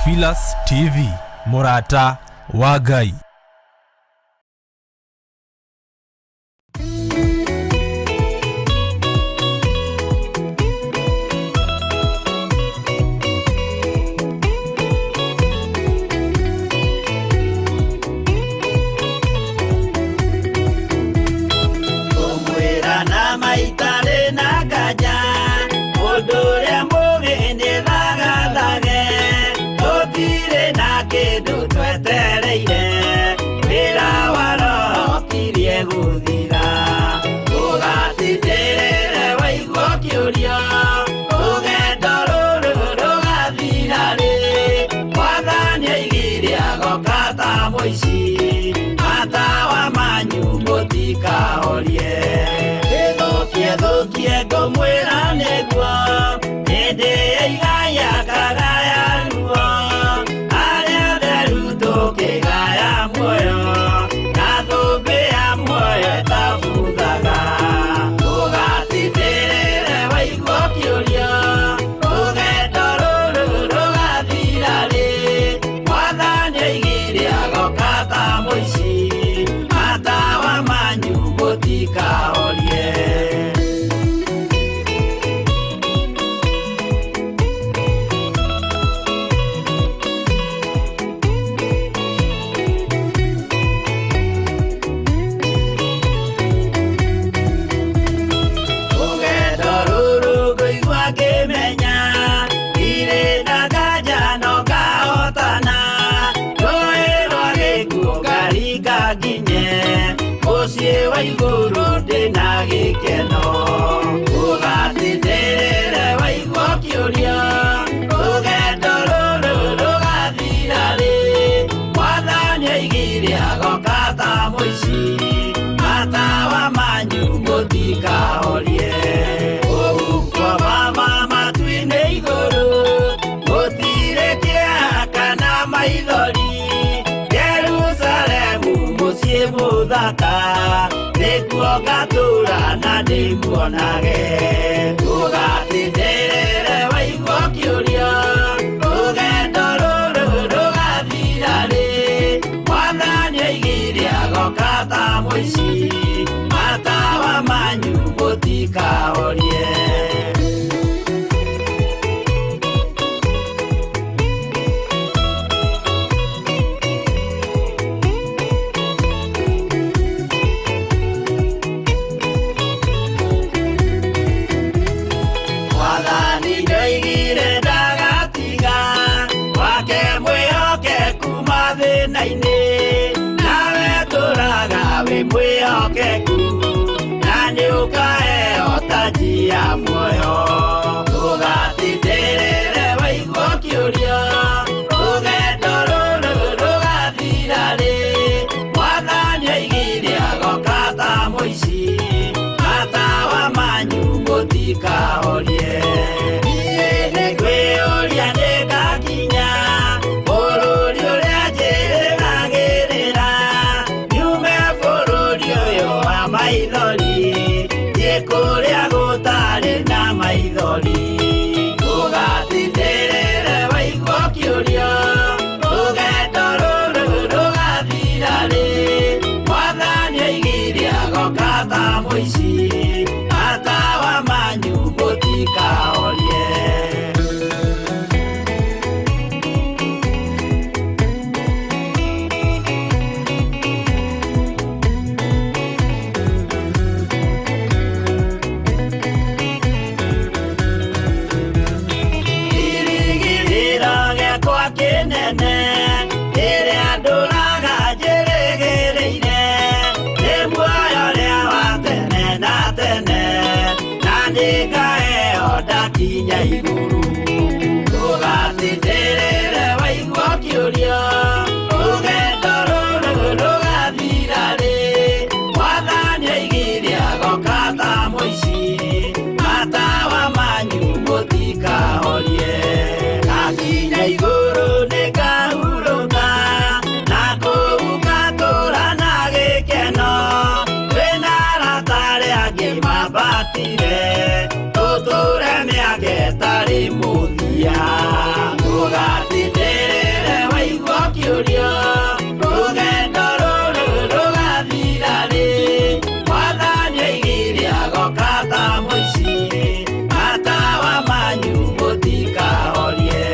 Theophilus TV, mũrata wa Ngai. Ngũmwĩra na maitarĩ na nganja, mũndũ ũrĩa mũũgĩ nĩthagathage, gũtirĩ na kĩndũ twetereire, wĩra wa Roho ũkirie gũthira. Ũgatindĩrĩre waigua ũkĩũrio, rũgendo rũrũ rũgathira rĩ? Mwathani oigire agoka ta mũici, matawa manyu mũtikahorie. Gĩthũkie thũkie ngũmwĩra nĩguo, hĩndĩ ya igaya kagaya ruo, arĩa atheru tũkĩgaya muoyo, na thũmbĩ ya muoyo ĩtabuthaga. Ũgatindĩrĩre waigua ũkĩũrio, rũgendo rũrũ rũgathira rĩ? Mwathani oigire agoka ta mũici, matawa manyu mũtikahorie. Rũgendo rũrũ ngũigua ngĩmenya, ndirĩ na nganja no ngahotana, rũĩ rwa gĩkuũ ngaringa nginye, mũciĩ wa igũrũ ndĩna gĩkeno. Ũgatindĩrĩre waigua ũkĩũrio, rũgendo rũrũ rũgathira rĩ? Mwathani oigire agoka ta mũici, matawa manyu mũtikahorie. Ũhuko mama matu-inĩ igũrũ, gũtirĩ kĩeha kana maithori, Jerusalemu mũciĩ mũthaka, nĩkuo ngatũũra na ndĩmuonage. Ũgatindĩrĩre waigua ũkĩũrio, rũgendo rũrũ rũgathira rĩ? Mwathani oigire agoka ta mũici, matawa manyu mũtikahorie. Mwathani nĩoigire ndagatiga, wake mwĩhokeku mathĩna-inĩ, nawe tũraga wĩ mwĩhokeku, na nĩũkaheo taji ya muoyo. Ũgatindĩrĩre waigua ũkĩũrio, rũgendo rũrũ rũgathira rĩ? Mwathani oigire agoka ta mũici, matawa manyu mũtikahorie. Niĩ nĩngwĩyũria nĩngakinya bũrũri ũrĩa njĩrĩgagĩrĩra, nyume bũrũri ũyũ wa maithori, thiĩ kũrĩa gũtarĩ na maithori. Ũgatindĩrĩre waigua ũkĩũrio, rũgendo rũrũ rũgathira rĩ? Mwathani oigire agoka ta mũici, matawa manyu mũtikahorie. Kĩrĩgĩrĩro gĩakwa kĩnene, kĩrĩa ndũraga njĩrĩgĩrĩire, nĩ muoyo ũrĩa wa tene na tene, na nĩngaheo ndakinya igũrũ. Ũgatindĩrĩre waigua ũkĩũrio, rũgendo rũrũ rũgathira rĩ? Mwathani oigire agoka ta mũici, matawa manyu mũtikahorie. Ndakinya igũrũ nĩngahurũka, na kũu ngatũũra na gĩkeno, twĩna arata arĩa angĩ mambatire, tũtũũre mĩaka ĩtarĩ mũthia. Ũgatindĩrĩre ũkĩũria rũgendo rũrũ rũgathira rĩ Mwathani oigire agoka ta mũici matawa manyu mũtikahorie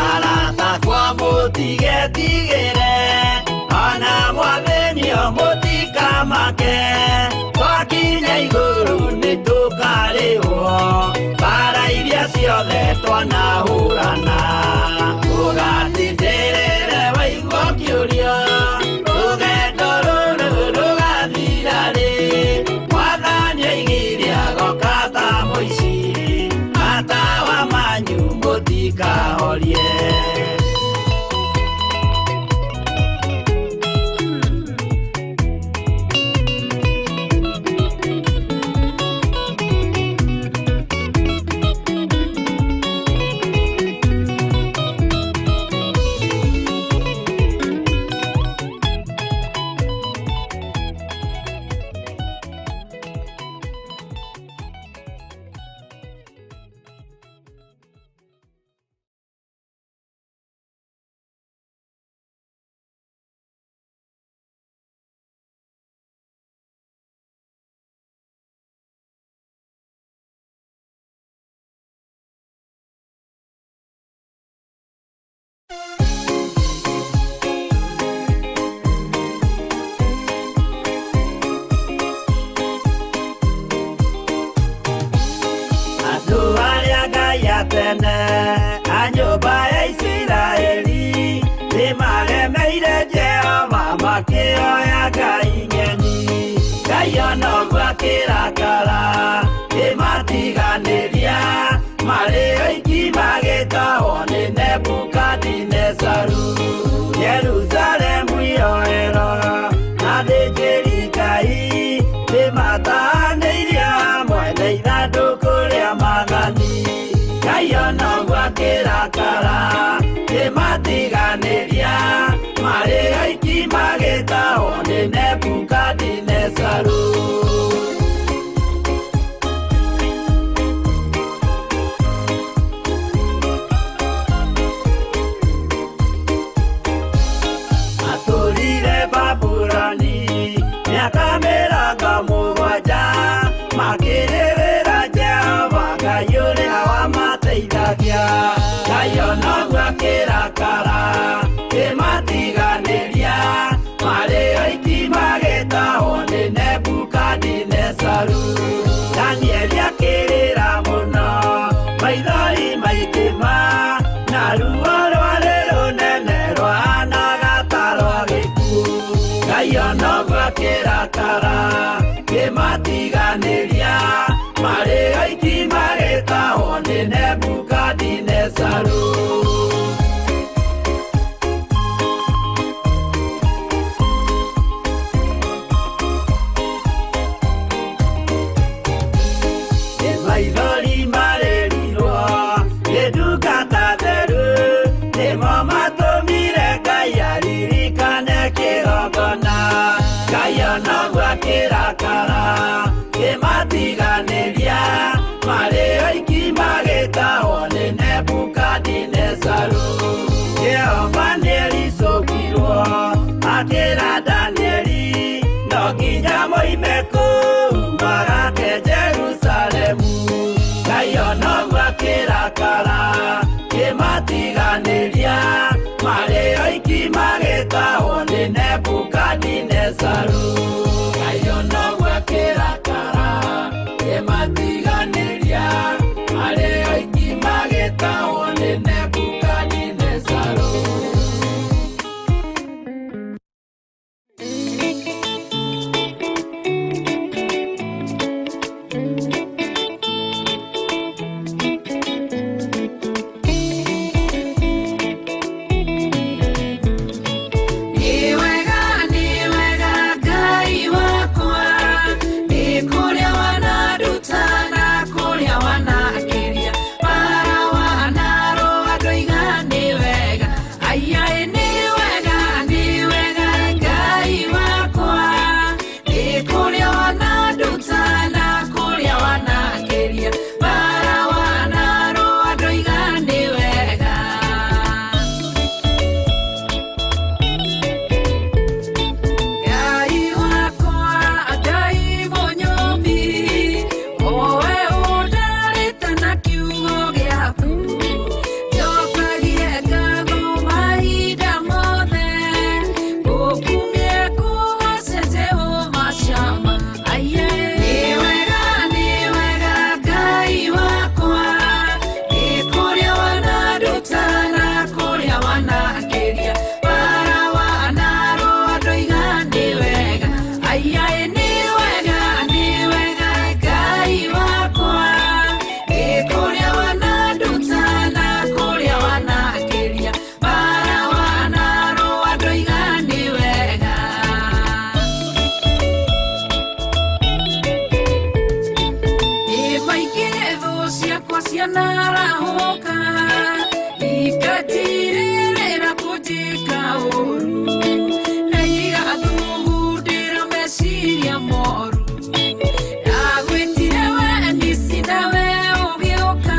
arata kwa mũtigetigĩre ona mwathĩnio mũtikamake twakinya igũrũ nĩtũkarĩhwo mbara iria ciothe twanahũrana ũgatindĩrĩre waigua ũkĩũria rũgendo rũrũ rũgathira rĩ Mwathani oigire agoka ta mũici matawa manyu mũtikahorie. Tene a nyũmba ya Isiraeli nĩmaremeire Jehova makĩoya ngai ng'eni Ngai ona ũguo akĩrakara kĩmatiganĩria marĩ oiki magĩtahwo nĩ Nebukadinezaru Jerusalemu yoerwo na athĩnjĩri Ngai nĩmatahanĩirio hamwe na ithandũkũ rĩa maathani Ngai ona ũguo akĩrakara kĩmatiganĩria marĩ oiki magĩtahwo nĩ Nebukadinezaru. Matũrire Babuloni mĩaka mĩrongo mũgwanja makĩrĩrĩra Jehova Ngai ũrĩa wamateithagia Ngai ona ũguo akĩrakara kĩmatiganĩria marĩ oiki magĩtahwo nĩ Nebukadinezaru Danieli akĩrĩra mũno maithori maingĩ na ruo rwarĩ rũnene rwahanaga ta rwa gĩkuũ Ngai ona ũguo akĩrakara kĩmatiganĩria marĩ oiki magĩtahwo nĩ Nebukadinezaru. Maithori marĩrirwo nĩ ndungata theru nĩmo matũmire Ngai aririkane kĩgongona Ngai ona ũguo akĩrakara kĩmatiganĩria marĩ oiki magĩtahwo nĩ Nebukadinezaru Jehova nĩericũkirwo akĩra Danieli no nginya moime kũu magake Jerusalemu Ngai ona ũguo akĩrakara kĩmatiganĩria marĩ oiki magĩtahwo nĩ Nebukadinezaru Ngai ona ũguo akĩrakara kĩmatiganĩria marĩ oiki magĩtahwo nĩ Nebukadinezaru. Ni wega Ngai Ciakwa cianarahũka ikatirĩrĩra kũnjĩka ũru na igathugundĩra meciria moru. Ndagwĩtire we nisi nawe ũgĩũka,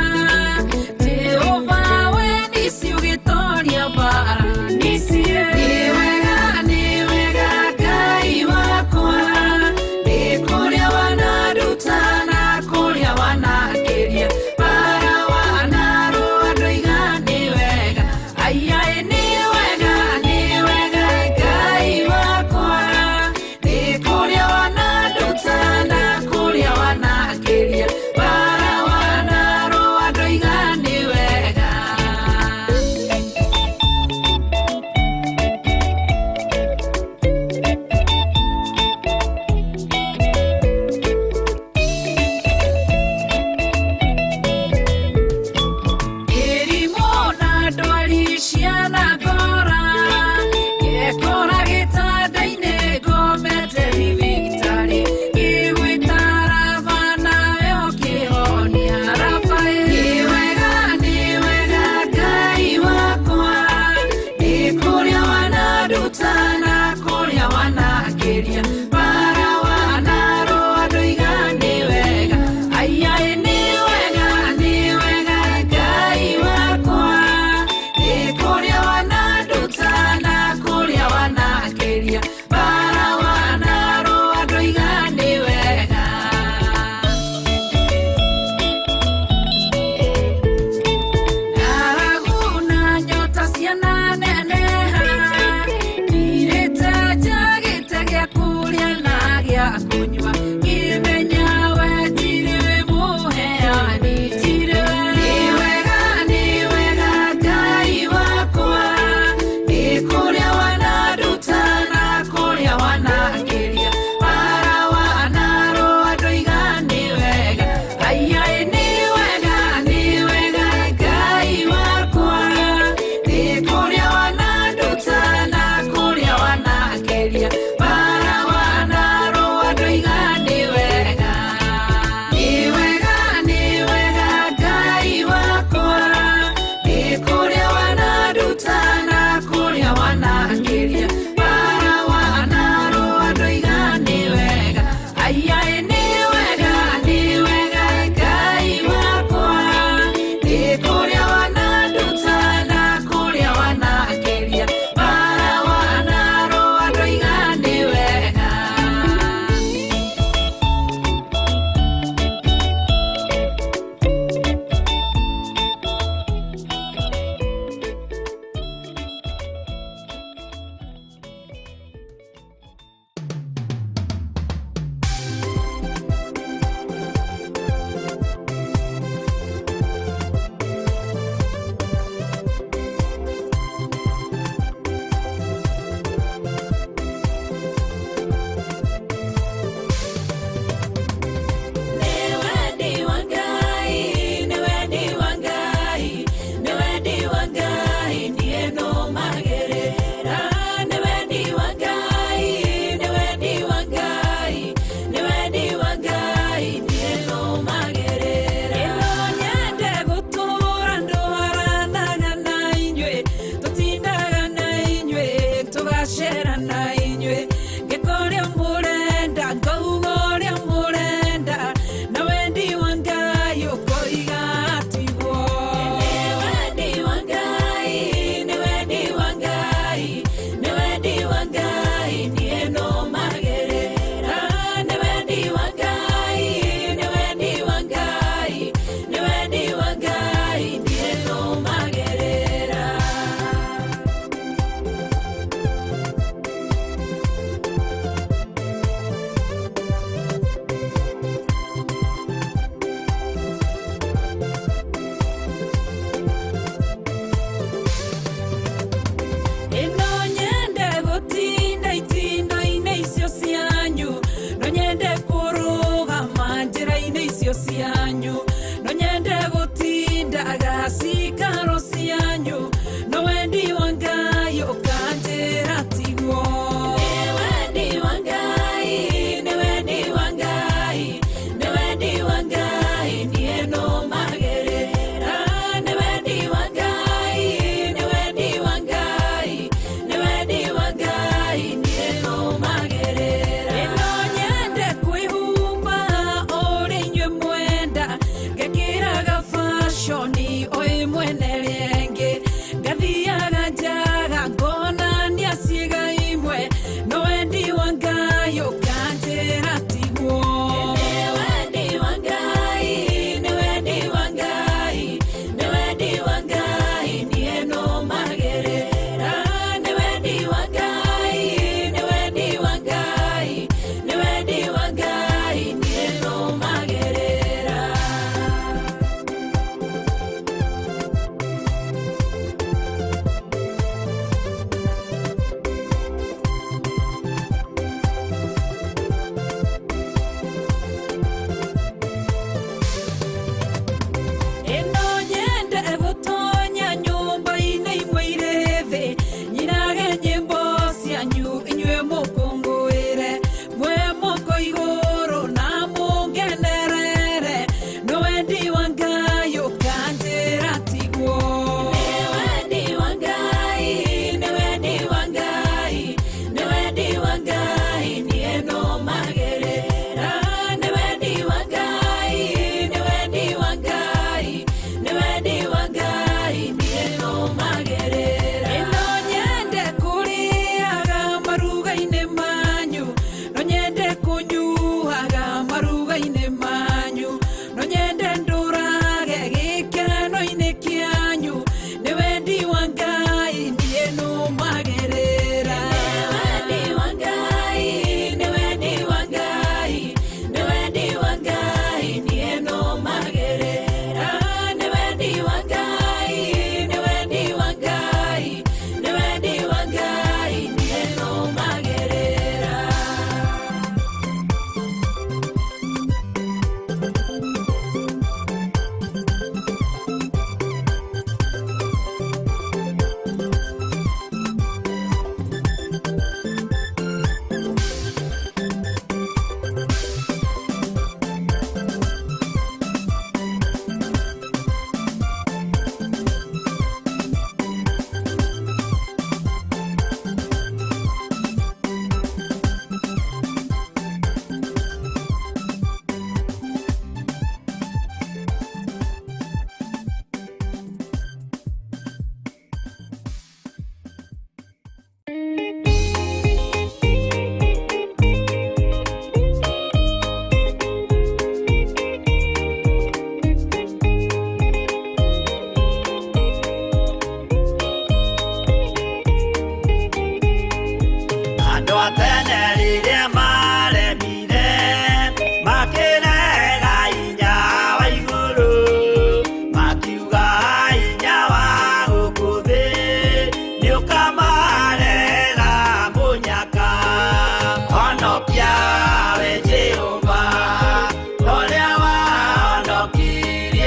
Jehova we nisi ũgĩtoria mbara. Nisi nĩ wega, nĩ wega Ngai wakwa, nĩ kũrĩa wananduta na kũrĩa wanangĩria, bara wanarũa ndoiga nĩ wega. Aiaĩ nĩ wega, nĩ wega.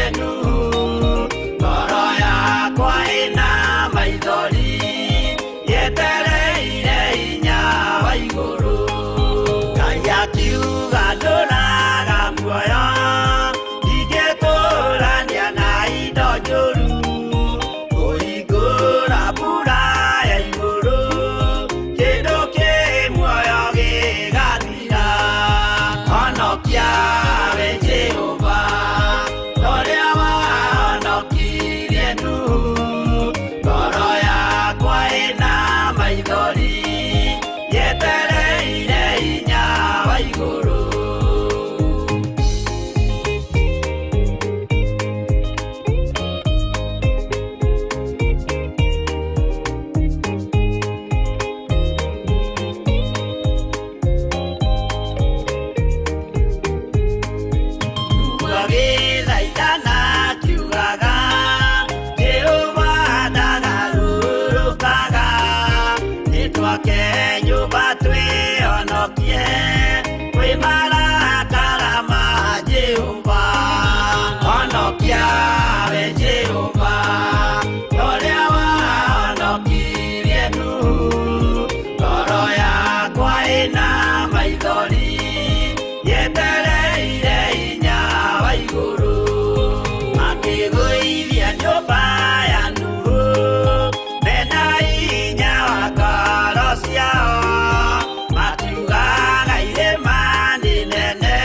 wahonokirie Nuhu. Ngoro yakwa ĩna maithori yetereire hinya wa igũrũ. Ngai akiuga ndũraga muoyo, ndingĩtũrania na indo njũru. Kũhingũra mbura ya igũrũ, kĩndũ kĩ muoyo gĩgathira. Honokia we Jehova, ta ũrĩa wahonokirie Nuhu. Ngoro yakwa ĩna maithori yetereire hinya wa igũrũ. Agĩthaithana akiugaga, Jehova ndagarũrũkaga. Nĩtwake nyũmba twĩhonokie kwĩ marakara ma Jehova. Honokia we Jehova, ta ũrĩa wahonokirie Nuhu. Ngoro yakwa ĩna maithori yetereire hinya wa igũrũ. Makĩgũithia nyũmba ya Nuhu mena hinya wa ngoro ciao, makiugaga irĩma nĩ nene,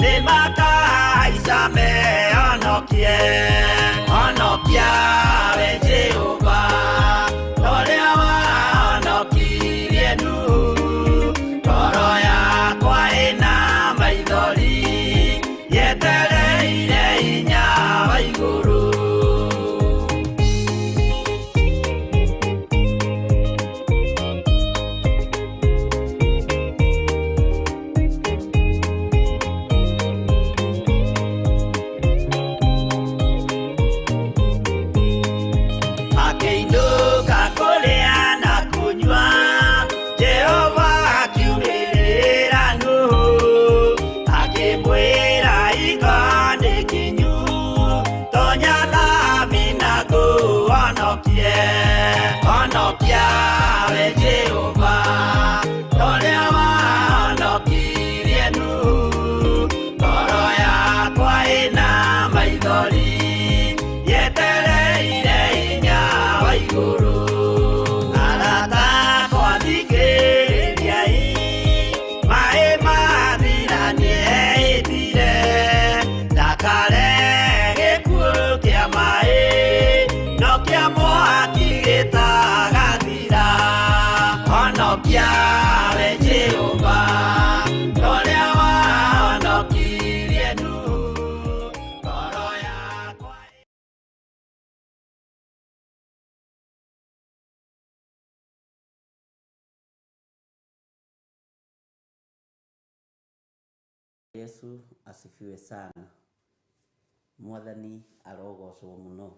nĩmakahaica mehonokie. Honokia we Jehova, ta ũrĩa wahonokirie Nuhu. Ngoro yakwa ĩna maithori yetereire hinya wa igũrũ. Makĩinũka kũrĩa na kũnyua, Jehova akiumĩrĩra Nuhu, akĩmwĩra hingo nĩ kinyu, tonya thabina ngũhonokie. Honokia we Jehova, ta ũrĩa wahonokirie Nuhu. Ngoro yakwa ĩna maithori yetereire hinya wa igũrũ. Arata akwa thikĩrĩriai, maĩ mathira nĩehĩtire, ndakare gĩkuũ kĩa maĩ, no kĩa mwaki gĩtagathira. Honokia we Jehova, ta ũrĩa wahonokirie Nuhu. Ngoro yakwa Yesu asifiwe sana. Mwathani arogocwo muno.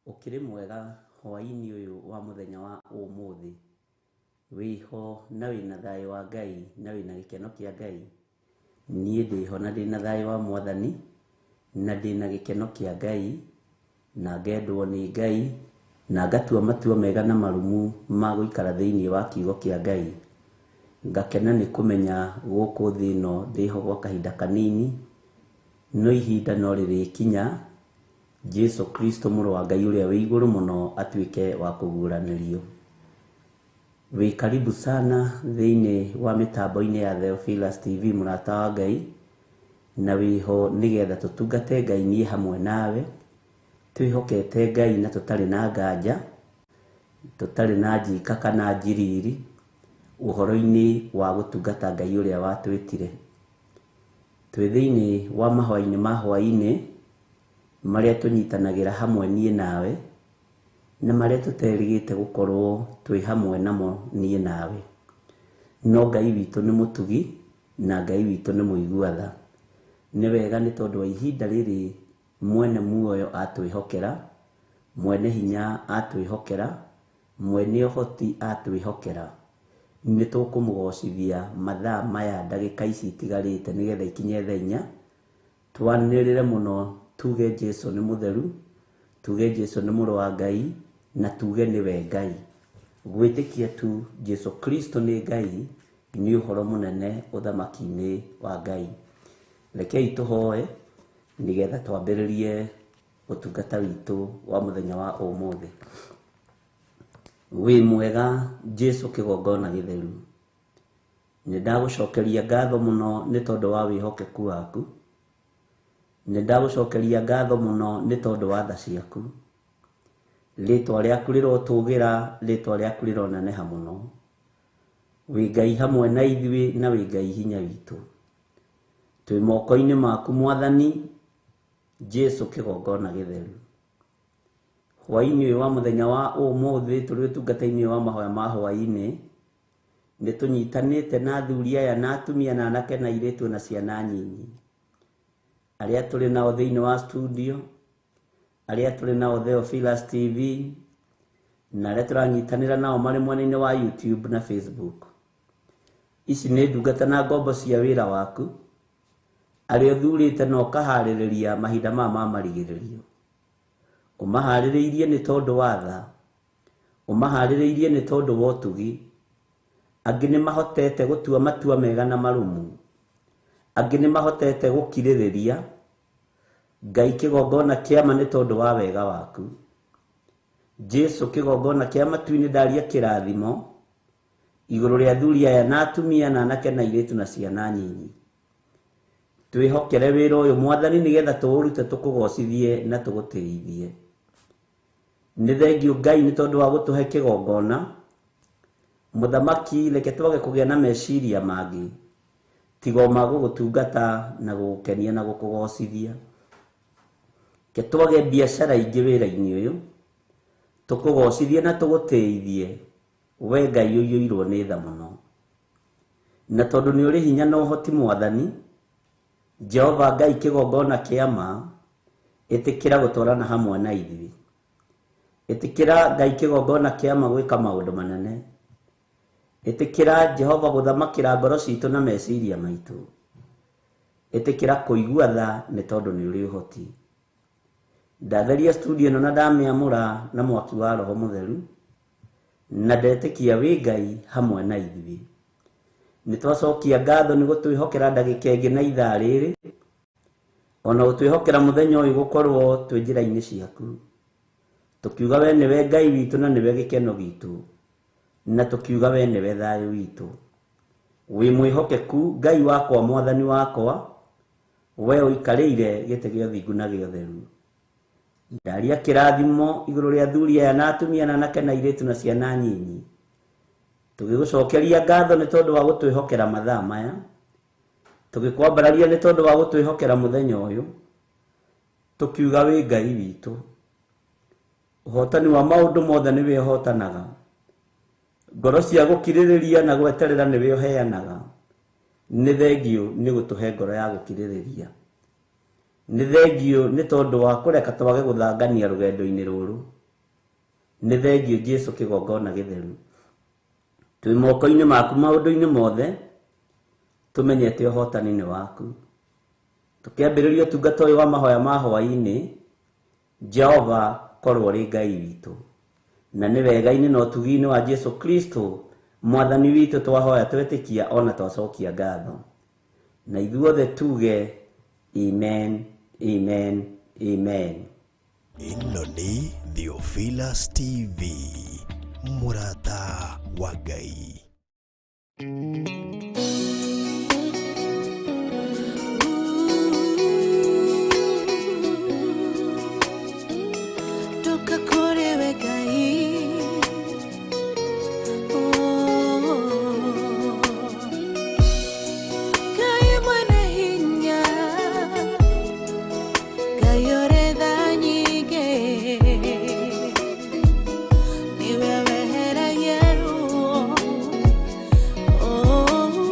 Ũkĩrĩ mwega hwaĩ-inĩ ũyũ wa mũthenya wa ũmũthĩ. Wĩho na wĩna thayũ wa Ngai na wĩna gĩkeno kĩa Ngai. Niĩ ndĩho na ndĩna thayũ wa Mwathani na ndĩna gĩkeno kĩa Ngai na ngendwo nĩ Ngai na ngatua matua mega na marumu ma gũikara thĩinĩ wa kiugo kĩa Ngai. Ngakena nĩ kũmenya gũkũ thĩ ĩno ndĩho gwa kahinda kanini, no ihinda no rĩrĩkinya Jesu Kristo mũrũ wa Ngai ũrĩa wĩ igũrũ mũno atuĩke wa kũguũranĩrio. Wĩ karibu sana thĩinĩ wa mĩtambo-inĩ ya Theophilus TV mũrata wa Ngai, na wĩho nĩgetha tũtungate Ngai niĩ hamwe nawe, twĩhokete Ngai na tũtarĩ na nganja, tũtarĩ na njika kana njiriri, ũhoro-inĩ wa gũtungata Ngai ũrĩa watwĩtire. Twĩ thĩinĩ wa mahoya-inĩ ma hwaĩ-inĩ marĩa tũnyitanagĩra hamwe niĩ nawe, na marĩa tũterĩgĩte gũkorwo twĩ hamwe namo niĩ nawe. No Ngai witũ nĩ mũtugi na Ngai witũ nĩ mũigua tha. Nĩ wega nĩ tondũ wa ihinda rĩrĩ mwene muoyo atwĩhokera, mwene hinya atwĩhokera, mwene ũhoti atwĩhokera, nĩ tũkũmũgocithia mathaa maya ndagĩka ici itigarĩte nĩgetha ikinye thaa inya, twanĩrĩre mũno Tuge Jesu nĩ mũtheru, tuge Jesu nĩ mũrũ wa Ngai, na tuge nĩwe Ngai. Gwĩtĩkia tu Jesu Kristo nĩ Ngai nĩ ũhoro mũnene ũthamaki-inĩ wa Ngai. Rekei tũhoe nĩgetha twambĩrĩrie ũtungata witũ wa mũthenya wa ũmũthĩ. Wĩ mwega Jesu kĩgongona gĩtheru. Nĩ ndagũcokeria ngatho mũno nĩ tondũ wa wĩhokeku waku. Nĩ ndagũcokeria ngatho mũno nĩ tondũ wa tha ciaku. Rĩtwa rĩaku rĩrotũgĩra, rĩtwa rĩaku rĩroneneha mũno. Wĩ Ngai hamwe na ithuĩ na wĩ Ngai hinya witũ. Twĩ moko-inĩ maku Mwathani Jesu kĩgongona gĩtheru. Hwaĩ-inĩ ũyũ wa mũthenya wa ũmũthĩ tũrĩ ũtungata-inĩ wa mahoya ma hwaĩ-inĩ, nĩ tũnyitanĩte na athuri aya na atumia na anake na airĩtu na ciana nyinyi. Arĩa tũrĩ nao thĩinĩ wa studio, arĩa tũrĩ nao Theophilus TV, na arĩa tũranyitanĩra nao marĩ mwena-inĩ wa YouTube na Facebook. Ici nĩ ndungata na ngombo cia wĩra waku, arĩa ũthurĩte na ũkaharĩrĩria mahinda maya ma marigĩrĩrio. Ũmaharĩrĩirie nĩ tondũ wa tha, ũmaharĩrĩirie nĩ tondũ wa ũtugi. Angĩ nĩ mahotete gũtua matua mega na marũmu, angĩ nĩ mahotete gũkirĩrĩria. Ngai kĩgongona kĩama nĩ tondũ wa wega waku. Jesu kĩgongona kĩa matu-inĩ ndaria kĩrathimo igũrũ rĩa athuri aya na atumia na anake na airĩtu na ciana nyinyi. Twĩhokere wĩra ũyũ Mwathani nĩgetha tũũrute tũkũgocithie na tũgũtĩithie. Nĩ thengiũ Ngai nĩ tondũ wa gũtũhe kĩgongona. Mũthamaki reke twage kũgĩa na meciria mangĩ tiga o ma gũgũtungata na gũgũkenia na gũkũgocithia. Reke twage biacara ingĩ wĩra-inĩ ũyũ, tũkũgocithie na tũgũtĩithie. We Ngai ũiyũirwo nĩ tha mũno. Na tondũ nĩ ũrĩ hinya na ũhoti Mwathani, Jehova Ngai kĩgongona kĩa ma, ĩtĩkĩra gũtwarana hamwe na ithuĩ. Ĩtĩkĩra Ngai kĩgongona kĩa ma gwĩka maũndũ manene. Ĩtĩkĩra Jehova gũthamakĩra ngoro citũ na meciria maitũ. Ĩtĩkĩra kũigua tha nĩ tondũ nĩ ũrĩ ũhoti. Ndatheria studio ĩno na ndamĩamũra na mwaki wa Roho Mũtheru, na ndetĩkia wĩ Ngai hamwe na ithuĩ. Nĩ twacokia ngatho nĩ gũtwĩhokera ndagĩka ĩngĩ na ithaa rĩrĩ, ona gũtwĩhokera mũthenya ũyũ gũkorwo twĩ njĩra-inĩ ciaku. Tũkiuga we nĩwe Ngai witũ na nĩwe gĩkeno gitũ, na tũkiuga we nĩwe thayũ witũ. Wĩ mwĩhokeku Ngai wakwa Mwathani wakwa, we ũikarĩire gĩtĩ gĩa ũthingu na gĩa ũtheru. Ndaria kĩrathimo igũrũ rĩa athuri aya na atumia na anake na airĩtu na ciana nyinyi. Tũgĩgũcokeria ngatho nĩ tondũ wa gũtwĩhokera mathaa maya, tũgĩkwambararia nĩ tondũ wa gũtwĩhokera mũthenya ũyũ, tũkiuga wĩ Ngai witũ. Ũhotani wa maũndũ mothe nĩwe ũhotanaga. Ngoro cia gũkirĩrĩria na gweterera nĩwe ũheanaga. Nĩ thengiũ nĩ gũtũhe ngoro ya gũkirĩrĩria. Nĩ thengiũ nĩ tondũ wa kũreka twage gũthangania rũgendo-inĩ rũrũ. Nĩ thengiũ Jesu kĩgongona gĩtheru. Twĩ moko-inĩ maku maũndũ-inĩ mothe, tũmenyete ũhotani nĩ waku. Tũkĩambĩrĩria ũtungata ũyũ wa mahoya ma hwaĩ-inĩ, Jehova korwo ũrĩ Ngai witũ. Na nĩ wega-inĩ na ũtugi-inĩ wa Jesu Kristo Mwathani witũ twahoya twetĩkia ona twacokia ngatho. Na ithuothe tuge amen, amen, amen. Ĩno nĩ Theophilus TV, mũrata wa Ngai. Toka kũrĩ we Ngai. Oh. Ngai mwene hinya, Ngai ũrĩ tha nyingĩ, nĩwe weheragia ruo. Oh.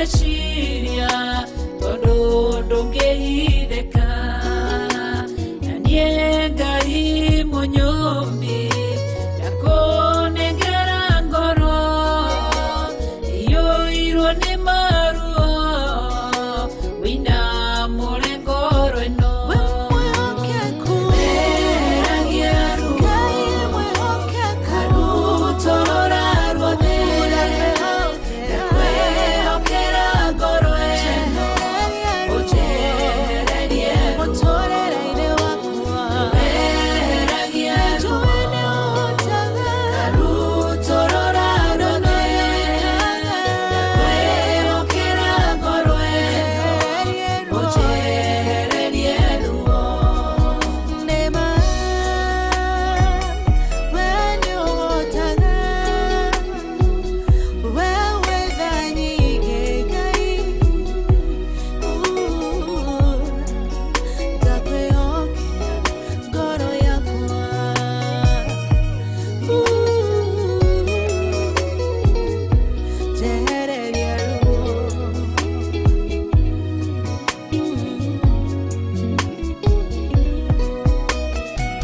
meciria tondũ ndũngĩhithĩka na niĩ Ngai mũnyũmbi ndakũnengera ngoro iyũirwo nĩ maruo wĩinamũre ngoro ĩno Weheragia ruo Karutorora ruothe ndakwĩhokera ngoro ĩno ũnjehererie ruo Weheragia ruo Karutorora ruothe ndakwĩhokera ngoro ĩno ũnjehererie ruo.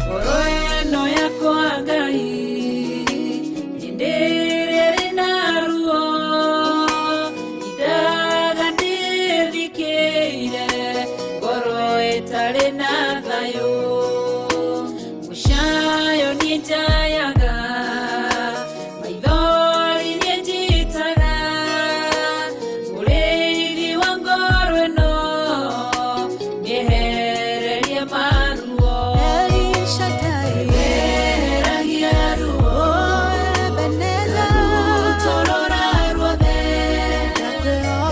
Ngoro ĩno yakwa Ngai hĩndĩ ĩrĩa ĩrĩ na ruo indaga ndĩthikĩire ngoro ĩtarĩ na thayũ mũcayo niĩ njayaga maithori niĩ njitaga mũrĩithi wa ngoro ĩno nĩehererie maruo. Weheragia ruo Karutorora ruothe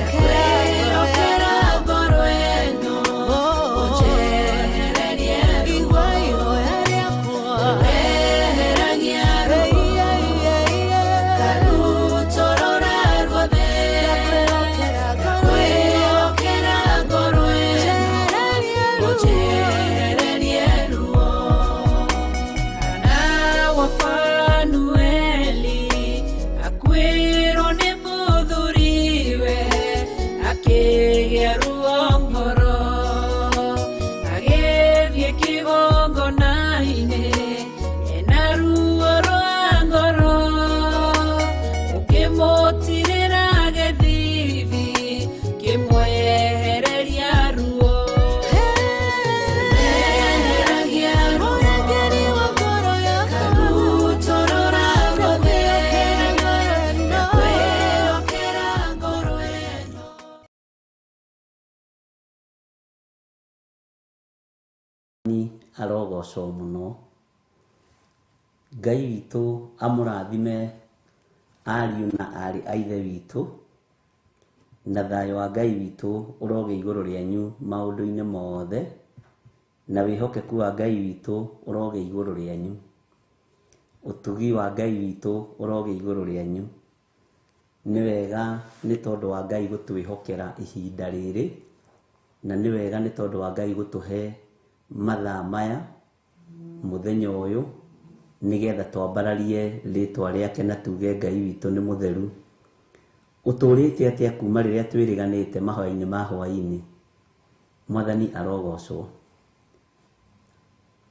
ndakwĩhokera ngoro ĩno ũnjehererie ruo. Weheragia ruo Karutorora ruothe ndakwĩhokera ngoro ĩno ũnjehererie ruo. Hana wa Fanueli akuĩrwo nĩ mũthuriwe akĩgĩa ruo ngoro agĩthiĩ kĩgongona-inĩ ena ruo rwa ngoro ũkĩmũtirĩra gĩthithi kĩmwehereria ruo. Weheragia ruo Karutorora ruothe ndakwĩhokera ngoro ĩno. Ni arogocwo mũno. Ngai witũ amũrathime ariũ na aarĩ a ithe witũ, na thayũ wa Ngai witũ ũrogĩa igũrũ rĩanyu maũndũ-inĩ mothe, na wĩhokeku wa Ngai witũ ũrogĩa igũrũ rĩanyu, ũtugi wa Ngai witũ ũrogĩa igũrũ rĩanyu. Nĩ wega nĩ tondũ wa Ngai gũtwĩhokera ihinda rĩrĩ, na nĩ wega nĩ tondũ wa Ngai gũtũhe mathaa maya mũthenya ũyũ nĩgetha twambararie rĩtwa rĩake na tuge Ngai witũ nĩ mũtheru. Ũtũrĩte atĩa kuma rĩrĩa twĩrĩganĩte mahoya-inĩ ma hwaĩ-inĩ? Mwathani arogocwo.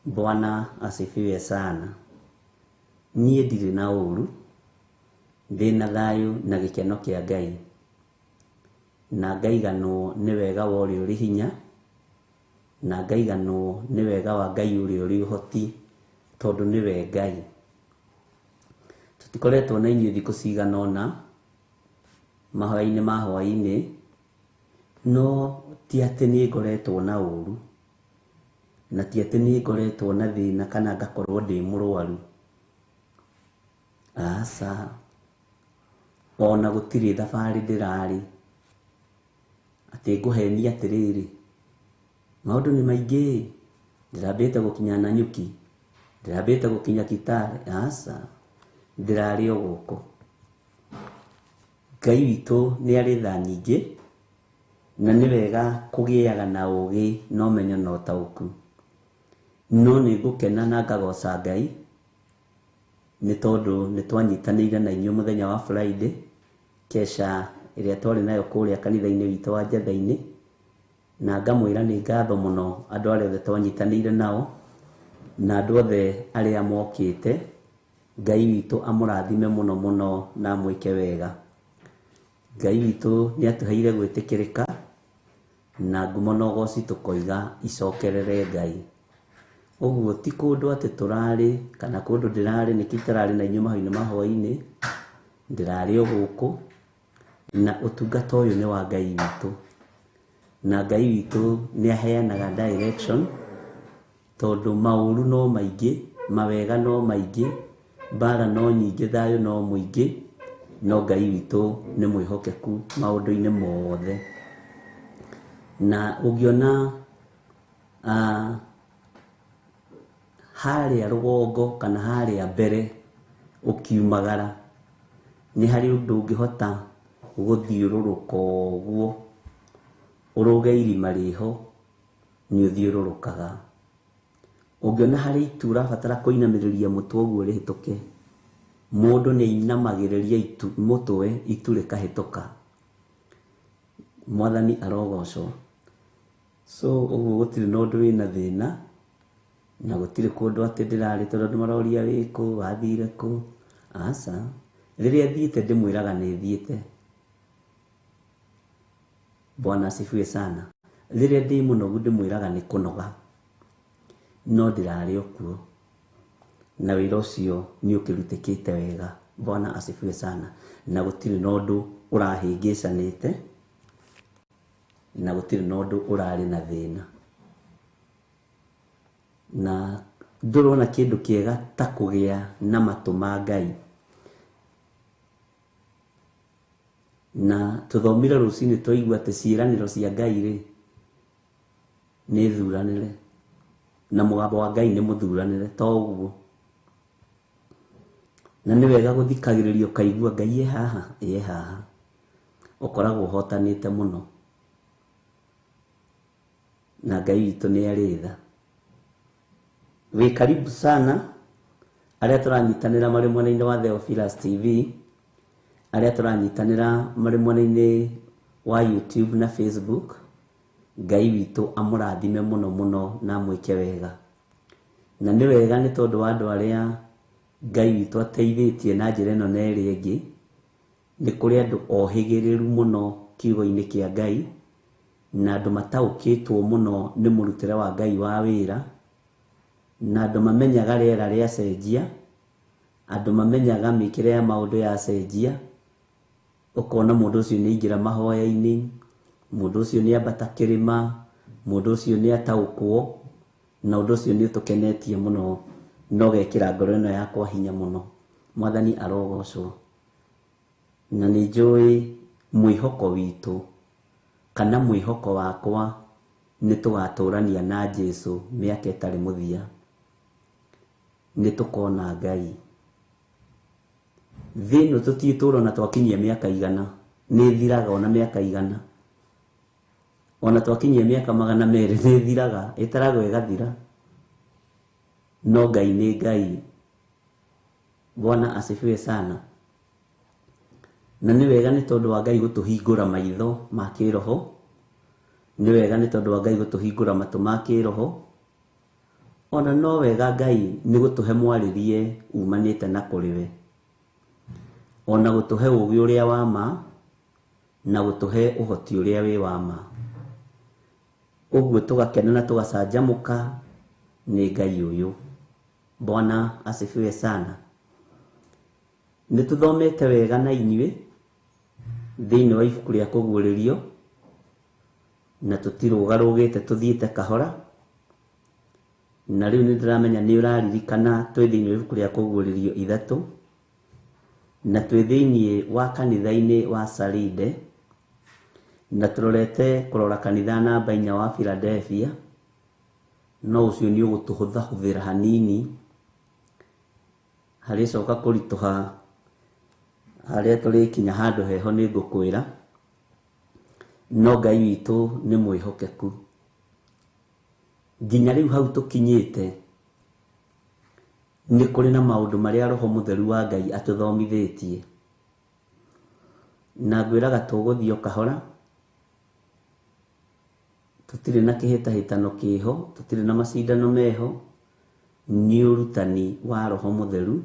Bwana asifiwe sana. Niĩ ndirĩ na ũru, ndĩna thayũ na gĩkeno kĩa Ngai, na ngaiganwo nĩ wega wa ũrĩa ũrĩ hinya, na ngaiganwo nĩ wega wa Ngai ũrĩa ũrĩ ũhoti, tondũ nĩwe Ngai. Tũtikoretwo na inyuĩ thikũ cigana ũna mahoya-inĩ ma hwaĩ-inĩ, no ti atĩ nĩ ngoretwo na ũru, na ti atĩ nĩ ngoretwo na thĩna kana ngakorwo ndĩ mũrwaru. Aca, ona gũtirĩ thabarĩ ndĩrarĩ atĩ ngũhenia atĩrĩrĩ, maũndũ nĩ maingĩ, ndĩrambĩte gũkinya Nanyuki, ndĩrambĩte gũkinya Kitale. Aca, ndĩrarĩ o gũkũ. Ngai witũ nĩ arĩ tha nyingĩ, na nĩ wega kũgĩaga na ũgĩ na ũmenyo na ũtaũku. No nĩ ngũkena na ngagoca Ngai nĩ tondũ nĩ twanyitanĩire na inyuĩ mũthenya wa Friday kesha ĩrĩa twarĩ nayo kũrĩa kanitha-inĩ witũ wa Njetha-inĩ, na ngamwĩra nĩ ngatho mũno andũ arĩa othe twanyitanĩire nao na andũ othe arĩa mokĩte. Ngai witũ amũrathime mũno mũno na amwĩke wega. Ngai witũ nĩ atũheire gwĩtĩkĩrĩka na ngumo na ũgoci tũkoiga icokerere Ngai. Ũguo ti kũndũ atĩ tũrarĩ kana kũndũ ndĩrarĩ nĩkĩo itararĩ na inyuĩ mahoya-inĩ ma hwaĩ-inĩ, ndĩrarĩ o gũkũ, na ũtungata ũyũ nĩ wa Ngai witũ. Na Ngai witũ nĩ aheanaga direction, tondũ maũru no maingĩ, mawega no maingĩ, mbara no nyingĩ, thayũ no mũingĩ, no Ngai witũ nĩ mwĩhokeku maũndũ-inĩ mothe. Na ũngĩona harĩa rũgongo kana harĩa mbere ũkiumagara, nĩ harĩ ũndũ ũngĩhota gũthiũrũrũka ũguo, ũrũge irima rĩho, nĩ ũthiũrũrũkaga. Ũngĩona harĩ itu ũrabatara kũinamĩrĩria mũtwe ũguo rĩhĩtũke, mũndũ nĩ ainamagĩrĩria itu mũtwe, itu rĩkahĩtũka. Mwathani arogocwo. So ũguo gũtirĩ na ũndũ wĩna thĩna, na gũtirĩ kũndũ atĩ ndĩrarĩ tondũ andũ maroria wĩkũ, wathire kũ. Aca, rĩrĩa thiĩte ndĩmwĩraga nĩ thiĩte. Bwana asifiwe sana. Rĩrĩa ndĩ mũnogu ndĩmwĩraga nĩ kũnoga, no ndĩrarĩ o kuo, na wĩra ũcio nĩ ũkĩrutĩkĩte wega. Bwana asifiwe sana. Na gũtirĩ na ũndũ ũrahĩngĩcanĩte, na gũtirĩ na ũndũ ũrarĩ na thĩna. Na ndũrona kĩndũ kĩega ta kũgĩa na matũ ma Ngai. Na tũthomire rũcinĩ twaigua atĩ ciĩranĩro cia Ngai rĩ, nĩ thuranĩre, na mũgambo wa Ngai nĩ mũthuranĩre, to ũguo. Na nĩ wega gũthikagĩrĩria ũkaigua Ngai e haha, e haha. Ũkoragwo ũhotanĩte mũno. Na Ngai witũ nĩ arĩ tha. Wĩ karibu sana arĩa tũranyitanĩra marĩ mwena-inĩ wa Theophilus TV, arĩa tũranyitanĩra marĩ mwena-inĩ wa YouTube na Facebook. Ngai witũ amũrathime mũno mũno na amwĩke wega. Na nĩ wega nĩ tondũ wa andũ arĩa Ngai witũ ateithĩtie na njĩra ĩno na ĩrĩa ĩngĩ. Nĩ kũrĩ andũ ohĩgĩrĩru mũno kiugo-inĩ kĩa Ngai, na andũ mataũkĩtwo mũno nĩ mũrutĩre wa Ngai wa wĩra, na andũ mamenyaga rĩera rĩacenjia, andũ mamenyaga mĩkĩre ya maũndũ yacenjia. Ũkona mũndũ ũcio nĩ aingĩra mahoya-inĩ, mũndũ ũcio nĩ ambata kĩrĩma, mũndũ ũcio nĩ ataũkwo, na ũndũ ũcio nĩ ũtũkenetie mũno, na ũgekĩra ngoro ĩno yakwa hinya mũno. Mwathani arogocwo. Na nĩ njũĩ mwĩhoko witũ kana mwĩhoko wakwa nĩ tũgatũrania na Jesu mĩaka ĩtarĩ mũthia. Nĩ tũkona Ngai. Thĩ ĩno tũtiĩtũra ona twakinyia mĩaka igana, nĩ ĩthiraga ona mĩaka igana. Ona twakinyia mĩaka 200 nĩ ĩthiraga, ĩtaragwo ĩgathira. No Ngai nĩ Ngai. Bwana asifiwe sana. Na nĩ wega nĩ tondũ wa Ngai gũtũhingũra maitho ma kĩroho, nĩ wega nĩ tondũ wa Ngai gũtũhingũra matũ ma kĩroho, ona no wega Ngai nĩ gũtũhe mwarĩrie umanĩte na kũrĩ we, ona gũtũhe ũũgĩ ũrĩa wa ma, na gũtũhe ũhoti ũrĩa wĩ wa ma. Ũguo tũgakena na tũgacanjamũka nĩ Ngai ũyũ. Bwana asifiwe sana. Nĩ tũthomete wega na inyuĩ thĩinĩ wa ibuku rĩa kũguũrĩrio, na tũtirũgarũgĩte tũthiĩte kahora. Na rĩu nĩ ndĩramenya nĩ ũraririkana twĩ thĩinĩ wa ibuku rĩa kũguũrĩrio 3, na twĩ thĩinĩ wa kanitha-inĩ wa Saride, na tũrorete kũrora kanitha namba 4 wa Philadelphia, no ũcio nĩ ũgũtũhũthahũthĩra hanini, harĩcoka kũritũha harĩa tũrĩkinya handũ heho nĩ ngũkwĩra. No Ngai witũ nĩ mwĩhokeku. Nginya rĩu hau tũkinyĩte, nĩ kũrĩ na maũndũ marĩa Roho Mũtheru wa Ngai atũthomithĩtie. Na ngwĩraga tũgũthiĩ o kahora, tũtirĩ na kĩhĩtahĩtano kĩho, tũtirĩ na macindano meho, nĩ ũrutani wa Roho Mũtheru.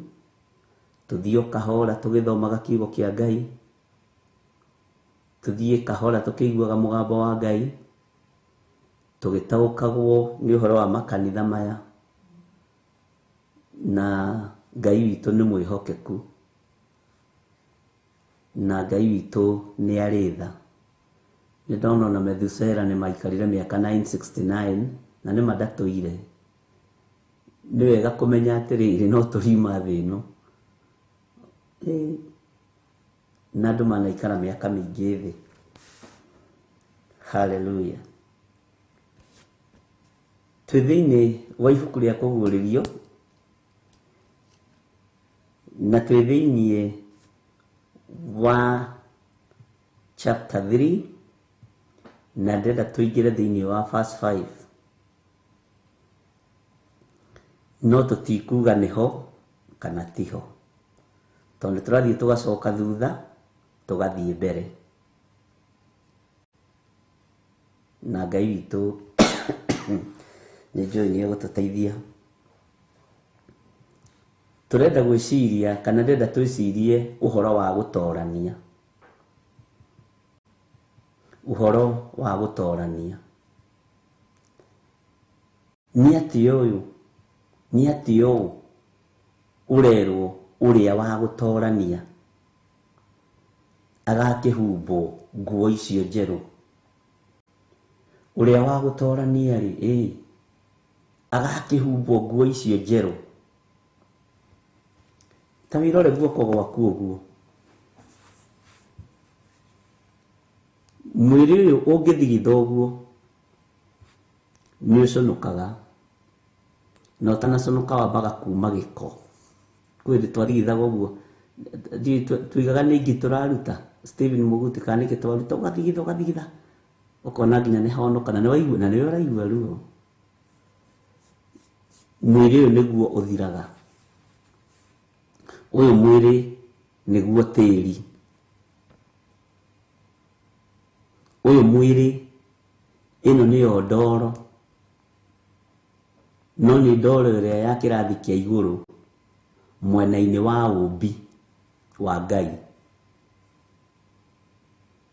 Tũthiĩ o kahora tũgĩthomaga kiugo kĩa Ngai, tũthiĩ kahora tũkĩiguaga mũgambo wa Ngai, tũgĩtaũkagwo nĩ ũhoro wa makanitha maya, na Ngai witũ nĩ mwĩhokeku, na Ngai witũ nĩ arĩ tha. Nĩ ndona ona Methusela nĩ maikarire mĩaka 969 na nĩ mandatũire. Nĩ wega kũmenya atĩrĩrĩ, no tũriuma thĩ ĩno. Na andũ manaikara mĩaka mĩingĩ thĩ. Hallelujah. Twĩ thĩinĩ wa ibuku rĩa kũguũrĩrio, na twĩ thĩinĩ wa chapter 3, na ndĩrenda tũingĩre thĩinĩ wa verse 5. No tũtikuga nĩho kana tiho, tondũ tũrathiĩ tũgacoka thutha tũgathiĩ mbere, na Ngai witũ nĩ njũĩ nĩ egũtũteithia. Tũrenda gwĩciria kana ndĩrenda twĩcirie ũhoro wa gũtorania, ũhoro wa gũtorania. Nĩ atĩa ũyũ, nĩ atĩa ũũ ũrerwo ũrĩa wa gũtorania agakĩhumbwo nguo icio njerũ? Ũrĩa wa gũtorania rĩ, agakĩhumbwo nguo icio njerũ. Ta wĩrore guoko gwaku ũguo. Mwĩrĩ ũyũ ũngĩthigitha ũguo nĩ ũconokaga, na ũtanaconoka wambaga kuma gĩko. Kwĩ hĩndĩ twathigithaga ũguo, tuigaga nĩ ingĩ tũraruta, Stephen Mũguti, kana nĩkĩ twaruta, ũgathigitha ũgathigitha, ũkona nginya nĩ honoka, na nĩ waigua, na nĩ ũraigua ruo. Mwĩrĩ ũyũ nĩguo ũthiraga. Ũyũ mwĩrĩ nĩguo tĩri. Ũyũ mwĩrĩ, ĩno nĩyo ndoro, no nĩ ndoro ĩrĩa ya kĩrathi kĩa igũrũ mwena-inĩ wa ũmbi wa Ngai.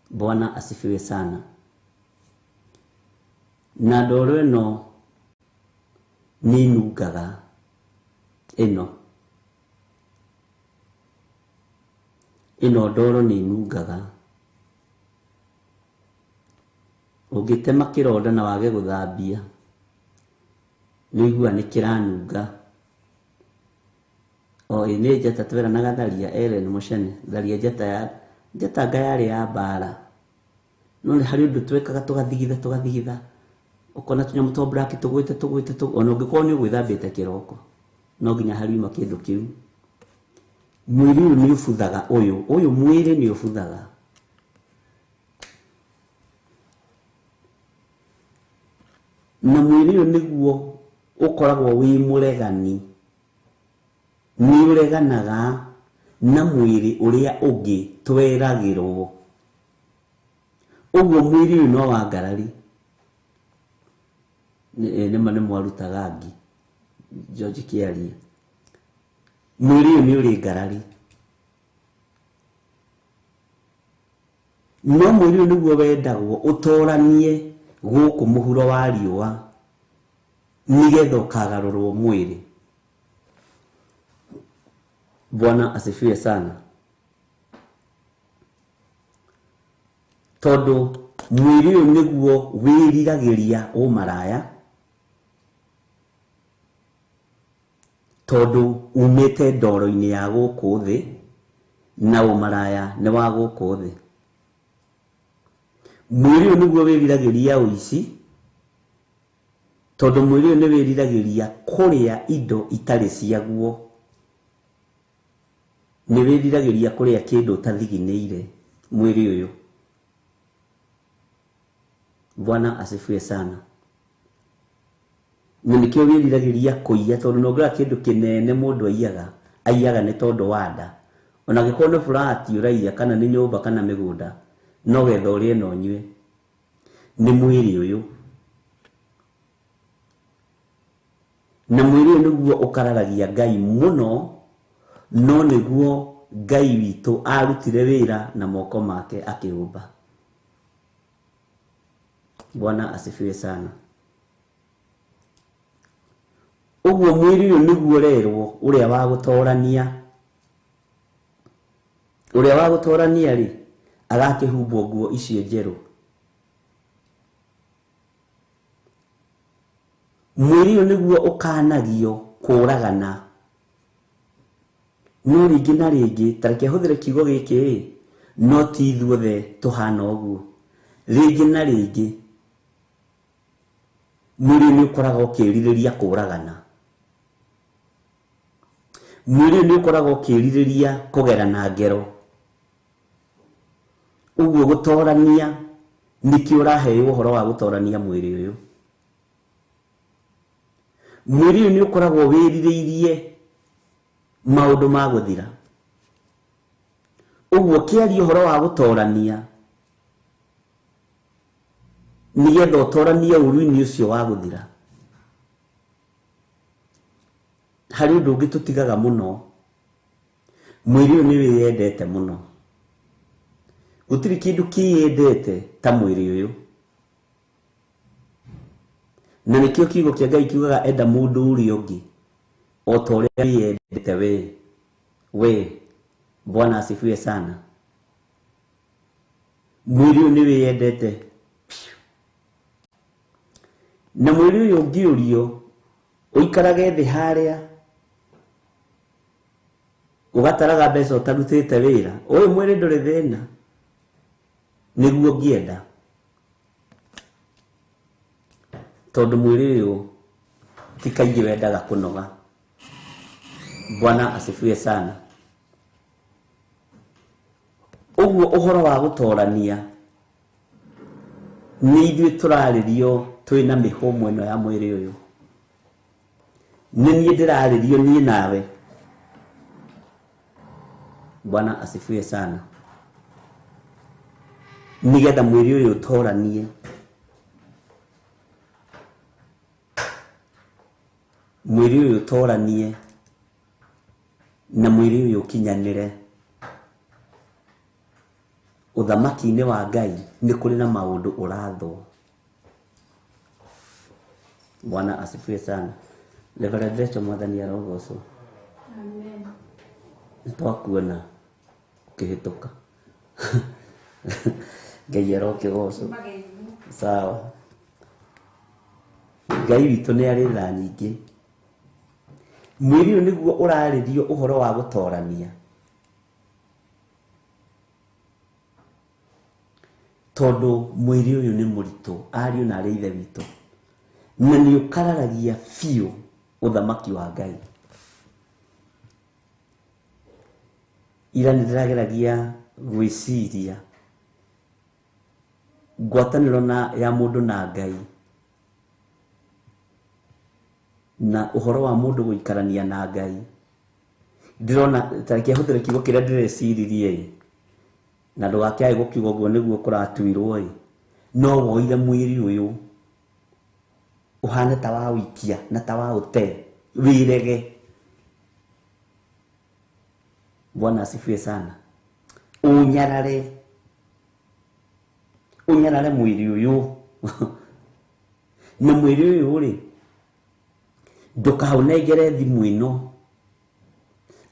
Bwana asifiwe sana. Na ndoro ĩno nĩ ĩnungaga, ĩno ĩno ndoro nĩ ĩnungaga. Ũngĩtema kĩronda na wage gũthambia, nĩ ũiguaga nĩ kĩranunga. O ĩ nĩ njata tweranaga tharia Ellen Mũcene, tharia njata ya njata anga yarĩ ya mbara. No nĩ harĩ ũndũ twekaga tũgathigitha tũgathigitha, ũkona tũnyamũ twa black tũgwĩte tũgwĩte, ona ũngĩkorwo nĩ ũgwĩthambĩte kĩroko, no nginya hariuma kĩndũ kĩu. Mwĩrĩ ũyũ nĩ ũbuthaga, ũyũ ũyũ mwĩrĩ nĩ ũbuthaga. Na mwĩrĩ ũyũ nĩguo ũkoragwo wĩ mũregani, nĩ ũreganaga na mwĩrĩ ũrĩa ũngĩ tweragĩrwo. Ũguo mwĩrĩ ũyũ no wa ngarari. Nĩma nĩ mwarutaga ngi George Kĩaria. Mwĩrĩ ũyũ nĩ ũrĩ ngarari, no mwĩrĩ ũyũ nĩguo wendagwo ũtoranie gũkũ mũhuro wa riũa, nĩgetha ũkagarũrwo mwĩrĩ. Bwana asifiwe sana. Tondũ mwĩrĩ ũyũ nĩguo wĩriragĩria ũmaraya, tondũ umĩte ndoro-inĩ ya gũkũ thĩ, na ũmaraya nĩ wa gũkũ thĩ. Mwĩrĩ ũyũ nĩguo wĩriragĩria ũici, tondũ mwĩrĩ ũyũ nĩ wĩriragĩria kũrĩa indo itarĩ ciaguo. Nĩ wĩriragĩria kũrĩa kĩndũ ũtathiginĩire, mwĩrĩ ũyũ. Bwana asifiwe sana. Na nĩkĩo wĩriragĩria kũiya, tondũ no ũngĩrora kĩndũ kĩnene mũndũ aiyaga, aiyaga nĩ tondũ wa nda. Ona angĩkorwo nĩ flat ũraiya kana nĩ nyũmba kana mĩgũnda, no getha ũrĩe na ũnyue. Nĩ mwĩrĩ ũyũ. Na mwĩrĩ ũyũ nĩguo ũkararagia Ngai mũno, no nĩguo Ngai witũ arutire wĩra na moko make akĩũmba. Bwana asifiwe sana. Ũguo mwĩrĩ ũyũ nĩguo ũrerwo ũrĩa wa gũtorania. Ũrĩa wa gũtorania rĩ, agakĩhumbwo nguo icio njerũ. Mwĩrĩ ũyũ nĩguo ũkanagio kũragana. No rĩngĩ na rĩngĩ, ta reke hũthĩre kiugo gĩkĩ rĩ, no ti ithuothe tũhana ũguo. Rĩngĩ na rĩngĩ, mwĩrĩ nĩ ũkoragwo ũkĩrirĩria kũragana. Mwĩrĩ nĩ ũkoragwo ũkĩrirĩria kũgerana ngero. Ũguo gũtorania nĩkĩo ũraheo ũhoro wa gũtorania mwĩrĩ ũyũ. Mwĩrĩ ũyũ nĩ ũkoragwo wĩrirĩirie maũndũ ma gũthira. Ũguo kĩaria ũhoro wa gũtorania nĩgetha ũtoranie ũru-inĩ ũcio wa gũthira. Harĩ ũndũ ũngĩ tũtigaga mũno, mwĩrĩ ũyũ nĩ wĩyendete mũno. Gũtirĩ kĩndũ kĩyendete ta mwĩrĩ ũyũ. Na nĩkĩo kiugo kĩa Ngai kiugaga enda mũndũ ũrĩa ũngĩ o ta ũrĩa wĩyendete we. We, Bwana asifiwe sana. Mwĩrĩ ũyũ nĩ wĩyendete. Na mwĩrĩ ũyũ ũngĩũrio ũikarage thĩ harĩa ũgataraga mbeca ũtarutĩte wĩra, ũyũ mwĩrĩ ndũrĩ thĩna, nĩguo ũngĩenda. Tondũ mwĩrĩ ũyũ ti kaingĩ wendaga kũnoga. Bwana asifiwe sana. Ũguo ũhoro wa gũtorania nĩ ithuĩ tũrarĩrio twĩna mĩhũmũ ĩno ya mwĩrĩ ũyũ. Nĩ niĩ ndĩrarĩrio niĩ nawe. Bwana asifiwe sana. Nĩgetha mwĩrĩ ũyũ ũtoranie. Mwĩrĩ ũyũ ũtoranie na mwĩrĩ ũyũ ũkinyanĩre. Ũthamaki-inĩ wa Ngai nĩ kũrĩ na maũndũ ũrathwo. Bwana asifiwe sana. Reverend Rachel, Mwathani arogocwo. Amen. Nĩtwakuona ũkĩhĩtũka. Ngai arokĩgocwo. Sawa. Ngai witũ nĩ arĩ tha nyingĩ. Mwĩrĩ ũyũ nĩguo ũrarĩrio ũhoro wa gũtorania. Tondũ mwĩrĩ ũyũ nĩ mũritũ, ariũ na arĩ ithe witũ. Na nĩ ũkararagia biũ ũthamaki wa Ngai. Ira nĩ ndĩrageragia gwĩciria ngwatanĩro na ya mũndũ na Ngai na ũhoro wa mũndũ gũikarania na Ngai. Ndĩrona ta reke hũthĩre kiugo kĩrĩa ndĩreciririe ĩ, na ndũgakĩage gũkiuga ũguo nĩguo kũratuirwo ĩ, no woire mwĩrĩ ũyũ ũhane ta wa ũikia na ta wa ũte, wĩrege. Bwana asifiwe sana. Ũnyarare, ũnyarare mwĩrĩ ũyũ. Na mwĩrĩ ũyũ rĩ, ndũkaũnengere thimũ ĩno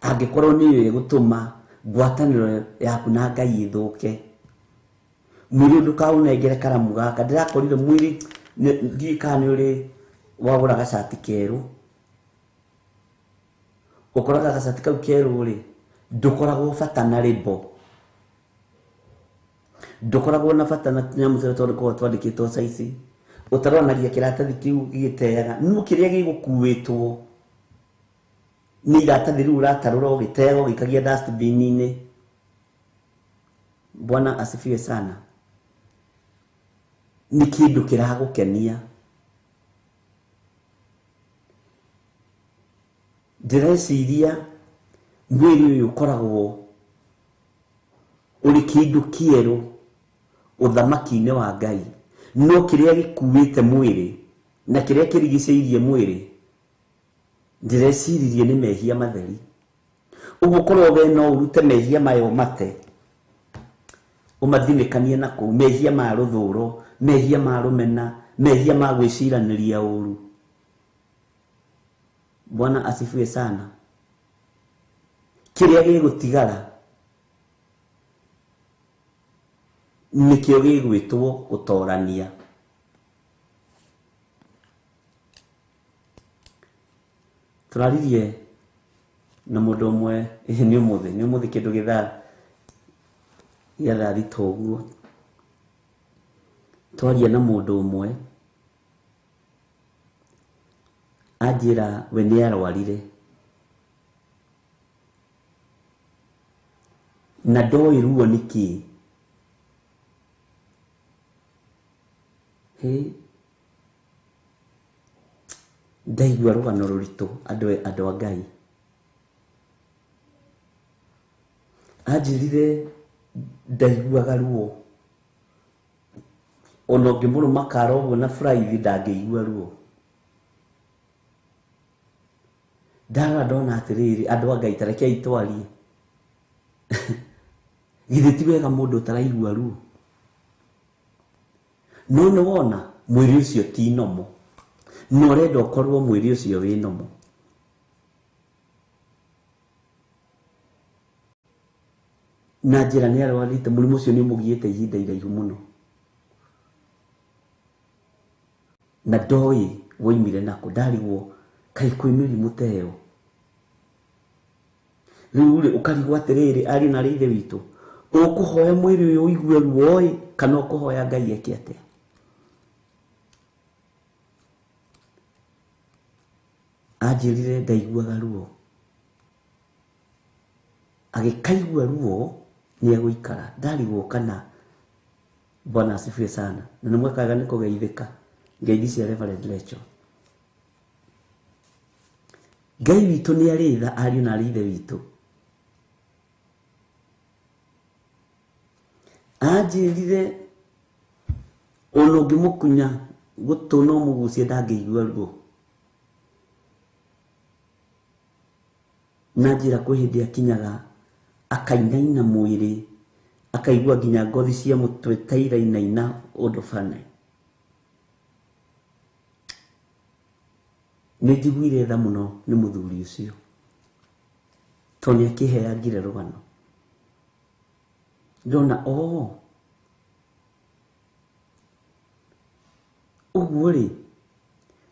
angĩkorwo nĩyo ĩgũtũma ngwatanĩro yaku na Ngai ĩthũke. Mwĩrĩ ũyũ ndũkaũnengere karamu gaka. Ndĩrakorire mwĩrĩ, ndiũĩ kana nĩ ũrĩ wagũra gacati kerũ. Ũkoraga gacati kau kerũ rĩ, ndũkoragwo bata na rĩmbo. Ndũkoragwo na bata na nyamũ tũrĩa tũkoragwo twandĩkĩtwo size. Ũtaronagia kĩratathi kĩu gĩgĩteaga. No kĩrĩa gĩgũkuĩtwo nĩ iratathi rĩu ũratarũra ũgĩteaga ũgĩikagia dustbin-inĩ. Bwana asifiwe sana. Nĩ kĩndũ kĩragũkenia. Ndĩreciria mwĩrĩ ũyũ ũkoragwo Ũrĩ kĩndũ kĩerũ ũthamaki-inĩ wa Ngai. No kĩrĩa gĩkuĩte mwĩrĩ na kĩrĩa kĩrigicĩirie mwĩrĩ ndĩreciririe nĩ mehia matheri. Ũguo korwo we no ũrute mehia maya ũmate, ũmathinĩkanie na kũu, mehia ma rũthũro, mehia ma rũmena, mehia ma gwĩciranĩria ũru. Bwana asifiwe sana. Kĩrĩa gĩgũtigara nĩkĩo gĩgwĩtwo ũtorania. Tũraririe na mũndũ ũmwe, nĩ ũmũthĩ, nĩ ũmũthĩ kĩndũ gĩthaa gĩa thaa thita ũguo. Twaria na mũndũ ũmwe, anjĩra we nĩ arwarire na ndoĩ ruo nĩ kĩĩ. Hĩ, ndaigua rũgano rũritũ andũ a Ngai. Anjĩrire ndaiguaga ruo, ona ũngĩmũrũma kara ũguo na buraithi ndangĩigua ruo. Ndarora ndona atĩrĩrĩ, andũ a Ngai ta rekei twarie. Githĩ ti wega mũndũ ũtaraigua ruo? No nĩ wona mwĩrĩ ũcio ti nomo, na ũrenda ũkorwo mwĩrĩ ũcio wĩ nomo. Na njĩra nĩ arwarĩte mũrimũ ũcio nĩ ũmũgiĩte ihinda iraihu mũno, na ndoĩ woimire nakũ. Ndarigwo kaĩ kwĩ mĩrimũ ta ĩyo. Rĩu rĩ, ũkarigwo atĩrĩrĩ, ariũ na arĩ ithe witũ, ũkũhoya mwĩrĩ ũyũ ũigue ruo ĩ, kana ũkũhoya Ngai eke atĩa? Anjĩrire ndaiguaga ruo, agĩkaigua ruo nĩ egũikara. Ndarigwo kana Bwana asifiwe sana. Na nĩ mwekaga nĩ kũgeithĩka ngeithi cia Reverend Rachel. Ngai witũ nĩ arĩ tha, ariũ na arĩ ithe witũ. Anjĩrire ona ũngĩmũkunya gũtũ no mũgucie ndangĩigua ruo. Na njĩra kwĩ hĩndĩ akinyaga akainaina mwĩrĩ, akaigua nginya ngothi cia mũtwe ta irainaina ũndũ bana. Nĩ njiguire tha mũno nĩ mũthuri ũcio, tondũ nĩ akĩheangire rũgano. Ndona ũguo rĩ,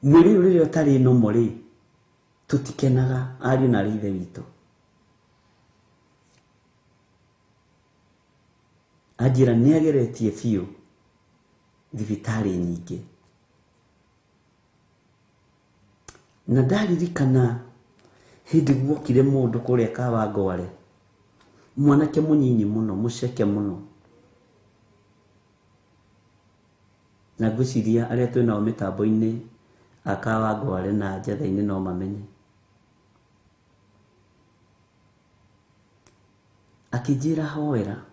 mwĩrĩ ũyũ rĩrĩa ũtarĩ nomo rĩ, tũtikenaga ariũ na arĩ ithe witũ. Anjĩra nĩ ageretie biũ thibitarĩ nyingĩ, na ndaririkana hĩndĩ guokire mũndũ kũrĩa Kawangware, mwanake mũnyinyi mũno, mũceke mũno, na ngwĩciria arĩa twĩnao mĩtambo-inĩ a Kawangware na Njetha-inĩ no mamenye. Akĩnjĩra hoera,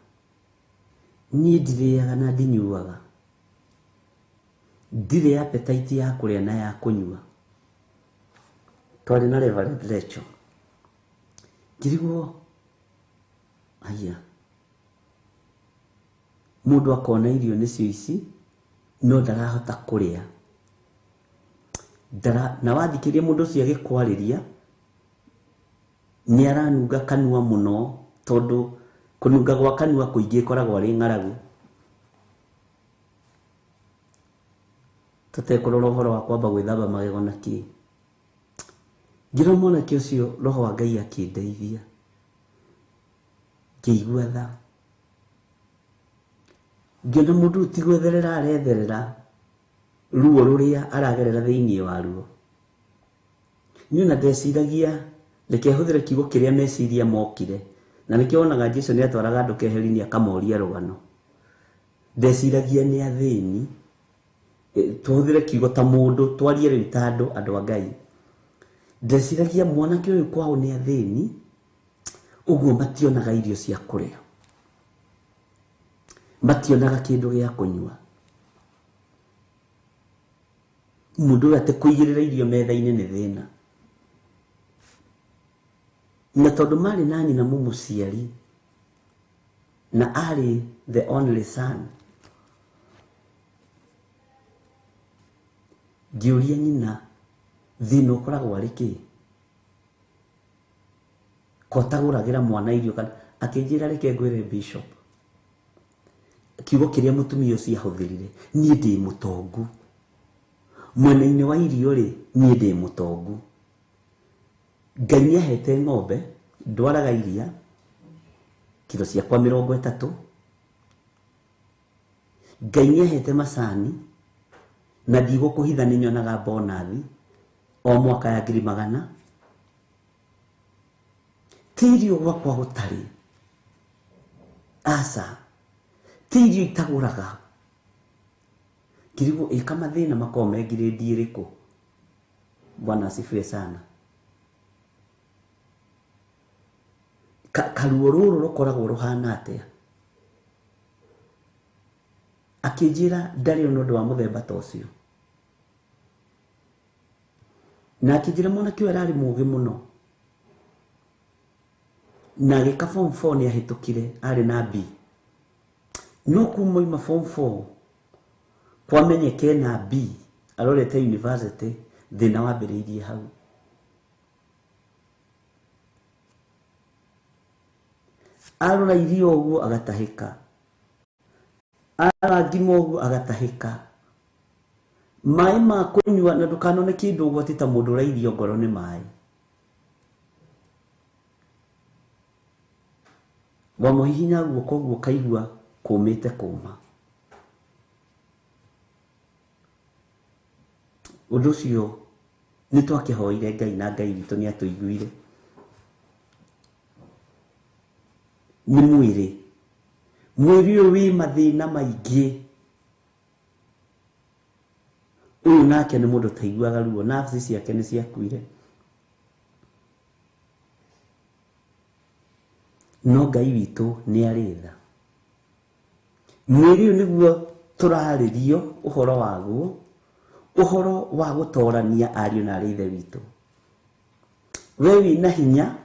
niĩ ndirĩaga na ndinyuaga, ndirĩ appetite ya kũrĩa na ya kũnyua. Twarĩ na Reverend Rachel, ngĩrigwo haiya, mũndũ akona irio nĩcio ici no ndarahota kũrĩa. Na wathikĩrĩria mũndũ ũcio agĩkwarĩria nĩ aranunga kanua mũno, tondũ kũnunga gwa kanua kũingĩ ĩkoragwo arĩ ng'aragu. Tũtekũrora ũhoro wa kwamba gwĩthamba magego na kĩ. Ngĩrora mwanake ũcio, roho wa Ngai akĩndeithia, ngĩigua tha. Ngĩona mũndũ ũyũ ti gwetherera aretherera ruo rũrĩa aragerera thĩinĩ wa ruo. Niĩ ona ndeciragia, reke hũthĩre kiugo kĩrĩa meciria mokire, na nĩkĩo wonaga Jesũ nĩ atwaraga andũ keheri-inĩ akamoria rũgano. Ndeciragia nĩ athĩni, tũhũthĩre kiugo ta mũndũ, twarie rĩu ta andũ, andũ a Ngai. Ndeciragia mwanake ũyũ kwao nĩ athĩni, ũguo mationaga irio cia kũrĩa. Mationaga kĩndũ gĩa kũnyua. Mũndũ ũyũ atĩ kũigĩrĩra irio metha-inĩ nĩ thĩna. Na tondũ marĩ na nyina mũmũciari na arĩ the only son, ngĩũria nyina thĩna ũkoragwo arĩ kĩ, ko tagũragĩra mwana irio kana, akĩnjĩra reke ngwĩre bishop, kiugo kĩrĩa mũtumia ũcio ahũthĩrire, niĩ ndĩ mũtongu mwena-inĩ wa irio rĩ, niĩ ndĩ mũtongu. Ngai nĩahete ng'ombe, ndwaraga iria kiro ciakwa 30. Ngai nĩahete macani na ndigũkũhitha nĩ nyonaga bonathi o mwaka ya 100,000. Ti irio gwakwa gũtarĩ, aca, ti irio itagũraga. Ngirigwo ĩka mathĩna makoragwo me ngirĩndi ĩrĩkũ? Bwana asifiwe sana. Karuo rũrũ rũkoragwo rũhana atĩa? Akĩnjĩra ndarĩ ona ũndũ wa mũthemba ta ũcio. Na akĩnjĩra mwanake ũyũ ararĩ mũũgĩ mũno. Na agĩka form 4 nĩ ahĩtũkire, arĩ na B. No kuma oima form 4 kwamenyeke na B arorete university, thĩna wambĩrĩirie hau. Arora irio ũguo agatahĩka, arora ngima ũguo agatahĩka, maĩ ma kũnyua, na ndũkanone kĩndũ ũguo atĩ ta mũndũ ũrairio ngoro nĩ maĩ. Wamũhihinya guoko ũguo ũkaigua kũmĩte kũma. Ũndũ ũcio nĩ twakĩhoire Ngai na Ngai witũ nĩ atũiguire. Nĩ mwĩrĩ. Mwĩrĩ ũyũ wĩ mathĩna maingĩ. Ũyũ nake nĩ mũndũ ũtaiguaga ruo, nerves ciake nĩ ciakuire. No Ngai witũ nĩ arĩ tha. Mwĩrĩ ũyũ nĩguo tũrarĩrio ũhoro waguo, ũhoro wa gũtorania ariũ na arĩ ithe witũ. We wĩna hinya,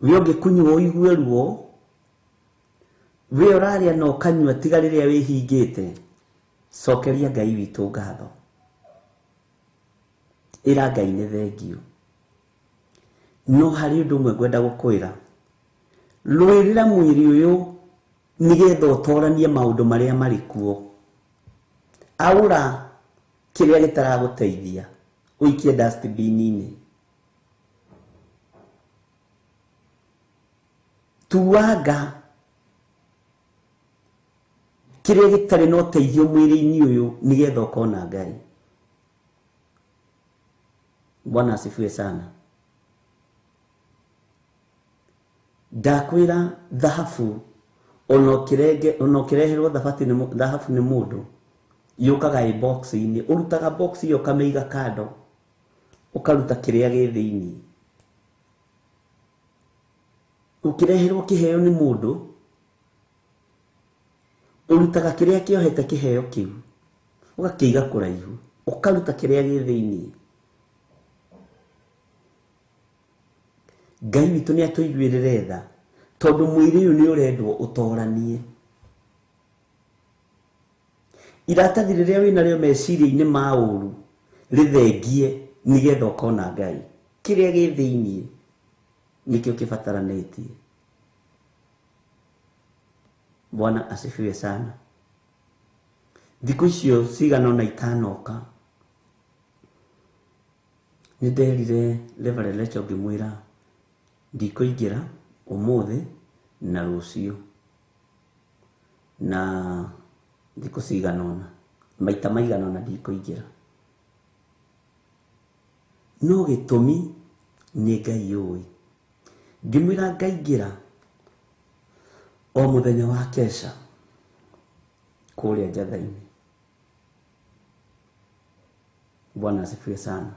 we ũngĩkunyua ũigue ruo, we ũrarĩa na ũkanyua tiga rĩrĩa wĩhingĩte, cokeria Ngai witũ ngatho. Ĩra Ngai nĩ thengio. No harĩ ũndũ ũmwe ngwenda gũkwĩra, rũĩrĩra mwĩrĩ ũyũ nĩgetha ũtoranie maũndũ marĩa marĩ kuo. Aũra kĩrĩa gĩtaragũteithia, ũikie dustbin-inĩ. Tuanga kĩrĩa gĩtarĩ na ũteithio mwĩrĩ-inĩ ũyũ nĩgetha ũkona Ngai. Bwana asifiwe sana. Ndakwĩra thahabu ona ũkĩreherwo thahabu nĩ mũndũ, yũkaga ĩ box-inĩ, ũrutaga box ĩyo ũkamĩiga kando, ũkaruta kĩrĩa gĩ thĩinĩ. Ũkĩreherwo kĩheo nĩ mũndũ, ũrutaga kĩrĩa kĩohete kĩheo kĩu, ũgakĩiga kũraihu, ũkaruta kĩrĩa gĩ thĩinĩ. Ngai witũ nĩ atũiguĩrĩre tha, tondũ mwĩrĩ ũyũ nĩ ũrendwo ũtoranie. Iratathi rĩrĩa wĩnarĩo meciria-inĩ ma ũru rĩthengie nĩgetha ũkona Ngai. Kĩrĩa gĩ thĩinĩ nĩkĩo kĩbataranĩtie. Bwana asifiwe sana. Thikũ icio cigana ũna itanoka, nĩ nderire Reverend Rachel ngĩmwĩra ndikũingĩra ũmũthĩ na rũciũ na thikũ cigana ũna, maita maigana ũna ndikũingĩra. No gĩtũmi nĩ Ngai ũĩ. Ngĩmwĩra ngaingĩra o mũthenya wa kesha kũrĩa Njatha-inĩ. Bwana asifiwe sana.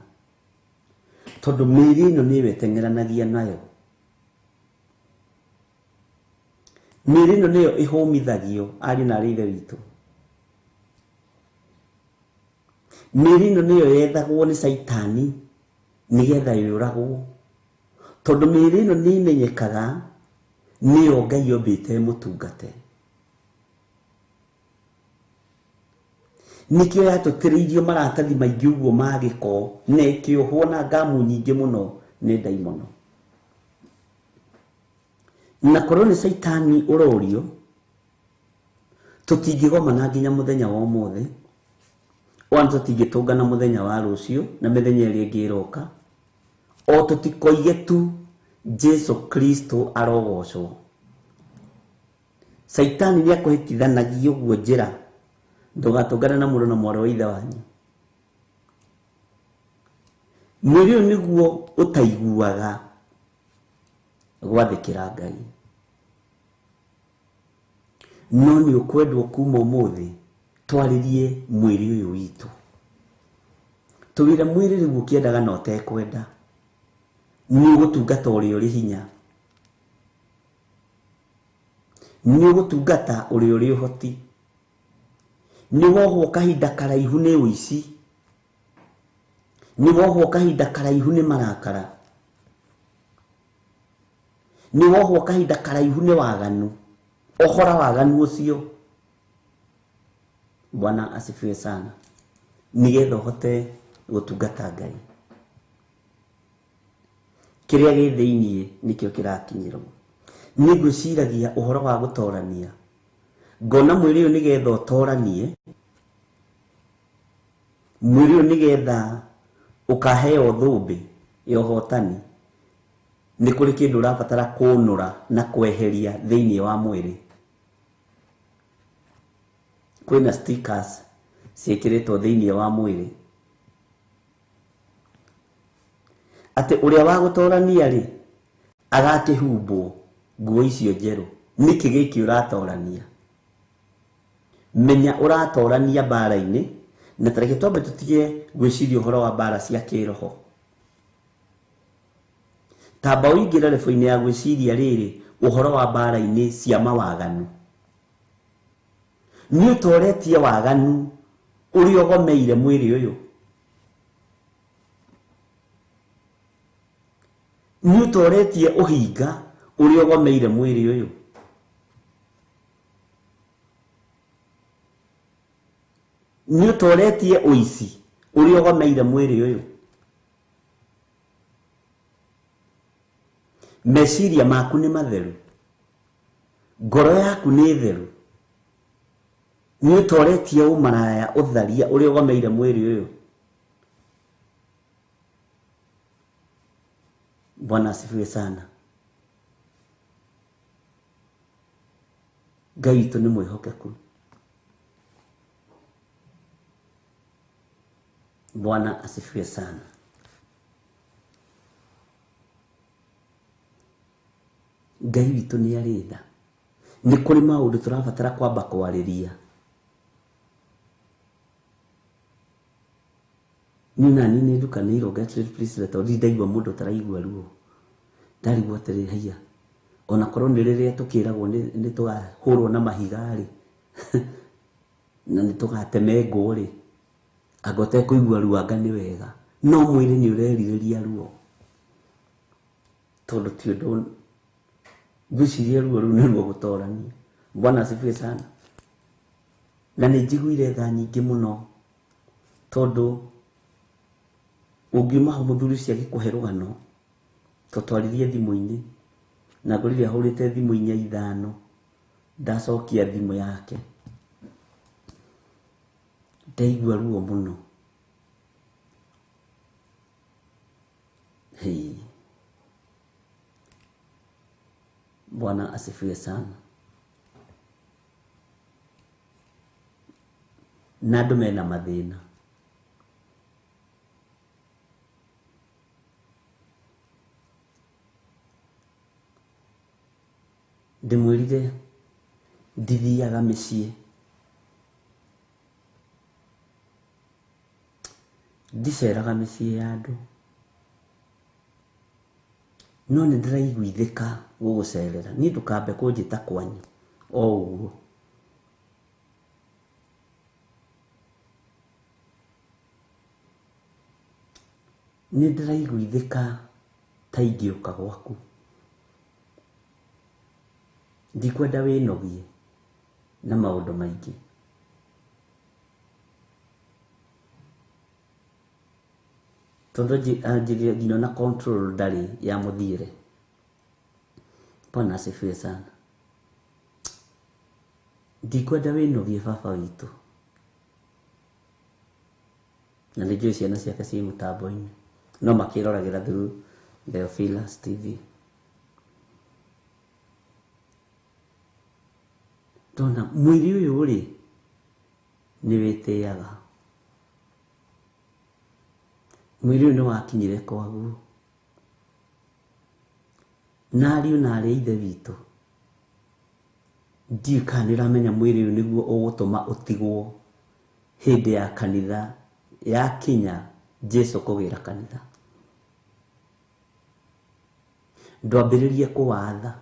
Tondũ mĩĩrĩ ĩno nĩyo ĩteng'eranagia nayo. Mĩĩrĩ ĩno nĩyo ĩhũmithagio ariũ na arĩ ithe witũ. Mĩĩrĩ ĩno nĩyo yethagwo nĩ Caitani nĩgetha yũragwo, tondũ mĩĩrĩ ĩno nĩ ĩmenyekaga nĩyo Ngai ombĩte mũtungate. Nĩkĩo yatũtĩrĩirio maratathi maingĩ ũguo ma gĩko na ĩkĩohwo na ngamu nyingĩ mũno nĩ ndaimono. Na korwo nĩ Caitani ũrorio, tũtingĩgomana nginya mũthenya wa ũmũthĩ, ona tũtingĩtũngana mũthenya wa rũciũ na mĩthenya ĩrĩa ĩngĩ ĩroka, o tũtikoige tu Jesu Kristo arogocwo. Caitani nĩ akũhĩtithanagia ũguo njĩra ndũgatũngane na mũrũ na mwarĩ wa ithe wanyu. Mwĩrĩ ũyũ nĩguo ũtaiguaga gwathĩkĩra Ngai, no nĩ ũkwendwo kuma ũmũthĩ twarĩrie mwĩrĩ ũyũ witũ, tũwĩre mwĩrĩ rĩu ũkĩendaga na ũtekwenda nĩ ũgũtungata ũrĩa ũrĩ hinya, nĩ ũgũtungata ũrĩa ũrĩ ũhoti, nĩ wohwo kahinda karaihu nĩ ũici, nĩ wohwo kahinda karaihu nĩ marakara, nĩ wohwo kahinda karaihu nĩ waganu, ohora waganu ũcio. Bwana asifiwe sana. Nĩgetha ũhote gũtungata Ngai. Kĩrĩa gĩ thĩiniĩ nĩkĩo kĩrakinyĩrwo. Niĩ ngwĩciragia ũhoro wa gũtorania, ngona mwĩrĩ ũyũ nĩgetha ũtoranie, mwĩrĩ ũyũ nĩgetha ũkaheo thũmbĩ ya ũhotani, nĩ kũrĩ kĩndũ ũrabatara kũnũra na kweheria thĩiniĩ wa mwĩrĩ. Kwĩna stickers ciĩkĩrĩtwo thĩiniĩ wa mwĩrĩ atĩ ũrĩa wa gũtorania rĩ agakĩhumbwo nguo icio njerũ. Nĩkĩ gĩkĩ ũratorania? Menya ũratorania mbara-inĩ, na tareke twambe tũtige gwĩciria ũhoro wa mbara cia kĩroho. Tamba ũingĩre rebo-inĩ ya gwĩciria rĩrĩ ũhoro wa mbara-inĩ cia mawaganu. Nĩ ũtoretie waganu ũrĩa ũgomeire mwĩrĩ ũyũ. Nĩ ũtoretie ũhinga ũrĩa ũgomeire mwĩrĩ ũyũ. Nĩ ũtoretie ũici ũrĩa ũgomeire mwĩrĩ ũyũ. Meciria maku nĩ matheru, ngoro yaku nĩ theru. Nĩ ũtoretie ũmaraya, ũtharia ũrĩa ũgomeire mwĩrĩ ũyũ. Bwana asifiwe sana. Ngai witũ nĩ mwĩhokeku. Bwana asifiwe sana. Ngai witũ nĩ arĩ tha. Nĩ kũrĩ maũndũ tũrabatara kwamba kwarĩria. Niĩ nani nĩ ndukanĩirwo Gertrude Priscilla tondũ ndirĩ ndaigua mũndũ ũtaraigua ruo. Ndarigwo atĩrĩ, haiya, ona korwo nĩ rĩrĩa tũkĩragwo nĩ tũkahũrwo na mahiga rĩ, na nĩ tũgatemengwo rĩ, anga ũtekũigua ruo anga nĩ wega. No mwĩrĩ nĩ ũrerirĩria ruo, tondũ ti ũndũ ngwĩciria ruo rũu nĩruo gũtorania. Bwana asifiwe sana. Na nĩ njiguire tha nyingĩ mũno, tondũ ũngiuma hau mũthuri ũcio agĩkũhe rũgano, tũtwaririe thimũ-inĩ, na ngorire ahũrĩte thimũ inya ithano, ndacokia thimũ yake. Ndaigua ruo mũno. Hey. Bwana asifiwe sana. Na andũ mena mathĩna. Ndĩmwĩrire ndithiaga mĩciĩ, ndiceraga mĩciĩ ya andũ, no nĩ ndĩraiguithĩka gũgũcerera. Niĩ ndũkambe kũnjĩta kwanyu. O ũguo. Nĩ ndĩraiguithĩka ta ingĩũka gwaku. Ndikwenda wĩnogie na maũndũ maingĩ. Tondũ anjĩrire nginya na control ndarĩ ya mũthiĩre. Bwana asifiwe sana. Ndikwenda wĩnogie baba witũ. Na nĩ njũĩ ciana ciake ciĩ mũtambo-inĩ. No makĩroragĩra through Theophilus TV. Ndona mwĩrĩ ũyũ rĩ nĩ wĩtĩaga. Mwĩrĩ ũyũ nĩ wakinyire kwaguo. Na ariũ na arĩ a ithe witũ, ndiũĩ kana nĩ ũramenya mwĩrĩ ũyũ nĩguo ũgũtũma ũtigwo hĩndĩ ya kanitha yakinya Jesu kũgĩra kanitha. Ndwambĩrĩrie kũwatha,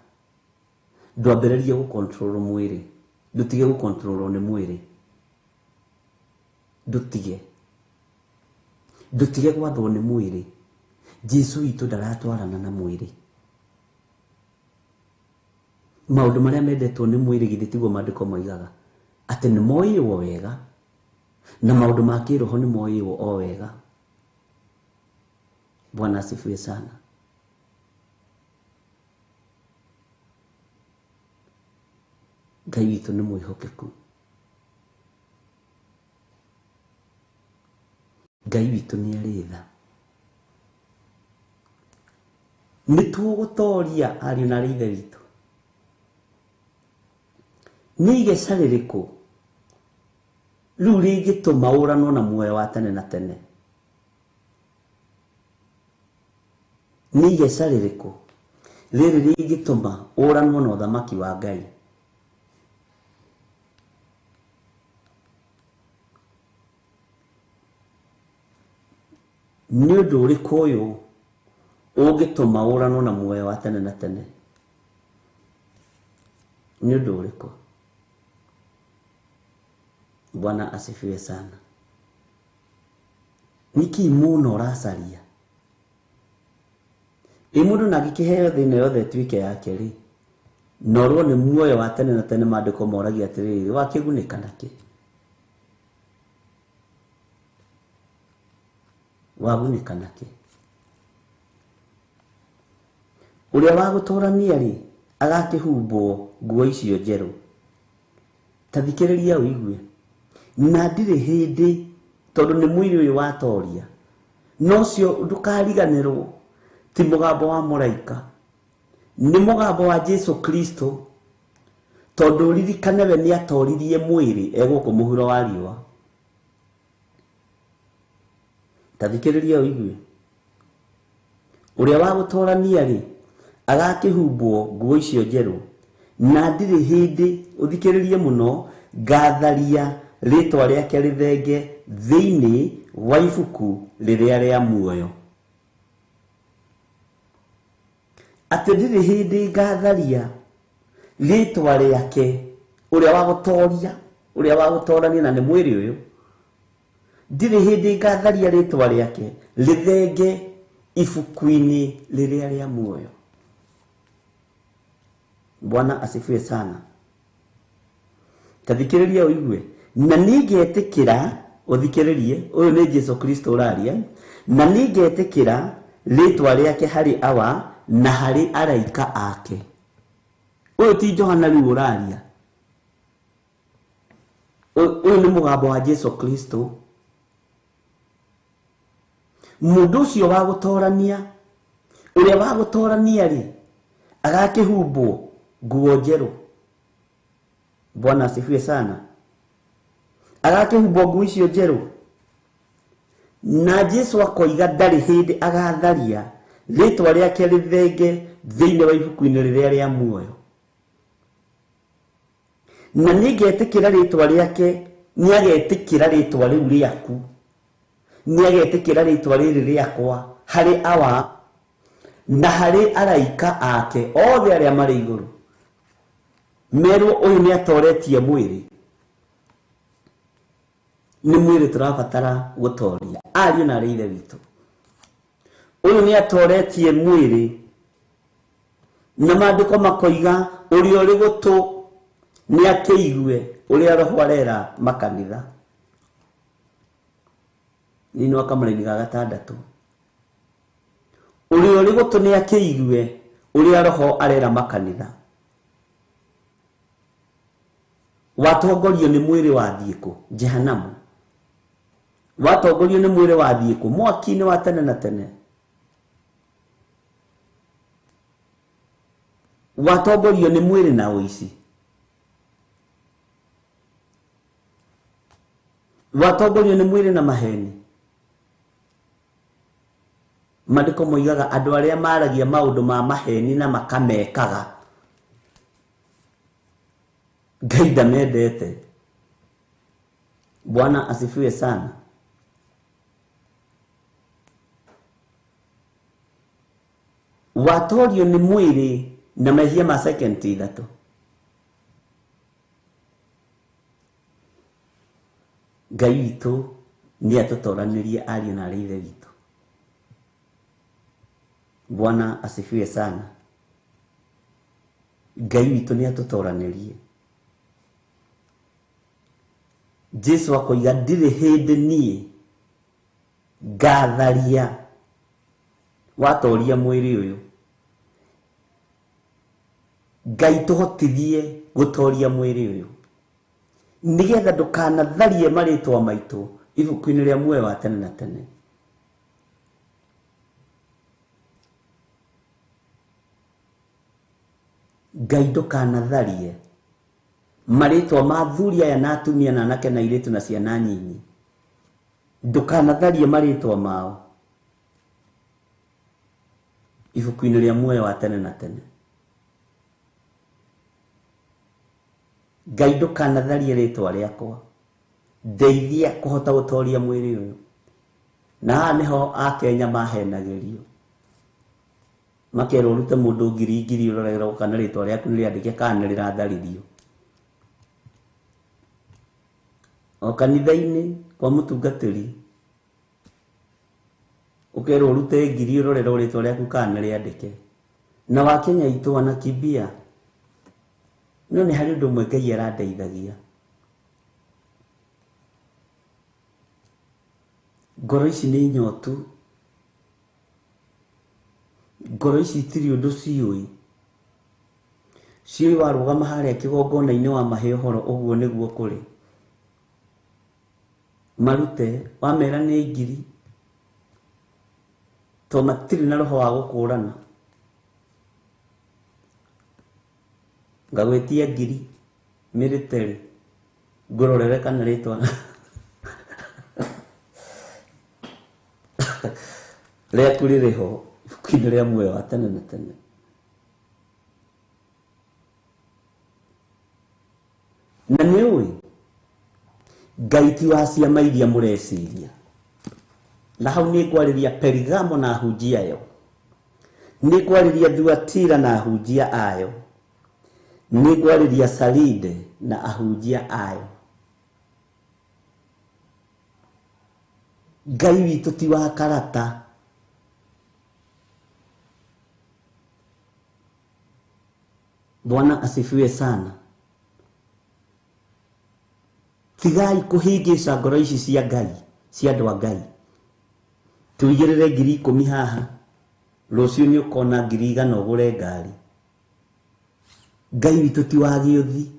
ndwambĩrĩrie gũ-control mwĩrĩ, ndũtige gũ-control nĩ mwĩrĩ, ndũtige ndũtige gwathwo nĩ mwĩrĩ. Jesu witũ ndaratwarana na mwĩrĩ. Maũndũ marĩa mendetwo nĩ mwĩrĩ githĩ tiguo maandĩko moigaga atĩ nĩ moĩrwo wega, na maũndũ ma kĩroho nĩ moĩrwo o wega. Bwana asifiwe sana. Ngai witũ nĩ mwĩhokeku. Ngai witũ nĩ arĩ tha. Nĩ tũgũtoria ariũ na arĩ ithe witũ. Nĩ igeca rĩrĩkũ rĩu rĩngĩtũma ũranwo na muoyo wa tene na tene? Nĩ igeca rĩrĩkũ rĩrĩ rĩngĩtũma ũranwo na ũthamaki wa Ngai? Nĩ ũndũ ũrĩkũ ũyũ ũngĩtũma ũranwo na muoyo wa tene na tene? Nĩ ũndũ ũrĩkũ? Bwana asifiwe sana. Nĩkĩ mũno ũracaria? Ĩ mũndũ na angĩkĩheo thĩ ĩno yothe ĩtuĩke yake rĩ, na orwo nĩ muoyo wa tene na tene, maandĩko moragia atĩrĩrĩ, wakĩgunĩka nakĩ? Wagunĩka nakĩ? Ũrĩa wa gũtũrania rĩ, agakĩhumbwo nguo icio njerũ. Ta thikĩrĩria ũigue. Na ndirĩ hĩndĩ, tondũ nĩ mwĩrĩ ũyũ watoria, no ũcio ndũkariganĩrwo ti mũgambo wa mũraika, nĩ mũgambo wa Jesu Kristo, tondũ ũririkane we nĩ atoririe mwĩrĩ egũkũ mũhuro wa riũa. Ta thikĩrĩria ũigue. Ũrĩa wa gũtorania rĩ, agakĩhumbwo nguo icio njerũ, na ndirĩ hĩndĩ, ũthikĩrĩrie mũno, ngatharia rĩtwa rĩake rĩthenge thĩinĩ wa ibuku rĩrĩa rĩa muoyo. Atĩ ndirĩ hĩndĩ ngatharia rĩtwa rĩake, ũrĩa wa gũtoria, ũrĩa wa gũtorania na nĩ mwĩrĩ ũyũ, ndirĩ hĩndĩ ngatharia rĩtwa rĩake rĩthenge ibuku-inĩ rĩrĩa rĩa muoyo. Bwana asifiwe sana. Ta thikĩrĩria ũigue. Na nĩngetĩkĩra, ũthikĩrĩrie, ũyũ nĩ Jesu Kristo ũraria, na nĩngetĩkĩra rĩtwa rĩake harĩ awa na harĩ araika ake. Ũyũ ti Johana rĩu ũraria. Ũyũ nĩ mũgambo wa Jesu Kristo. Mũndũ ũcio wa gũtorania, ũrĩa wa gũtorania rĩ, agakĩhumbwo nguo njerũ. Bwana asifiwe sana. Agakĩhumbwo nguo icio njerũ. Na Jesu akoiga ndarĩ hĩndĩ agatharia rĩtwa rĩake rĩthenge thĩinĩ wa ibuku-inĩ rĩrĩa rĩa muoyo. Na nĩngetĩkĩra rĩtwa rĩake, nĩagetĩkĩra rĩtwa rĩu rĩaku, nĩagetĩkĩra rĩtwa rĩrĩ rĩakwa harĩ awa na harĩ araika ake othe arĩa marĩ igũrũ. Merwo ũyũ nĩ atoretie mwĩrĩ. Nĩ mwĩrĩ tũrabatara gũtoria. Ariũ na arĩ ithe witũ. Ũyũ nĩ atoretie mwĩrĩ. Na maandĩko makoiga ũrĩa ũrĩ gũtũ nĩ akĩigue ũrĩa roho arera makanitha. Thĩinĩ wa kamũraini ga gatandatũ. Ũrĩa ũrĩ gũtũ nĩ akĩigue ũrĩa roho arera makanitha. Watongorio nĩ mwĩrĩ wathiĩ kũ? Jehanamu. Watongorio nĩ mwĩrĩ wathiĩ kũ? Mwaki-inĩ wa tene na tene. Watongorio nĩ mwĩrĩ na ũici. Watongorio nĩ mwĩrĩ na maheni. Maandĩko moigaga andũ arĩa maragia maũndũ ma maheni na makamekaga Ngai ndamendete. Bwana asifiwe sana. Watorio nĩ mwĩrĩ na mehia ma second ithatũ. Ngai witũ nĩ atũtoranĩrie ariũ na arĩ ithe witũ. Bwana asifiwe sana. Ngai witũ nĩ atũtoranĩrie. Jesu akoiga ndirĩ hĩndĩ niĩ ngatharia watoria mwĩrĩ ũyũ. Ngai tũhotithie gũtoria mwĩrĩ ũyũ nĩgetha ndũkanatharie marĩtwa maitũ ibuku-inĩ rĩa muoyo wa tene na tene. Ngai ndũkanatharie marĩtwa ma athuri aya na atumia na anake na airĩtu na ciana nyinyi. Ndũkanatharie marĩtwa mao ibuku-inĩ rĩa muoyo wa tene na tene. Ngai ndũkanatharie rĩtwa rĩakwa, ndeithia kũhota gũtoria mwĩrĩ ũyũ. Na haha nĩho akenya mahenagĩrio, makerwo ũrute mũndũ ngiri ngiri ũrorerwo kana rĩtwa rĩaku nĩ rĩandĩke kana nĩ rĩratharirio. O kanitha-inĩ kwa mũtungatĩri ũkerwo ũrute ngiri ũrorerwo rĩtwa rĩaku kana nĩ rĩandĩke. Na wakenya aitũ wanakimbia. No nĩ harĩ ũndũ ũmwe Ngai arandeithagia. Ngoro ici nĩ nyotu. Ngoro ici itirĩ ũndũ ciũĩ. Ciũĩ warũgama harĩa kĩgongona-inĩ wamahe ũhoro ũguo nĩguo kũrĩ. Marute wamera nĩ ngiri to matirĩ na roho wa gũkũrana. Ngagwĩtia ngiri mĩrĩterĩ ngũrorere kana rĩtwa rĩaku rĩrĩ ho ibuku-inĩ rĩa muoyo wa tene na tene. Na nĩ ũĩ Ngai ti wa ciama iria mũreciria. Na hau nĩ ngwarĩria Perigamo na ahunjia ayo, nĩ ngwarĩria Thuatira na ahunjia ayo, nĩ ngwarĩria Saride na ahunjia ayo. Ngai witũ ti wa karata. Bwana asifiwe sana. Tigai kũhĩngĩca ngoro ici cia Ngai, cia andũ a Ngai. Tũigĩrĩre 10,000 haha, rũciũ nĩ ũkona 100,000 ũgũre ngari. Ngai witũ ti wa gĩũthi.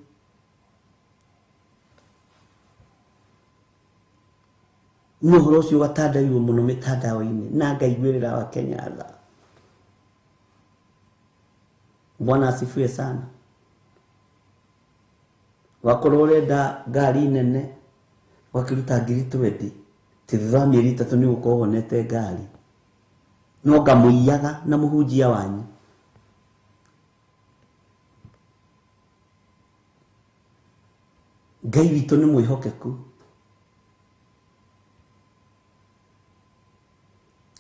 Nĩ ũhoro ũcio ũgatandaiwo mũno mĩtandao-inĩ na ngaiguĩrĩra Wakenya tha. Bwana asifiwe sana. Wakorwo ũrenda ngari nene ũgakĩruta 20,000, ti thutha wa mĩeri 3 nĩ ũgũkorwo wonete ngari. No ngamũiyaga na mũhunjia wanyu. Ngai witũ nĩ mwĩhokeku.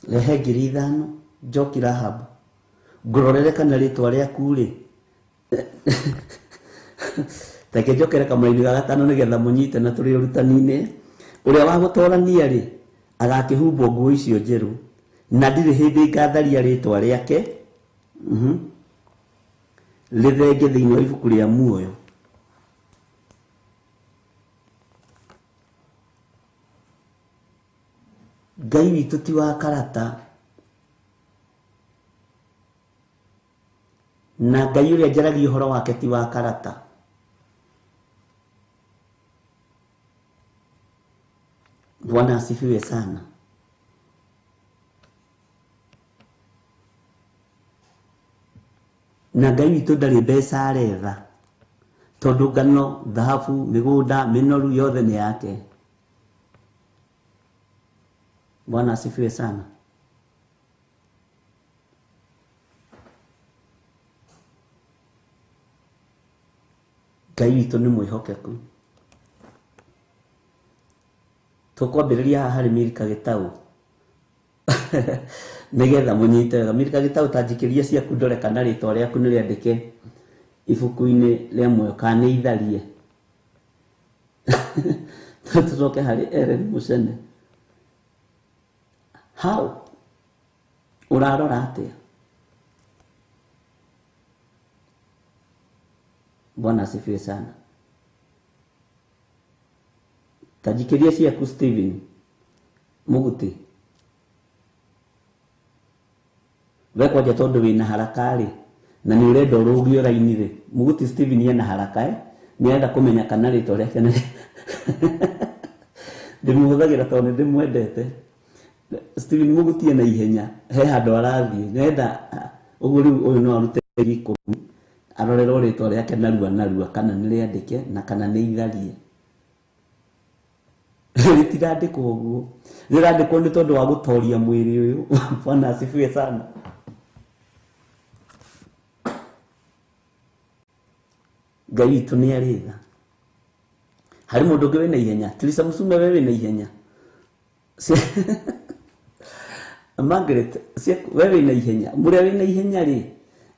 Rehe 5,000 njoki Rahabu, ngũrorere kana rĩtwa rĩaku rĩ Reke njokere kamũraini ga gatano nĩgetha mũnyite na tũrĩ ũrutani-inĩ. Ũrĩa wa gũtorania rĩ, agakĩhumbwo nguo icio njerũ, na ndirĩ hĩndĩ ngatharia rĩtwa rĩake rĩthenge thĩinĩ wa ibuku rĩa muoyo. Ngai witũ ti wa karata, na Ngai ũrĩa njaragia ũhoro wake ti wa karata. Bwana asifiwe sana. Na Ngai witũ ndarĩ mbeca aretha, tondũ ngano, thahabu, mĩgũnda, mĩnoru yothe nĩ yake. Bwana asifiwe sana. Ngai witũ nĩ mwĩhokeku. Tũkwambĩrĩria haha harĩ Milka Gĩtaũ nĩgetha mũnyite wega. Milka Gĩtaũ, ta njikĩria ciaku ndore kana rĩtwa rĩaku nĩ rĩandĩke ibuku-inĩ rĩa muoyo kana nĩ itharie. Tũcoke harĩ Ellen Mucene. How ũrarora atĩa? Bwana asifiwe sana. Tajikĩria ciaku Stephen Muguti. We kwanja tondũ wĩna haraka rĩ, na nĩ ũrenda ũrũgio raini rĩ, Muguti Stephen ena haraka nĩ arenda kũmenya kana rĩtwa rĩake nĩ ndĩmũhũthagĩra tondũ nĩ ndĩmwendete. Stephen Muguti ena ihenya, he handũ arathiĩ, nĩarenda ũguo rĩu ũyũ no arute 10,000 arorerwo rĩtwa rĩake narua narua kana nĩ rĩandĩke na kana nĩ itharie. Rĩtirandĩkwo ũguo, rĩrandĩkwo nĩ tondũ wa gũtoria mwĩrĩ ũyũ. Bwana asifiwe sana. Ngai witũ nĩ arĩ tha. Harĩ mũndũ ũngĩ wĩna ihenya? Teresa Musume, we wĩna ihenya? Margaret, we wĩna ihenya? Mũrĩa wĩna ihenya rĩ,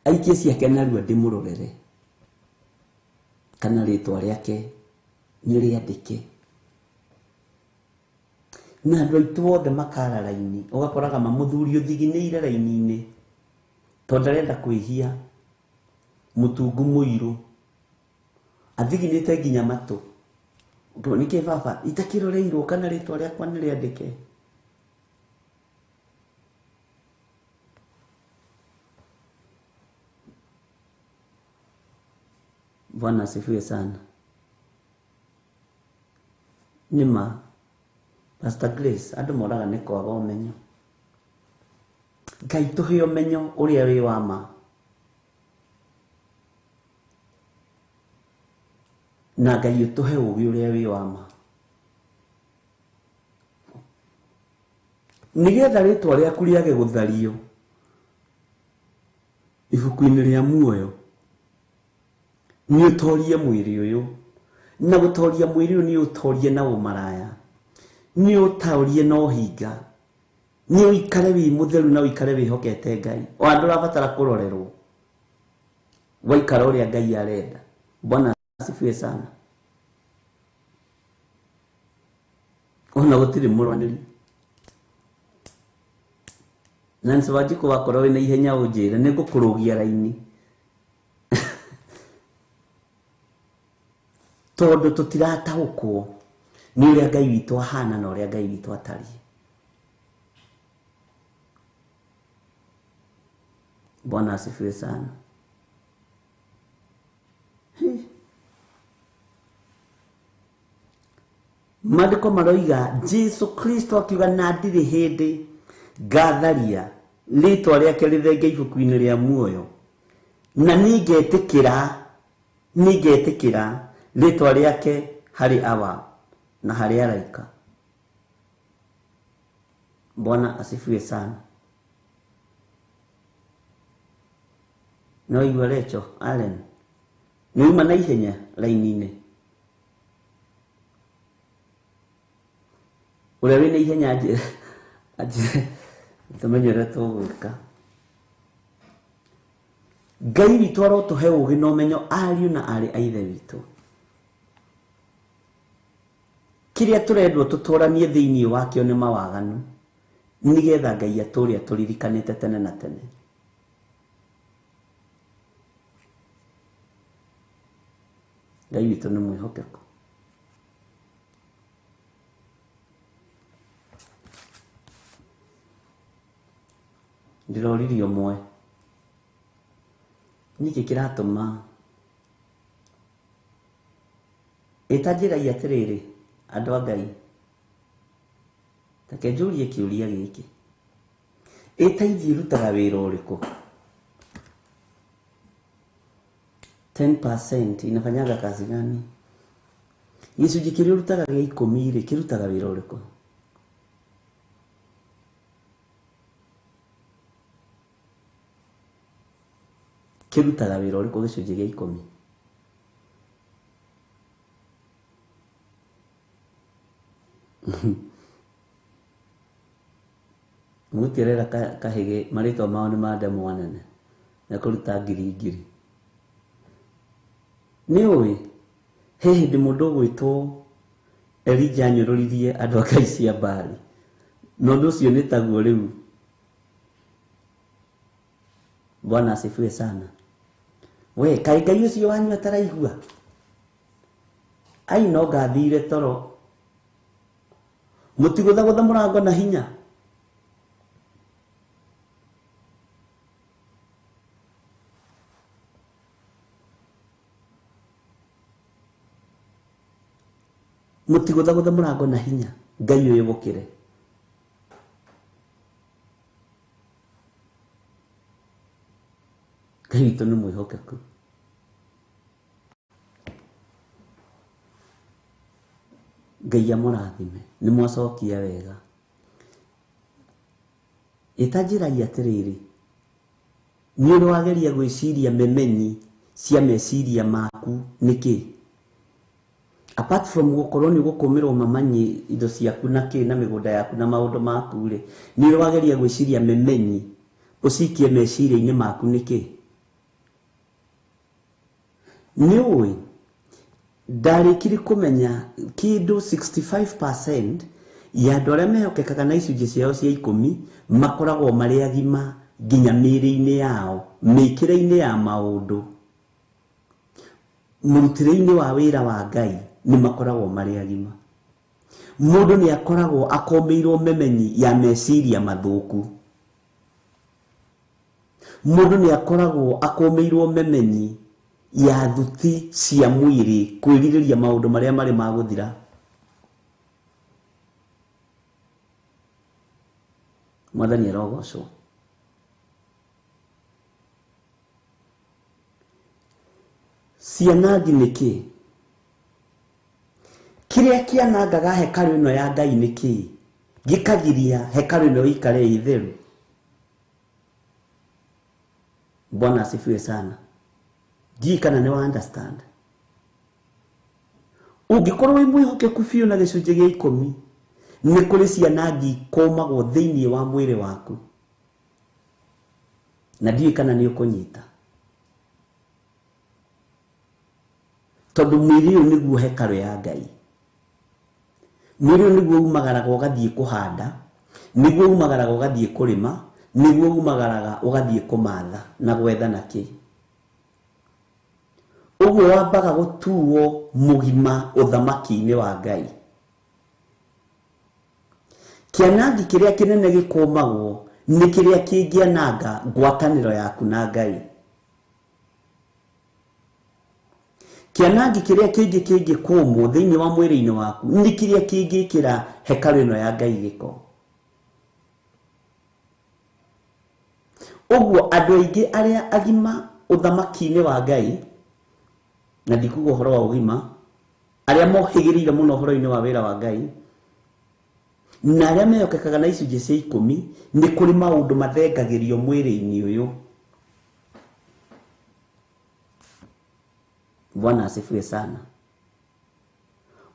aikie ciake narua ndĩmũrorere kana rĩtwa rĩake nĩ rĩandĩke. Na andũ aitũ othe makara raini, ũgakoraga mamũthuri ũthiginĩire raini-inĩ tondũ arenda kwĩhia. Mũtungu mũirũ athiginĩte nginya matũ. Nĩkĩ baba itakĩroreirwo kana rĩtwa rĩakwa nĩ rĩandĩke? Bwana asifiwe sana. Nĩma Pastor Grace, andũ moraga nĩ kwaga ũmenyo. Ngai tũhe ũmenyo ũrĩa wĩ wa ma, na Ngai ũtũhe ũũgĩ ũrĩa wĩ wa ma, nĩgetha rĩtwa rĩaku rĩage gũthario ibuku-inĩ rĩa muoyo. Nĩ ũtorie mwĩrĩ ũyũ, na gũtoria mwĩrĩ ũyũ nĩ ũtorie na ũmaraya, nĩ ũtorie na ũhinga, nĩ ũikare wĩ mũtheru na ũikare wĩhokete Ngai. O andũ ũrabatara kũrorerwo, waikara ũrĩa Ngai arenda. Bwana asifiwe sana. Ona gũtirĩ mũrũanĩri. Nancy Wanjikũ, wakorwo wĩna ihenya ũnjĩre, nĩ ngũkũrũgia raini, tondũ tũtirataũkwo nĩ ũrĩa Ngai witũ ahana na ũrĩa Ngai witũ atariĩ. Bwana asifiwe sana. Maandĩko maroiga Jesu Kristo akiuga na ndirĩ hĩndĩ ngatharia rĩtwa rĩake rĩthenge ibuku-inĩ rĩa muoyo, na nĩngetĩkĩra rĩtwa rĩake harĩ awa na harĩ araika. Bwana asifiwe sana. No igua Rachel Allen nĩ uma na ihenya raini-inĩ. Ũrĩa wĩna ihenya anjĩre tũmenye ũrĩa tũgwĩka. Ngai witũ arotũhe ũũgĩ na ũmenyo ariũ na aarĩ a Ithe witũ. Kĩrĩa tũrendwo tũtũranie thĩinĩ wakĩo nĩ mawaganu, nĩgetha Ngai atũũre atũririkanĩte tene na tene. Ngai witũ nĩ mwĩhokeku. Ndĩroririe ũmwe, nĩkĩ kĩratũma ĩtanjĩrai atĩrĩrĩ, andũ a Ngai, take njũrie kĩũria gĩkĩ, ĩtaithi ĩrutaga wĩra ũrĩkũ? 10% inafanyaga kazi gani? Gĩcunjĩ kĩrĩa ũrutaga gĩa ikũmi rĩ, kĩrutaga wĩra ũrĩkũ? Kĩrutaga wĩra ũrĩkũ gĩcunjĩ gĩa ikũmi? Mũtirera kahĩgĩ marĩtwa mao nĩ ma ndemwa nene na kũruta ngiri ngiri. Nĩ ũĩ he hĩndĩ mũndũ ũgwĩtwo Elija anyũrũririe andũ a ngai cia Baali, na ũndũ ũcio nĩ taguo rĩu. Bwana asifiwe sana. We kaĩ Ngai ũcio wanyu ataraigua? Ai no ngathire toro. Mũtigũthagũtha mũrango na hinya. Mũtigũthagũtha mũrango na hinya. Ngai ũyũ gũkĩre. Ngai witũ nĩ mwĩhokeku. Ngai amũrathime, nĩ mwacokia wega. Ĩtanjĩrai atĩrĩrĩ, nĩ ũrĩ wageria gwĩciria memenyi cia meciria maku nĩkĩ? Apart from gũkorwo nĩ ũgũkũmĩrwo mamanyi indo ciaku na kĩ na mĩgũnda yaku na maũndũ maku rĩ, nĩ ũrĩ wageria gwĩciria memenyi ũcikie meciria-inĩ maku nĩkĩ? Nĩ ũĩ ndarĩkire kũmenya kĩndũ 65% ya andũ arĩa mehokekaga na icunjĩ ciao cia ikũmi makoragwo marĩ agima nginya mĩĩrĩ-inĩ yao, mĩkĩre-inĩ ya maũndũ, mũrutĩre-inĩ wa wĩra wa Ngai nĩ makoragwo marĩ agima. Mũndũ nĩ akoragwo akomĩirwo memenyi ya meciria mathũku. Mũndũ nĩ akoragwo akomĩirwo memenyi ya thuti cia mwĩrĩ kwĩrirĩria maũndũ marĩa marĩ ma gũthira. Mwathani arogocwo. Cianangi nĩ kĩ? Kĩrĩa kĩanangaga hekarũ ĩno ya Ngai nĩ kĩ? Gĩkagiria hekarũ ĩno ĩikare ĩ theru. Bwana asifiwe sana. Ndiũĩ kana nĩ wa understand. Ũngĩkorwo wĩ mwĩhokeku biũ na gĩcunjĩ gĩa ikũmi, nĩ kũrĩ cianangi ikũmagwo thĩinĩ wa mwĩrĩ waku. Na ndiũĩ kana nĩ ũkũnyita. Tondũ mwĩrĩ ũyũ nĩguo hekarũ ya Ngai. Mwĩrĩ ũyũ nĩguo umagaraga ũgathiĩ kũhanda, nĩguo umagaraga ũgathiĩ kũrĩma, nĩguo umagaraga ũgathiĩ kũmatha na gwetha na kĩ. Ũguo wambaga gũtuo mũgima ũthamaki-inĩ wa Ngai. Kĩanangi kĩrĩa kĩnene gĩkũmagwo nĩ kĩrĩa kĩngĩananga ngwatanĩro yaku na Ngai. Kĩanangi kĩrĩa kĩngĩ kĩngĩkũmwo thĩinĩ wa mwĩrĩ-inĩ waku nĩ kĩrĩa kĩngĩkĩra hekarũ ĩno ya Ngai gĩko. Ũguo andũ aingĩ arĩa agima ũthamaki-inĩ wa Ngai, na ndikuga ũhoro wa ũgima, arĩa mohĩgĩrĩire mũno ũhoro-inĩ wa wĩra wa Ngai, na arĩa mehokekaga na icunjĩ cia ikũmi, nĩ kũrĩ maũndũ mathengagĩrio mwĩrĩ-inĩ ũyũ. Bwana asifiwe sana.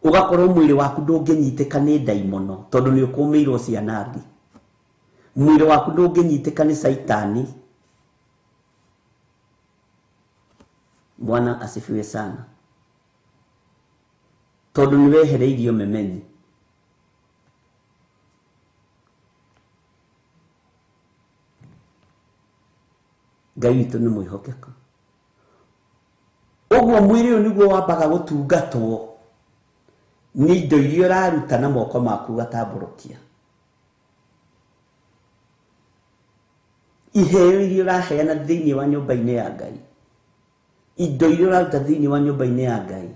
Ũgakorwo mwĩrĩ waku ndũngĩnyitĩka nĩ ndaimono tondũ nĩ ũkũmĩirwo cianangi. Mwĩrĩ waku ndũngĩnyitĩka nĩ caitani Bwana asifiwe sana. Tondũ nĩ wehereirio memenyi. Ngai witũ nĩ mwĩhokeku. Ũguo mwĩrĩ ũyũ nĩguo wambaga gũtungatwo nĩ indo iria ũraruta na moko maku ũgatambũrũkia. Iheo iria ũraheana thĩinĩ wa nyũmba-inĩ ya Ngai, indo iria ũraruta thĩinĩ wa nyũmba-inĩ ya Ngai,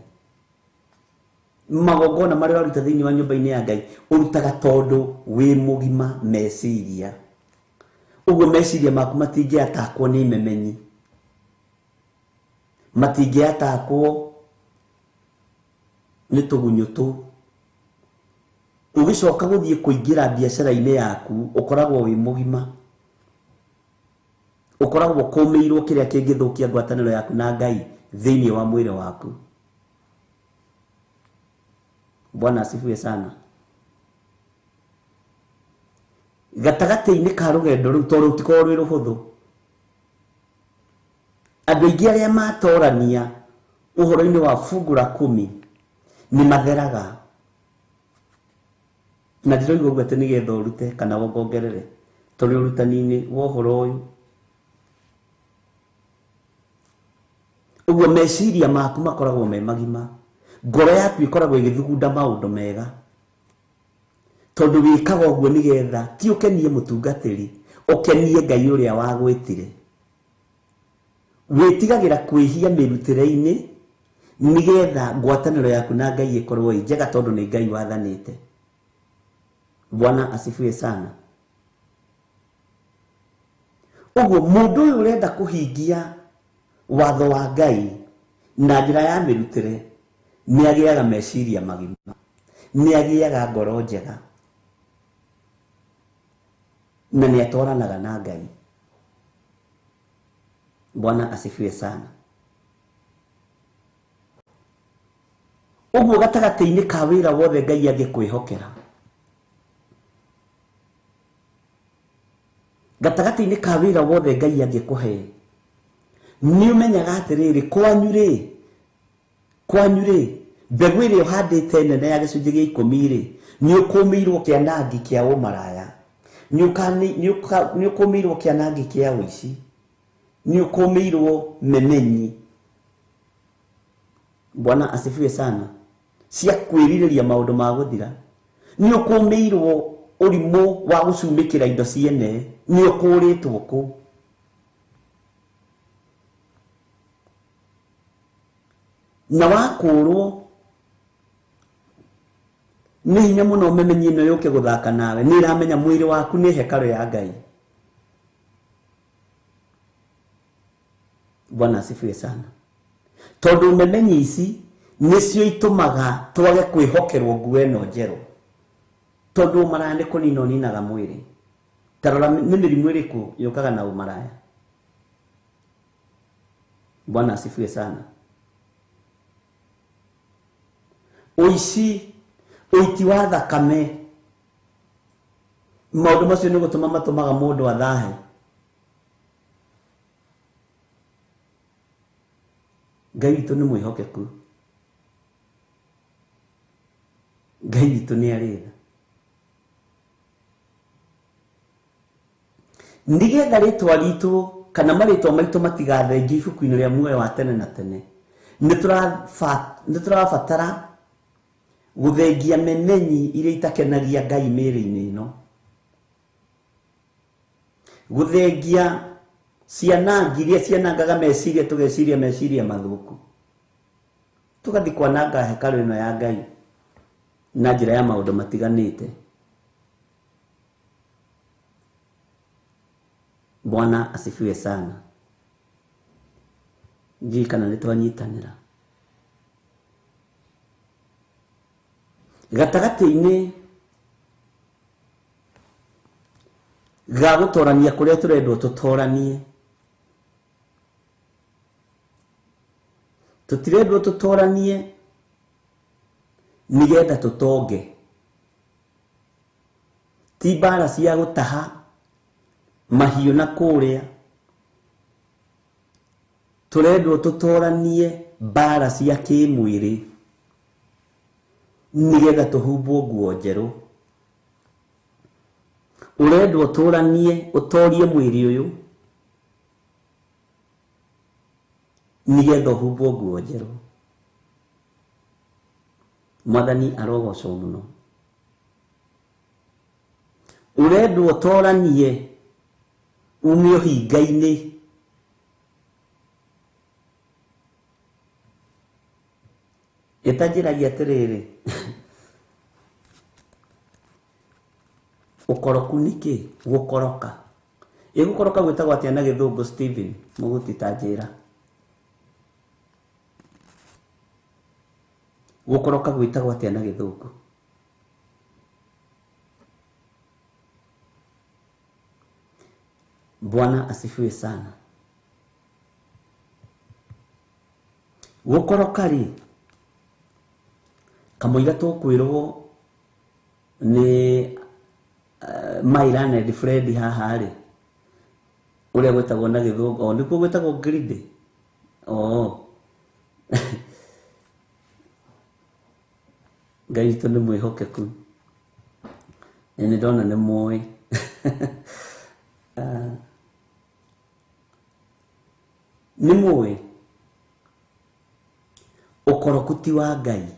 magongona marĩa ũraruta thĩinĩ wa nyũmba-inĩ ya Ngai, ũrutaga tondũ wĩ mũgima meciria. Ũguo meciria maku matingĩatakwo nĩ imemenyi, matingĩatakwo nĩ tũgunyũ tũu. Ũgĩcoka gũthiĩ kũingĩra biacara-inĩ yaku, ũkoragwo wĩ mũgima, ũkoragwo ũkũmĩirwo kĩrĩa kĩngĩthũkia ngwatanĩro yaku na Ngai thĩinĩ wa mwĩrĩ waku. Bwana asifiwe sana. Gatagatĩ-inĩ ka rũgendo rũu, tondũ rũtikoragwo rwĩ rũhũthũ, andũ aingĩ arĩa matorania ũhoro-inĩ wa fungu la kumi nĩ matheraga. Na ndĩroiga ũguo atĩ nĩgetha ũrute kana wongongerere, tũrĩ ũrutani-inĩ wa ũhoro ũyũ. Ũguo meciria maku makoragwo me magima, ngoro yaku ĩkoragwo ĩgĩthugunda maũndũ mega, tondũ wĩkaga ũguo nĩgetha ti ũkenie mũtungatĩri, ũkenie Ngai ũrĩa wagwĩtire. Wĩtigagĩra kwĩhia mĩrutĩre-inĩ nĩgetha ngwatanĩro yaku na Ngai ĩkorwo ĩ njega, tondũ nĩ Ngai wathanĩte. Bwana asifiwe sana. Ũguo mũndũ ũyũ ũrenda kũhingia watho wa Ngai na njĩra ya mĩrutĩre nĩ agĩaga meciria magima, nĩ agĩaga ngoro njega, na nĩ atwaranaga na Ngai. Bwana asifiwe sana. Ũguo gatagatĩ-inĩ ka wĩra wothe Ngai angĩkwĩhokera, gatagatĩ-inĩ ka wĩra wothe Ngai angĩkũhe, nĩ ũmenyaga atĩrĩrĩ, kwanyu rĩ, mbegũ ĩrĩa ũhandĩte nene ya gĩcunjĩ gĩa ikũmi rĩ, nĩ ũkũmĩirwo kĩanangi kĩa ũmaraya, nĩ ũkũmĩirwo kĩanangi kĩa ũici, nĩ ũkũmĩirwo memenyi. Bwana asifiwe sana. Cia kwĩrirĩria maũndũ ma gũthira, nĩ ũkũmĩirwo ũrimũ wa gũcumĩkĩra indo ciene, nĩ ũkũrĩtwo kũu. Na wakũrwo nĩ hinya mũno memenyi ĩno yũke gũthaka nawe, nĩ ĩramenya mwĩrĩ waku nĩ hekarũ ya Ngai. Bwana asifiwe sana. Tondũ memenyi ici nĩcio itũmaga twage kwĩhokerwo nguo ĩno njerũ, tondũ ũmaraya nĩ kũnina ũninaga mwĩrĩ. Ta rora nĩ mĩrimũ ĩrĩkũ yũkaga na ũmaraya. Bwana asifiwe sana. Ũici, ũiti wa thakame, maũndũ macio nĩ gũtũma matũmaga mũndũ athahe. Ngai witũ nĩ mwĩhokeku, Ngai witũ nĩ arĩ tha. Nĩgetha rĩtwa ritũ kana marĩtwa maitũ matigathengio ibuku-inĩ rĩa muoyo wa tene na tene, nĩ tũrabatara gũthengia memenyi iria itakenagia Ngai mĩĩrĩ-inĩ ĩno, gũthengia cianangi iria cianangaga meciria, tũgeciria meciria mathũku, tũgathiĩ kwananga hekarũ ĩno ya Ngai na njĩra ya maũndũ matiganĩte. Bwana asifiwe sana. Ndiũĩ kana nĩ twanyitanĩra. Gatagatĩ-inĩ ga gũtorania kũrĩa tũrendwo tũtoranie, tũtirendwo tũtoranie nĩgetha tũtonge. Ti mbara cia gũtaha mahiũ na kũrĩa, Tũrendwo tũtoranie mbara cia kĩmwĩrĩ nĩgetha tũhumbwo nguo njerũ. Ũrendwo ũtũranie, ũtorie mwĩrĩ ũyũ nĩgetha ũhumbwo nguo njerũ. Mwathani arogocwo mũno. Ũrendwo ũtoranie ume ũhinga-inĩ ĩtanjĩragia atĩrĩrĩ, ũkoroku nĩ kĩ? Gũkoroka. Ĩ gũkoroka gwĩtagwo atĩa na gĩthũngũ, Stephen? Mũgũti ta njĩra. Gũkoroka gwĩtagwo atĩa na gĩthũngũ? Bwana asifiwe sana. Gũkoroka rĩ, kamũira tũkwĩrwo nĩ my learned friend haha rĩ, ũrĩa gwĩtagwo na gĩthũngũ, o nĩkuo gwĩtagwo greedy. Oh. Ngai witũ nĩ mwĩhokeku. Na nĩ ndona nĩ mũĩ. Nĩ mũĩ ũkoroku ti wa Ngai.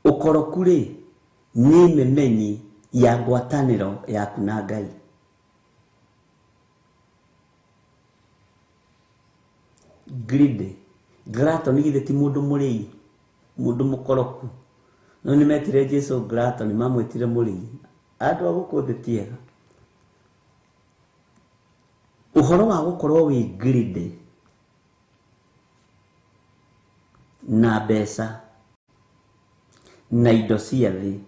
Ũkoroku rĩ nĩ memenyi ya ngwatanĩro yaku na Ngai. Greedy. Glutton githĩ ti mũndũ mũrĩi, mũndũ mũkoroku. No nĩ metire Jesu glutton, mamwĩtire mũrĩi. Andũ a gũkũ thĩ ti ega. Ũhoro wa gũkorwo wĩ greedy na mbeca na indo cia thĩ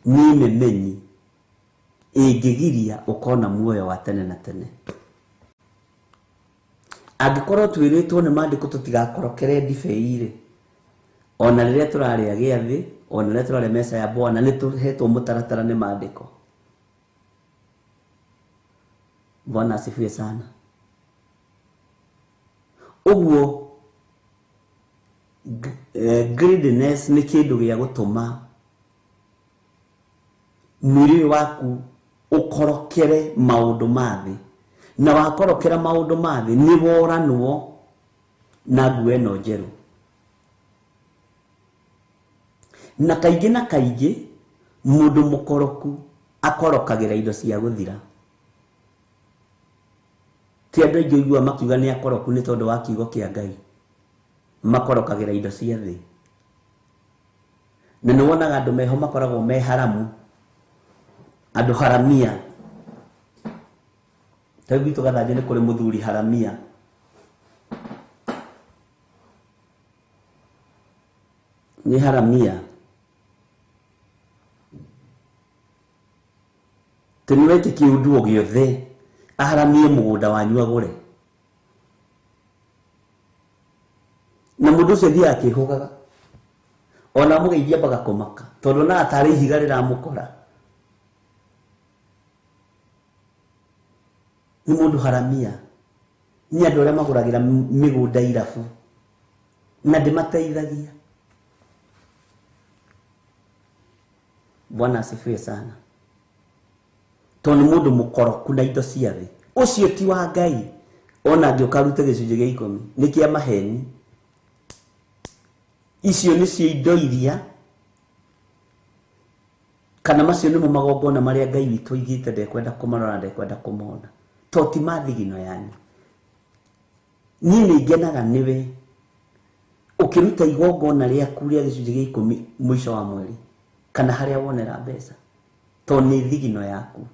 nĩ memenyi ĩngĩgiria ũkona muoyo wa tene na tene. Angĩkorwo twĩrĩtwo nĩ maandĩko tũtigakorokere ndibei rĩ, ona rĩrĩa tũrarĩa gĩathĩ, ona rĩrĩa tũrarĩa meza ya Bwana, nĩ tũhetwo mũtaratara nĩ maandĩko. Bwana asifiwe sana. Ũguo greediness nĩ kĩndũ gĩa gũtũma mwĩrĩ waku ũkorokere maũndũ ma thĩ, na wakorokera maũndũ ma thĩ nĩ woranwo na nguo ĩno njerũ. Na kaingĩ na kaingĩ mũndũ mũkoroku akorokagĩra indo cia gũthira. Ti andũ aingĩ ũiguaga makiuga nĩ akoroku nĩ tondũ wa kiugo kĩa Ngai, makorokagĩra indo cia thĩ. Na nĩ wonaga andũ meho makoragwo me haramu, andũ haramia. Ta rĩu gwitũ Gathanjĩ nĩ kũrĩ mũthuri haramia. Nĩ haramia. Tĩ nĩ weke kĩũndũ o gĩothe aharamie mũgũnda wanyu agũre. Na mũndũ ũcio athiaga akĩhũgaga. Ona mũgeithia ambaga kũmaka, tondũ onaga tarĩ ihiga rĩramũkora. Nĩ mũndũ haramia. Nĩ andũ arĩa magũragĩra mĩgũnda irabu na ndĩmateithagia. Bwana asifiwe sana. Tondũ nĩ mũndũ mũkoroku na indo cia thĩ. Ũcio ti wa Ngai. Ona angĩũka arute gĩcunjĩ gĩa ikũmi, nĩ kĩa maheni. Icio nĩcio indo iria kana macio nĩmo magongona marĩa Ngai witũ aigĩte ndekwenda kũmarora, ndekwenda kũmona. To ti mathigino yanyu. Niĩ nĩ ngenaga nĩwe ũkĩruta igongona rĩaku rĩa gĩcunjĩ gĩa ikũmi mũico wa mweri kana harĩa wonera mbeca, to nĩ thigino yaku.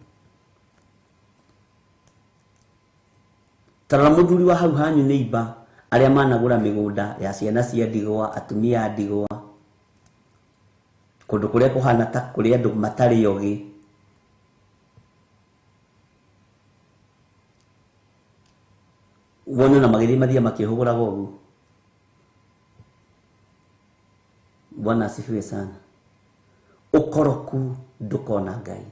Tarora mũthuri wa hau hanyu nĩ imba arĩa managũra mĩgũnda ya ciana cia ndigwa, atumia a ndigwa, kũndũ kũrĩa kũhana ta kũrĩ andũ matarĩ ogĩ. Wone na magĩthiĩ mathiĩ makĩhũgũraga ũguo. Bwana asifiwe sana. Ũkoroku ndũkona Ngai.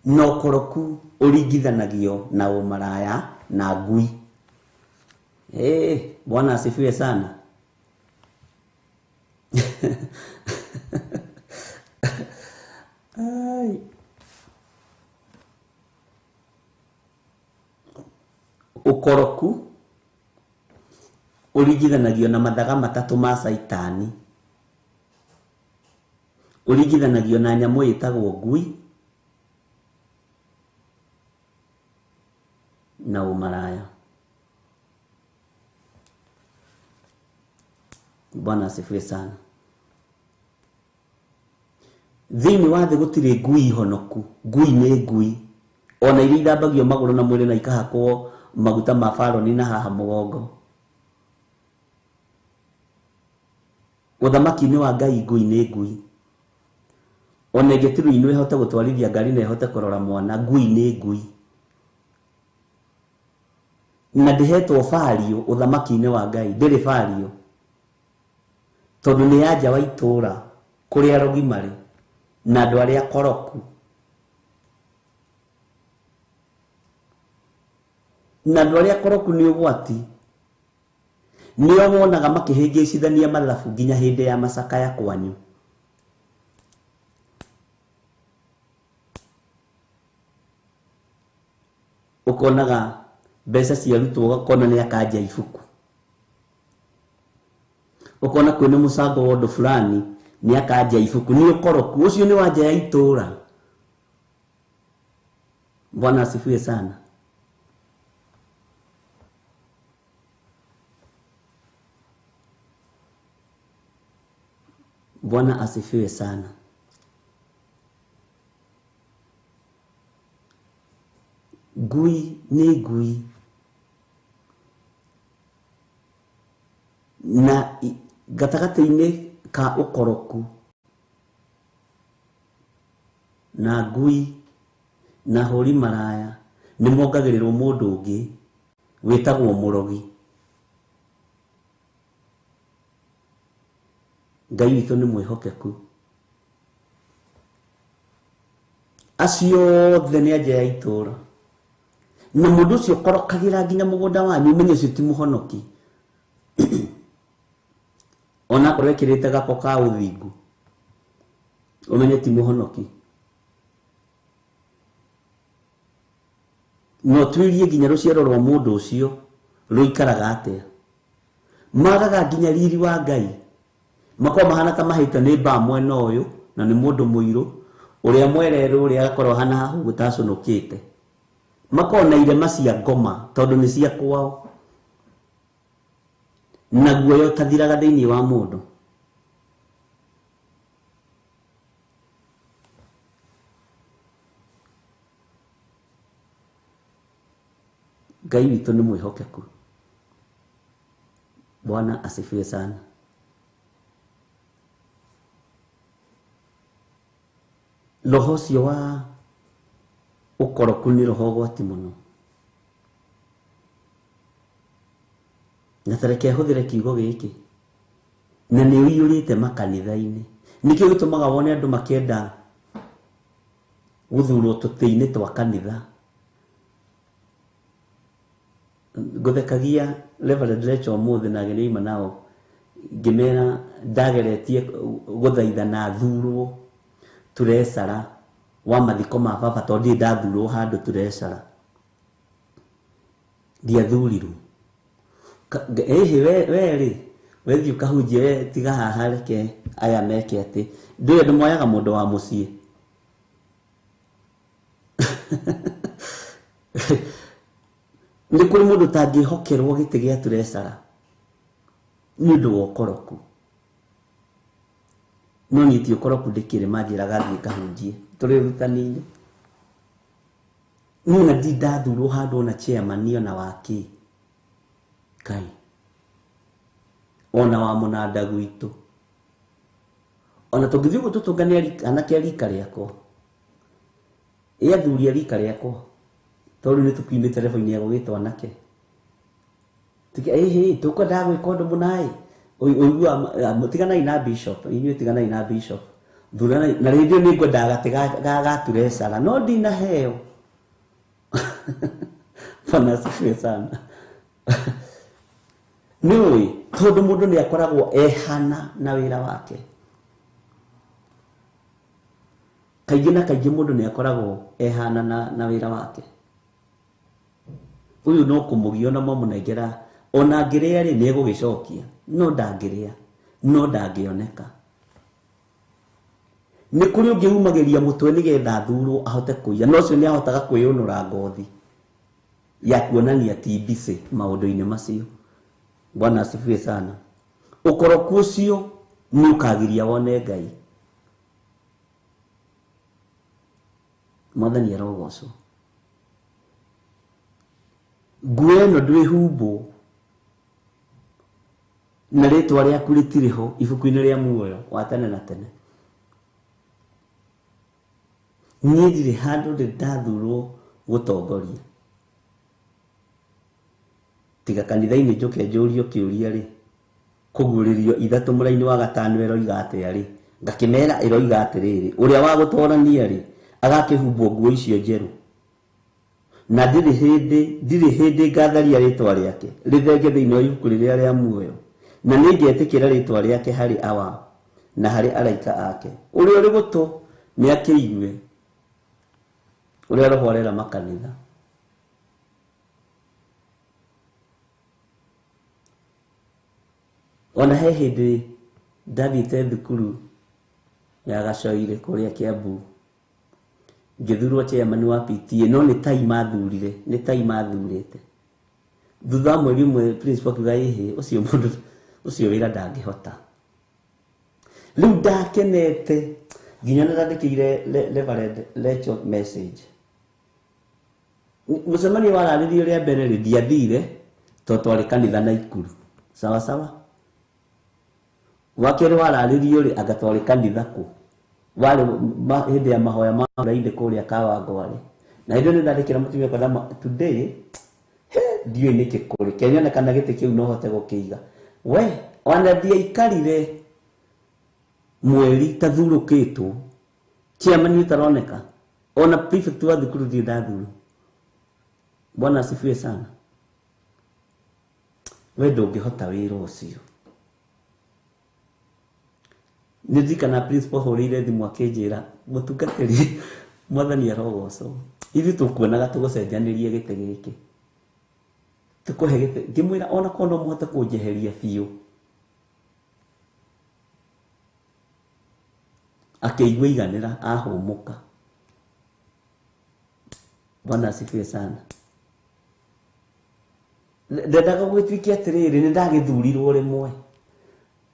Na ũkoroku ũringithanagio na ũmaraya na ngui. Bwana asifiwe sana. Ai. Ũkoroku ũringithanagio na mathaga matatũ ma Caitani. Ũringithanagio na nyamũ ĩtagwo ngui na ũmaraya. Bwana asifiwe sana. Thĩinĩ wa thĩ gũtirĩ ngui honoku. Ngui nĩ ngui. Ona iria ithambagio magũrũ na mwĩrĩ na ikahakwo maguta ma faroni na haha mũgongo. Ũthamaki-inĩ wa Ngai ngui nĩ ngui. Ona ĩngĩtirwo inwe ĩhote gũtwarithia ngari na ĩhote kũrora mwana, ngui nĩ ngui. Na ndĩhetwo bario ũthamaki-inĩ wa Ngai, ndĩrĩ bario. Tondũ nĩ ya nja wa itũũra kũrĩa arogi marĩ na andũ arĩa koroku. Na andũ arĩa koroku nĩ ũgwati. Nĩo wonaga makĩhĩngĩcithania mathabu nginya hĩndĩ ya macakaya kwanyu. Ũkonaga mbeca ciarutwo ũgakona nĩ akanja ibuku. Ũkona kwĩna mũcango wa ũndũ fulani nĩ akanja ibuku. Nĩ ũkoroku ũcio nĩ wa nja ya itũũra. Bwana asifiwe sana. Bwana asifiwe sana. Ngui nĩ ngui. Na gatagatĩ-inĩ ka ũkoroku na ngui na hũri maraya nĩ mongagĩrĩrwo mũndũ ũngĩ wĩtagwo mũrogi. Ngai witũ nĩ mwĩhokeku. Acio othe nĩ a nja ya itũũra. Na mũndũ ũcio ũkorokagĩra nginya mũgũnda wanyu ũmenye ũcio ti mũhonoki. Ona akorwo ekĩrĩte gako ka ũthingu ũmenye ti mũhonoki. No tuirie nginya rũciaro rwa mũndũ ũcio rũikaraga atĩa. Magaga nginya riri wa Ngai. Makorwo mahana ta mahĩte nĩ mbaa mwena ũyũ na nĩ mũndũ mũirũ ũrĩa mwererũ ũrĩa agakorwo ahana haha ũguo tacũnũkĩte. Makorwo na irema cia ngoma tondũ nĩ cia kwao. Na guoya ũtathiraga thĩinĩ wa mũndũ. Ngai witũ nĩ mwĩhokeku. Bwana asifiwe sana. Roho ũcio wa ũkoroku nĩ roho ũgwati mũno. Na ta reke hũthĩre kiugo gĩkĩ. Na nĩ ũiyũrĩte makanitha-inĩ. Nĩkĩo gĩtũmaga wone andũ makĩenda gũthurwo tũtĩ-inĩ twa kanitha. Ngũthekagia Reverend Rachel ũmũthĩ na ageni aima nao ngĩmera ndageretie gũthaitha na thurwo turecara wa mathiko ma baba tondũ ndirĩ ndathurwo handũ turecara. Ndiathurirwo. Ĩhĩ we rĩ, we thiĩ ũkahunjie, we tiga haha reke aya meke atĩ. Ndũĩ andũ moyaga mũndũ wa mũciĩ. Nĩ kũrĩ mũndũ ũtangĩhokerwo gĩtĩ gĩa turecara nĩ ũndũ wa ũkoroku. No niĩ ti ũkoroku ndĩkĩrĩ manjĩraga thiĩ ngahunjie tũrĩ ũrutani-inĩ. Niĩ ona ndirĩ ndathurwo handũ ona chairman ona wa kĩ. Kai. Ona wa mũnanda gwitũ. Ona tũngĩthiĩ ũguo tũtũngane anake a rika rĩakwa. Ĩ athuri a rika rĩakwa. Tondũ nĩ tũkiumĩte level-inĩ ya gũgĩtwo anake. Tuge ĩhĩ tũkwendaga gwĩka ũndũ mũna ĩ. Ũiguaga tiganai na bishop, inyuĩ tiganai na bishop. Thurana na rĩndiũ nĩ ngwendaga gatĩ gaturecara no ndinaheo. Bwana asifiwe sana. Nĩ ũĩ tondũ mũndũ nĩ akoragwo ehana na wĩra wake. Kaingĩ na kaingĩ mũndũ nĩ akoragwo ehana na wĩra wake. Ũyũ no kũmũgia ona mwamũnengera ona angĩrĩa rĩ nĩ egũgĩcokia, no ndangĩrĩa, no ndangĩoneka. Nĩ kũrĩ ũngĩ umagĩria mũtwe nĩgetha athurwo ahote kũiya, no ũcio nĩ ahotaga kwĩyũnũra ngothi ya kuonania ti busy maũndũ-inĩ macio. Bwana asifiwe sana. Ũkoroku ũcio nĩ ũkagiria wone Ngai. Mwathani arogocwo. Nguo ĩno ndwĩhumbwo na rĩtwa rĩaku rĩtirĩ ho ibuku-inĩ rĩa muoyo wa tene na tene. Niĩ ndirĩ handũ ndĩ ndathurwo gũtongoria. Tiga kanitha-inĩ njũke njũrio kĩũria rĩ, kũguũrĩrio ithatũ mũraini wa gatano ĩroiga atĩa rĩ, ngakĩmera ĩroiga atĩrĩrĩ, ũrĩa wa gũtorania rĩ agakĩhumbwo nguo icio njerũ. Na ndirĩ hĩndĩ ngatharia rĩtwa rĩake rĩthenge thĩinĩ wa ibuku rĩrĩa rĩa muoyo, na nĩngetĩkĩra rĩtwa rĩake harĩ awa na harĩ araika ake. Ũrĩa ũrĩ gũtũ nĩakĩigue ũrĩa Roho arera makanitha. Ona he hĩndĩ ndathiĩte thukuru ya Gacoire kũrĩa Kiambu, ngĩthurwo chairman wa PTA, no nĩ tai mathurire, nĩ tai mathurĩte. Thutha wa mweri ũmwe principal akiuga ĩhĩ, ũcio mũndũ ũcio wĩra ndangĩhota. Rĩu ndakenete nginya nĩ ndandĩkĩire Reverend Lecho message. Mũcemanio wararĩrio rĩa mbere rĩ, ndiathire tondũ twarĩ kanitha Naikuru. Sawa sawa. Wa kerĩ wararĩrio rĩ, anga twarĩ kanitha kũ? Warĩ hĩndĩ ya mahoya ma Friday kũrĩa Kawangware. Na hĩndĩ ĩyo nĩ ndandĩkĩra mũtumia wakwa ndamwĩra, today ndiũĩ nĩkĩ kũrĩ, kenyone kana gĩtĩ kĩu no hote gũkĩiga. We ona ndiaikarire mweri tathurũkĩtwo, chairman ũtaroneka, ona prefect wa thukuru ndirĩ ndathurwo. Bwana asifiwe sana. We ndũngĩhota wĩra ũcio. Nĩ ndirikana principal hũrĩire thimũ akĩnjĩra, mũtungatĩri, Mwathani arogocwo, ithuĩ tũkuonaga tũgũcenjanĩrie gĩtĩ gĩkĩ, tũkũhe gĩtĩ. Ngĩmwĩra ona korwo no mũhote kũnjeheria biũ. Akĩigua iganĩra, ahũmũka. Bwana asifiwe sana. Ndendaga gũgĩtuĩke atĩrĩrĩ, nĩ ndagĩthurirwo rĩmwe,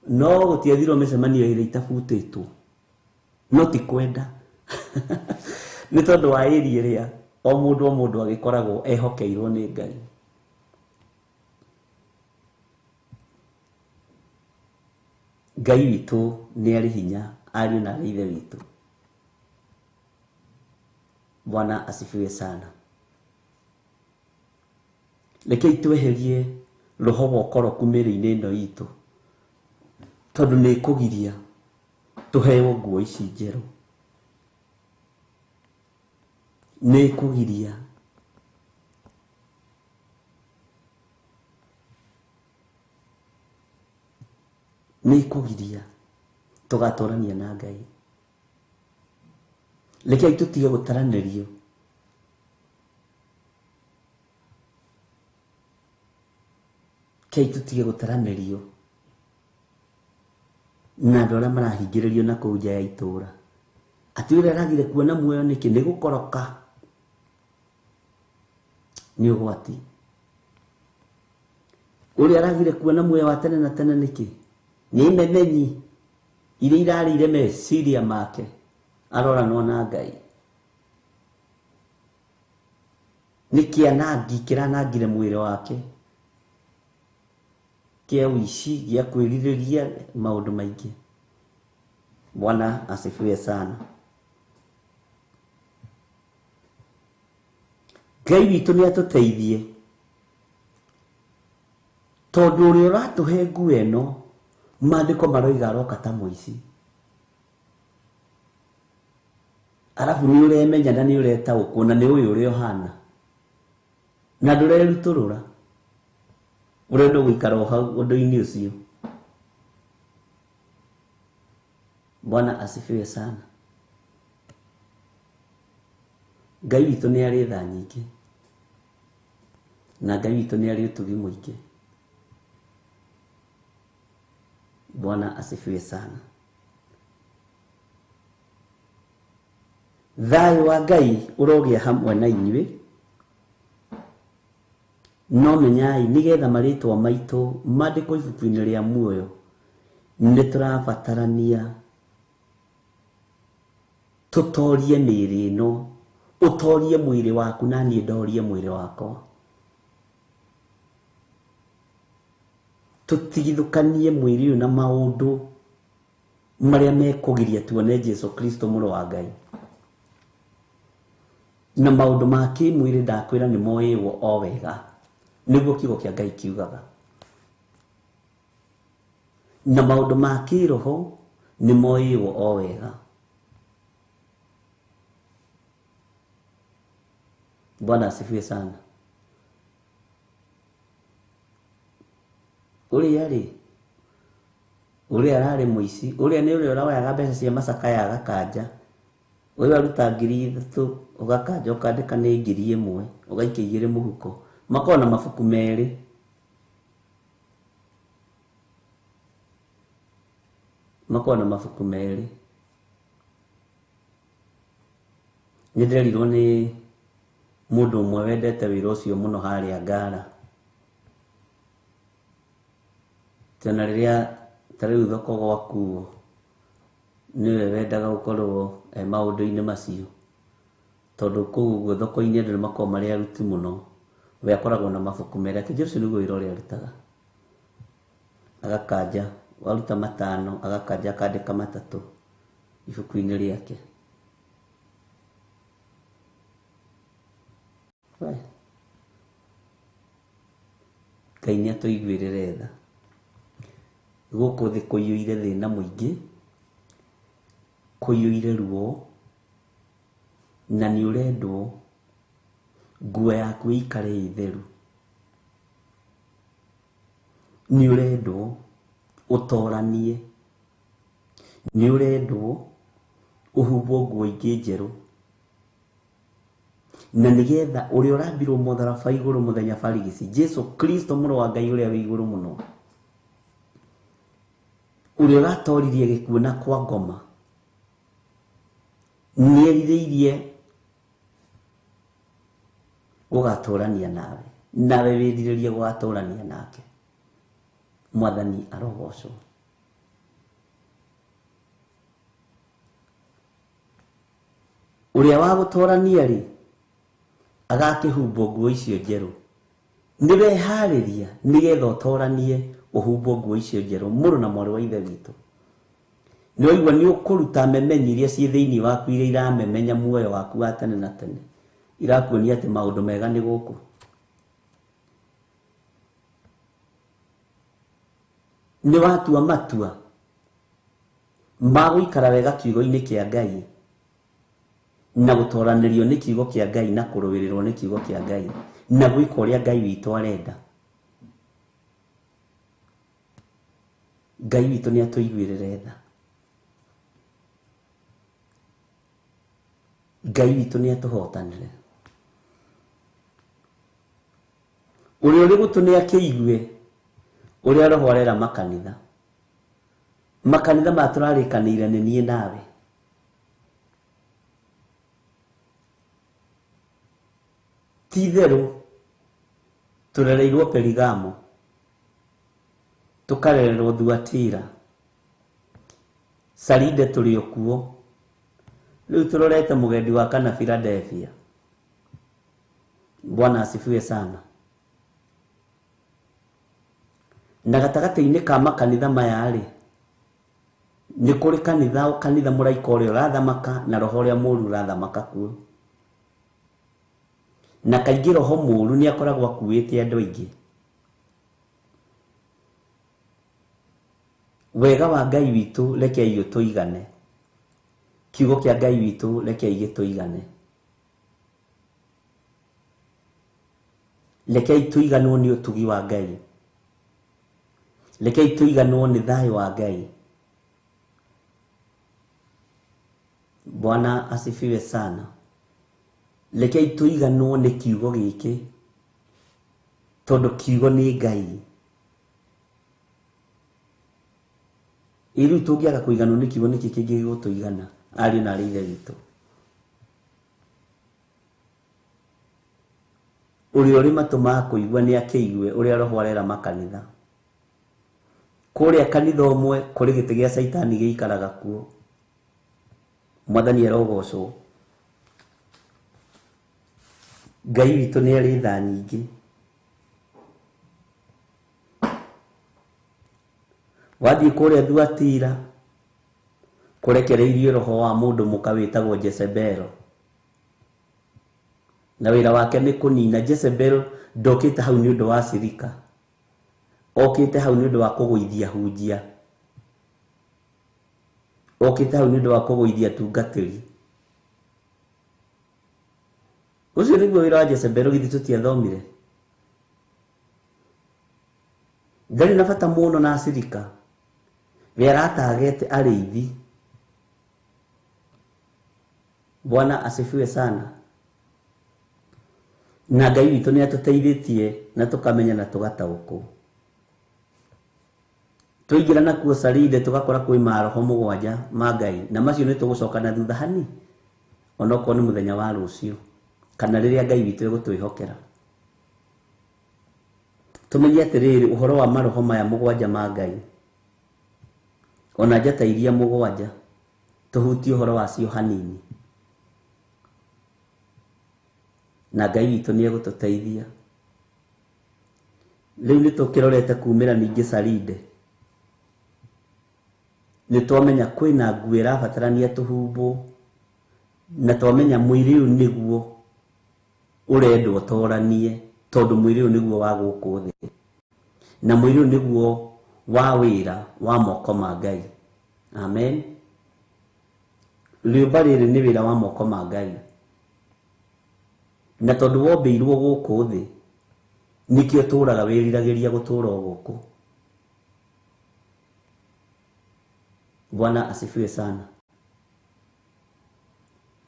no gũtiathirwo mĩcemanio ĩrĩa itabutĩtwo, no ti kwenda. Nĩ tondũ wa area ĩrĩa o mũndũ o mũndũ agĩkoragwo ehokeirwo nĩ Ngai. Ngai witũ nĩ arĩ hinya, ariũ na arĩ ithe witũ. Bwana asifiwe sana. Rekei tweherie roho wa ũkoroku mĩĩrĩ-inĩ ĩno itũ, tondũ nĩ ĩkũgiria tũheo nguo ici njerũ. Nĩ ĩkũgiria tũgatũrania na Ngai. Rekei tũtige gũtaranĩrio. Rekei tũtige gũtaranĩrio na andũ arĩa marahingĩrĩrio na kũu nja ya itũũra. Atĩ ũrĩa aragire kuona muoyo nĩkĩ? Nĩ gũkoroka. Nĩ ũgwati. Ũrĩa aragire kuona muoyo wa tene na tene nĩkĩ? Nĩ imemenyi iria irarĩire meciria make, aroranwo na Ngai. Nĩ kĩanangi kĩranangire mwĩrĩ wake, kĩa ũici, gĩa kwĩrirĩria maũndũ maingĩ. Bwana asifiwe sana. Ngai witũ nĩ atũteithie, tondũ ũrĩa ũratũhe nguo ĩno, maandĩko maroiga aroka ta mũici. Arabu nĩ ũremenya na nĩ ũretaũkwo na nĩ ũyũ ũrĩa ũhana na ndũrerutũrũra, ũrenda gũikara o hau ũndũ-inĩ ũcio. Bwana asifiwe sana. Ngai witũ nĩ arĩ tha nyingĩ na Ngai witũ nĩ arĩ ũtugi mũingĩ. Bwana asifiwe sana. Thayũ wa Ngai ũrogĩa hamwe na inyuĩ. No menyai nĩgetha marĩtwa maitũ mandĩkwo ibuku-inĩ rĩa muoyo, nĩ tũrabatarania tũtorie mĩĩrĩ ĩno, ũtorie mwĩrĩ waku na niĩ ndorie mwĩrĩ wakwa. Tũtigithũkanie mwĩrĩ ũyũ na maũndũ marĩa mekũgiria tuone Jesu Kristo mũrũ wa Ngai. Na maũndũ ma kĩmwĩrĩ ndakwĩra nĩ moĩwo o wega, nĩguo kiugo kĩa Ngai kiugaga. Na maũndũ ma kĩroho nĩ moĩwo o wega. Bwana asifiwe sana. Ũrĩa rĩ, ũrĩa ararĩ mũici, ũrĩa nĩ ũrĩa ũroyaga mbeca cia macakaya agakanja. Ũyũ aruta 3,000 ũgakanja ũkandĩka nĩ 1,000 ũgaikia 2 mũhuko. Makoragwo na mabuku merĩ. Makoragwo na mabuku merĩ. Nĩ ndĩrerirwo nĩ mũndũ ũmwe wendete wĩra ũcio mũno harĩa Ngara. Tena rĩrĩa ta rĩu thoko gwakuo, nĩwe wendaga gũkorwo e maũndũ-inĩ macio, tondũ kũu ũguo thoko-inĩ andũ nĩmakoragwo marĩ aruti mũno. We akoragwo na mabuku merĩ, akĩnjĩra ũcio nĩguo wĩra ũrĩa arutaga. Agakanja, waruta 5, agakanja akandĩka 3 ibuku-inĩ rĩake. We Ngai nĩ atũiguĩrĩre tha. Gũkũ thĩ kũiyũire thĩna mũingĩ, kũiyũire ruo, na nĩ ũrendwo nguo yaku ĩikare ĩ theru. Nĩ ũrendwo ũtoranie, nĩ ũrendwo ũhumbwo nguo ingĩ njerũ, na nĩgetha ũrĩa ũrambirwo mũtharaba igũrũ mũthenya barigici, Jesu Kristo mũrũ wa Ngai ũrĩa wĩ igũrũ mũno, ũrĩa ũratoririe gĩkuũ na kwa ngoma, nĩerirĩirie gũgatũrania nawe, nawe wĩrirĩrie gũgatũrania nake. Mwathani arogocwo. Ũrĩa wa gũtũrania rĩ, agakĩhumbwo nguo icio njerũ. Nĩweharĩria nĩgetha ũtoranie ũhumbwo nguo icio njerũ, mũrũ na mwarĩ wa Ithe witũ. Nĩwaigua nĩ ũkũruta memenyi iria ciĩ thĩinĩ waku, iria iramemenya muoyo waku wa tene na tene, irakuonia atĩ maũndũ mega nĩ gũkũ. Nĩ watua matua ma gũikara wega kiugo-inĩ kĩa Ngai, na gũtoranĩrio nĩ kiugo kĩa Ngai, na kũrũĩrĩrwo nĩ kiugo kĩa Ngai, na gwĩka ũrĩa Ngai witũ arenda. Ngai witũ nĩ atũiguĩrĩre tha. Ngai witũ nĩ atũhotanĩre. Ũrĩa ũrĩ gũtũ nĩ akĩigue ũrĩa Roho arera makanitha. Makanitha maya tũrarĩkanĩire nĩ niĩ nawe. Ti itherũ tũrereirwo Perigamo, tũkarererwo Thuatira, Saride tũrĩ o kuo. Rĩu tũrorete mũgendi wa kana Philadelphia. Bwana asifiwe sana. Na gatagatĩ-inĩ ka makanitha maya rĩ, nĩ kũrĩ kanitha, kanitha mũraika ũrĩa ũrathamaka na roho ũrĩa mũũru ũrathamaka kuo. Na kaingĩ roho mũũru nĩ akoragwo akuĩte andũ aingĩ. Wega wa Ngai witũ rekei ũtũigane. Kiugo kĩa Ngai witũ rekei gĩtũigane. Rekei tũiganwo nĩ ũtugi wa Ngai. Rekei tũiganwo nĩ thayũ wa Ngai. Bwana asifiwe sana. Rekei tũiganwo nĩ kiugo gĩkĩ, tondũ kiugo nĩ Ngai. Ĩ rĩu tũngĩaga kũiganwo nĩ kiugo nĩkĩ kĩngĩ gĩgũtũigana ariũ na arĩ ithe witũ? Ũrĩa ũrĩ matũ ma kũigua nĩ akĩigue ũrĩa Roho arera makanitha. Kũrĩa kanitha ũmwe kũrĩ gĩtĩ gĩa Caitani gĩikaraga kuo. Mwathani arogocwo. Ngai witũ nĩ arĩ tha nyingĩ. Wathiĩ kũrĩa Thuatira kũrekereirio roho wa mũndũ mũka wĩtagwo Jezebel. Na wĩra wake nĩ kũnina. Jezebel ndokĩte hau nĩ ũndũ wa cirika. Okĩte hau nĩ ũndũ wa kũgũithia hunjia. Okĩte hau nĩ ũndũ wa kũgũithia tungatĩri. Ũcio nĩguo wĩra wa Jezebel, githĩ tũtiathomire? Ndarĩ na bata mũno na cirika. We aratagete arĩithi. Bwana asifiwe sana. Na Ngai witũ nĩ atũteithĩtie na tũkamenya na tũgataũkwo. Tũingĩra nakuo Saride tũgakora kwĩ maroho mũgwanja ma Ngai, na macio nĩ tũgũcoka na thutha hani onokorwo nĩ mũthenya wa rũciũ kana rĩrĩa Ngai witũ egũtwĩhokera. Tũmenye atĩrĩrĩ, ũhoro wa maroho maya mũgwanja ma Ngai ona njata iria mũgwanja tũhutie ũhoro wacio hanini, na Ngai witũ nĩ egũtũteithia. Rĩu nĩ tũkĩrorete kumĩra ningĩ Saride. Nĩ twamenya kwĩna nguo ĩrabatarania tũhumbwo, na twamenya mwĩrĩ ũyũ nĩguo ũrendwo ũtoranie, tondũ mwĩrĩ ũyũ nĩguo wa gũkũ thĩ, na mwĩrĩ ũyũ nĩguo wa wĩra wa moko ma Ngai. Amen. Rĩũmba rĩrĩ nĩ wĩra wa moko ma Ngai, na tondũ wombĩirwo gũkũ thĩ nĩkĩo tũraga wĩriragĩria gũtũra o gũkũ. Bwana asifiwe sana.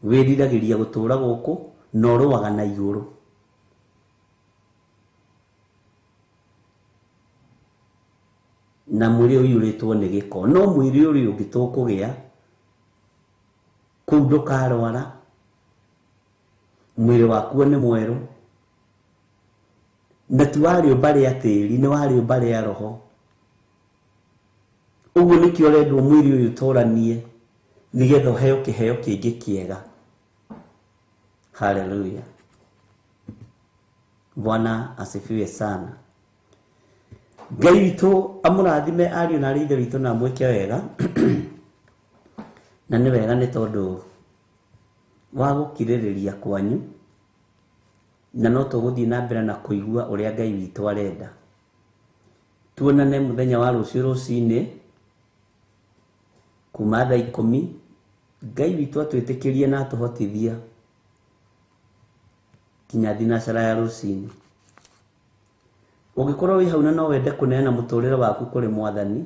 Wĩriragĩria gũtũra gũkũ na ũrũaga na igũrũ. Na mwĩrĩ ũiyũrĩtwo nĩ gĩko, no mwĩrĩ ũrĩa ũngĩ tũkũgĩa kũu ndũkarwara, mwĩrĩ wakuo nĩ mwerũ, na ti wa rĩũmba rĩa tĩri, nĩ wa rĩũmba rĩa roho. Ũguo nĩkĩo ũrendwo mwĩrĩ ũyũ ũtoranie nĩgetha ũheo kĩheo kĩngĩ kĩega. Haleluya. Bwana asifiwe sana. Ngai witũ amũrathime ariũ na arĩ ithe witũ na amwĩke wega. Na nĩ wega nĩ tondũ wa gũkirĩrĩria kwanyu, na no tũgũthiĩ na mbere na kũigua ũrĩa Ngai witũ arenda. Tuonane mũthenya wa rũciũ rũcinĩ kuma thaa 10. Ngai witũ atwĩtĩkĩrie na atũhotithia kinya thinacara ya rũcinĩ. Ũngĩkorwo wĩ hau na no wende kũneana mũtũrĩre waku kũrĩ Mwathani,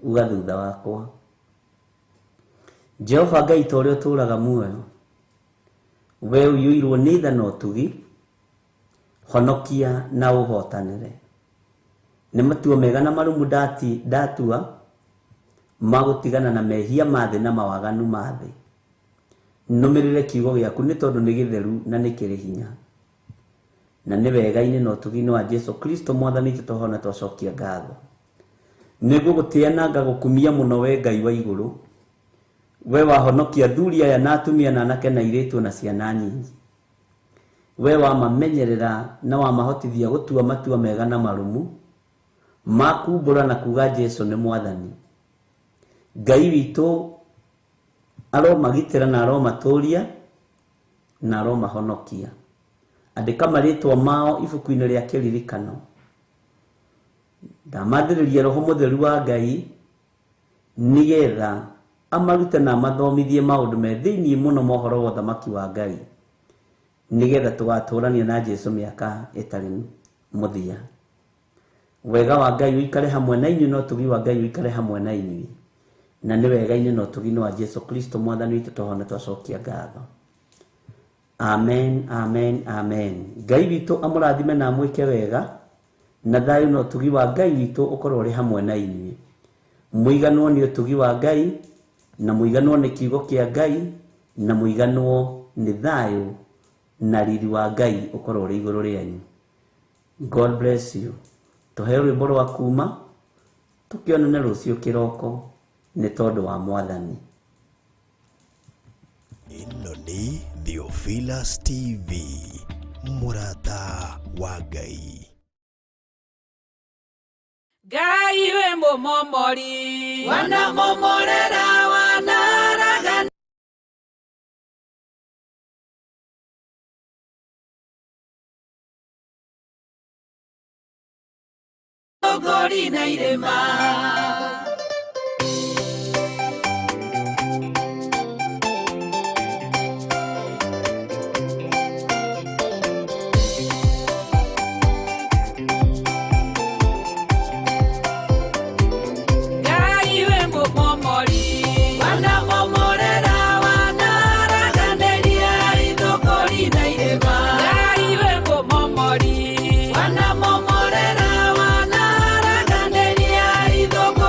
uga thutha wakwa. Jehova Ngai ta ũrĩa ũtũũraga muoyo, we ũiyũirwo nĩ tha na ũtugi, honokia na ũhotanĩre. Nĩ matua mega na marũmu ndatua ma gũtigana na mehia ma thĩ na mawaganu ma thĩ. Nũmĩrĩre kiugo gĩaku nĩ tondũ nĩ gĩtheru na nĩ kĩrĩ hinya. Na nĩ wega-inĩ na ũtugi-inĩ wa Jesu Kristo Mwathani witũ tũhona twacokia ngatho. Nĩguo gũtĩa na ngagũkumia mũno we Ngai wa igũrũ, we wahonokia athuri aya na atumia na anake na airĩtu na ciana nyinyi. We wamamenyerera na wamahotithia gũtua matua mega na marũmu ma kumbũra na kuga Jesu nĩ Mwathani. Ngai witũ aromagitĩra na aromatũria na aromahonokia. Andĩka marĩtwa mao ibuku-inĩ rĩa kĩririkano. Ndamathĩrĩria Roho Mũtheru wa Ngai nĩgetha Amarute na amathomithie maũndũ me thĩinĩ mũno ma ũhoro wa ũthamaki wa Ngai, nĩgetha tũgatũrania na Jesu mĩaka ĩtarĩ mũthia. Wega wa Ngai ũikare hamwe na inyuĩ, na ũtugi wa Ngai ũikare hamwe na inyuĩ, na nĩ wega-inĩ na ũtugi-inĩ wa Jesu Kristo mwathani witũ twahona twacokia ngatho. Amen, amen, amen. Ngai witũ amũrathime na amwĩke wega, na thayũ na ũtugi wa Ngai witũ ũkorwo ũrĩ hamwe na inyuĩ. Mũiganwo nĩ ũtugi wa Ngai, na mũiganwo nĩ kiugo kĩa Ngai, na mũiganwo nĩ thayũ na riri wa Ngai ũkorwo ũrĩ igũrũ rĩanyu. God bless you. Tũheo rwĩmbo rwa kuma tũkĩonane rũciũ kĩroko nĩ tondũ wa mwathani. Ĩno nĩ Theophilus TV, mũrata wa Ngai. Ngai wĩ mũmomori. Wanamomorera wanaragana ngori na irĩma. Ngai wĩ mũmomori. Wanamomorera wanaraganĩria ithũngũri na irĩma. Ngai wĩ mũmomori. Wanamomorera wanaraganĩria ithũngũri.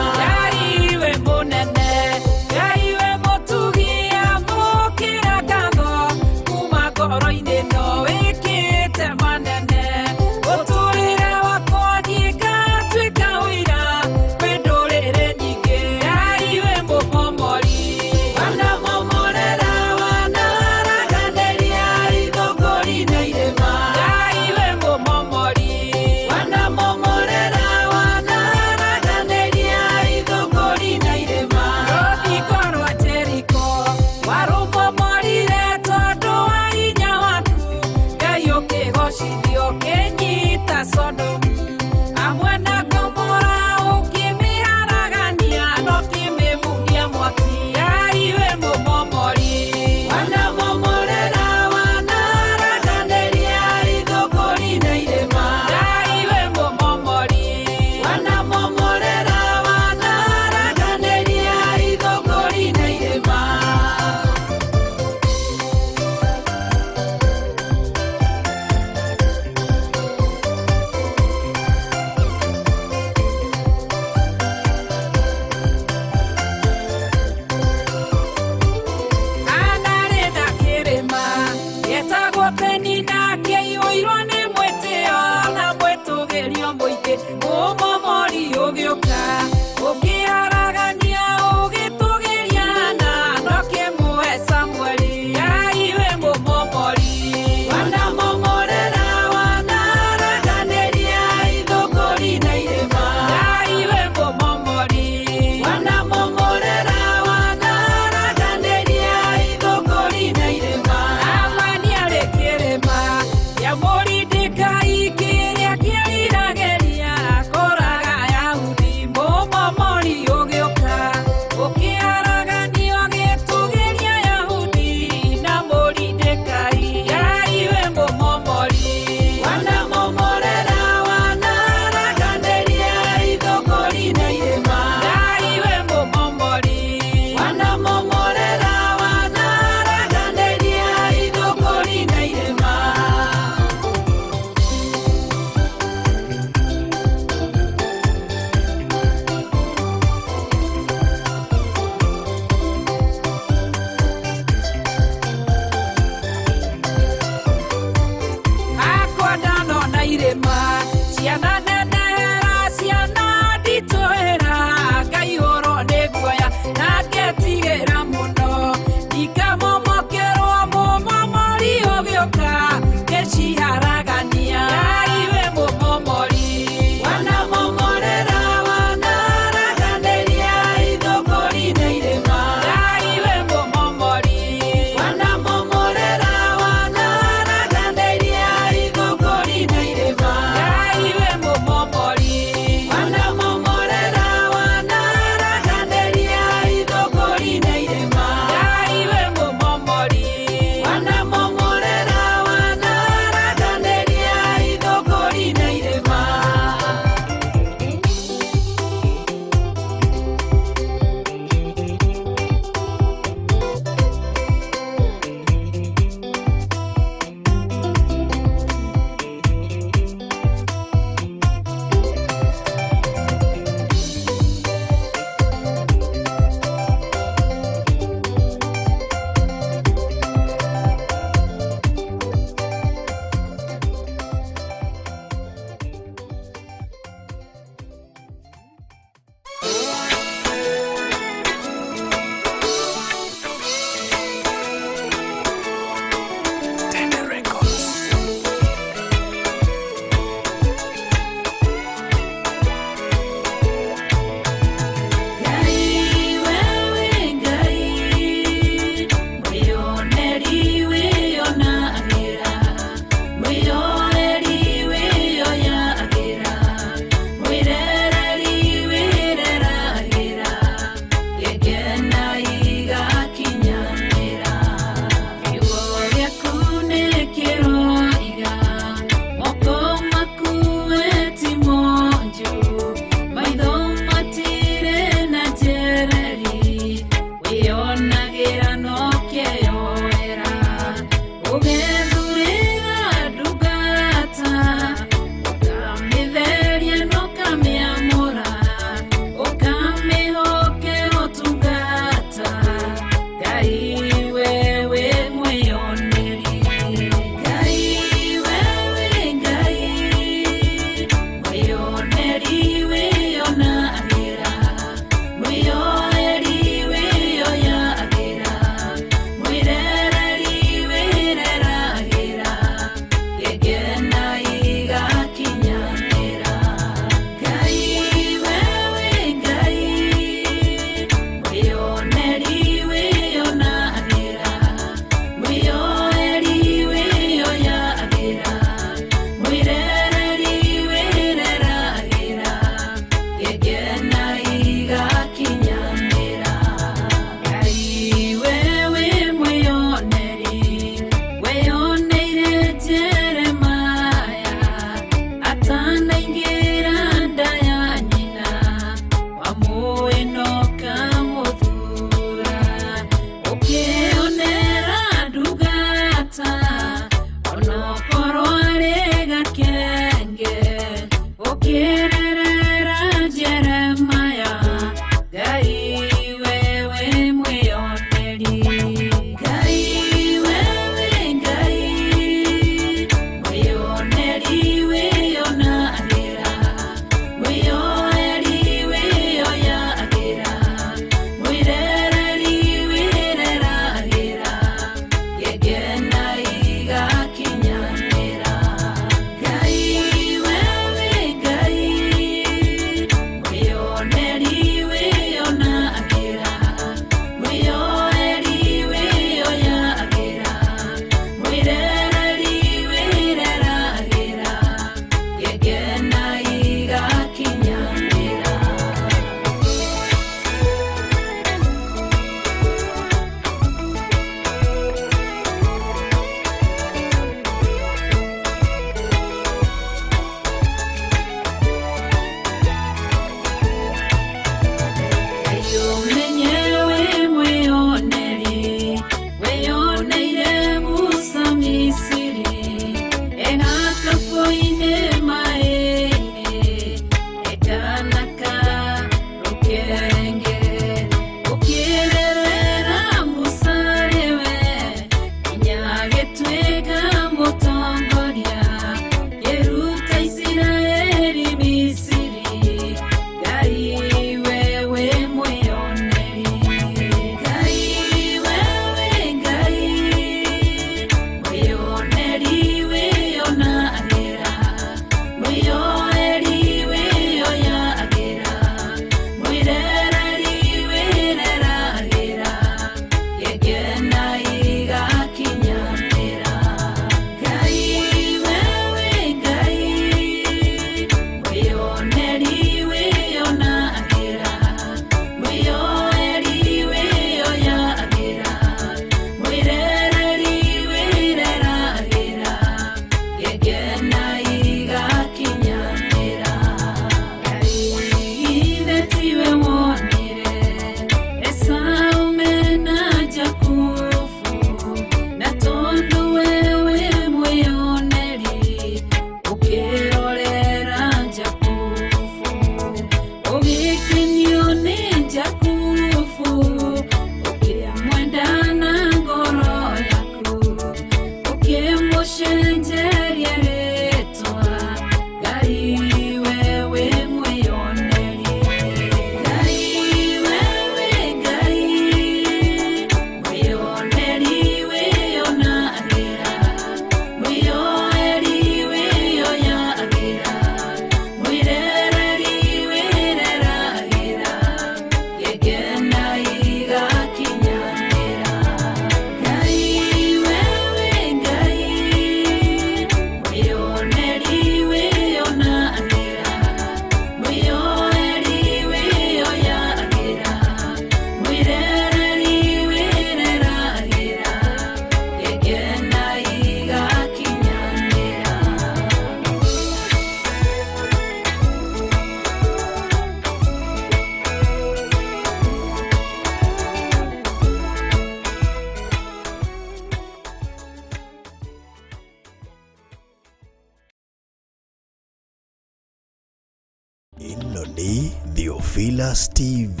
Ĩno nĩ Theophilus TV,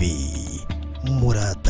mũrata.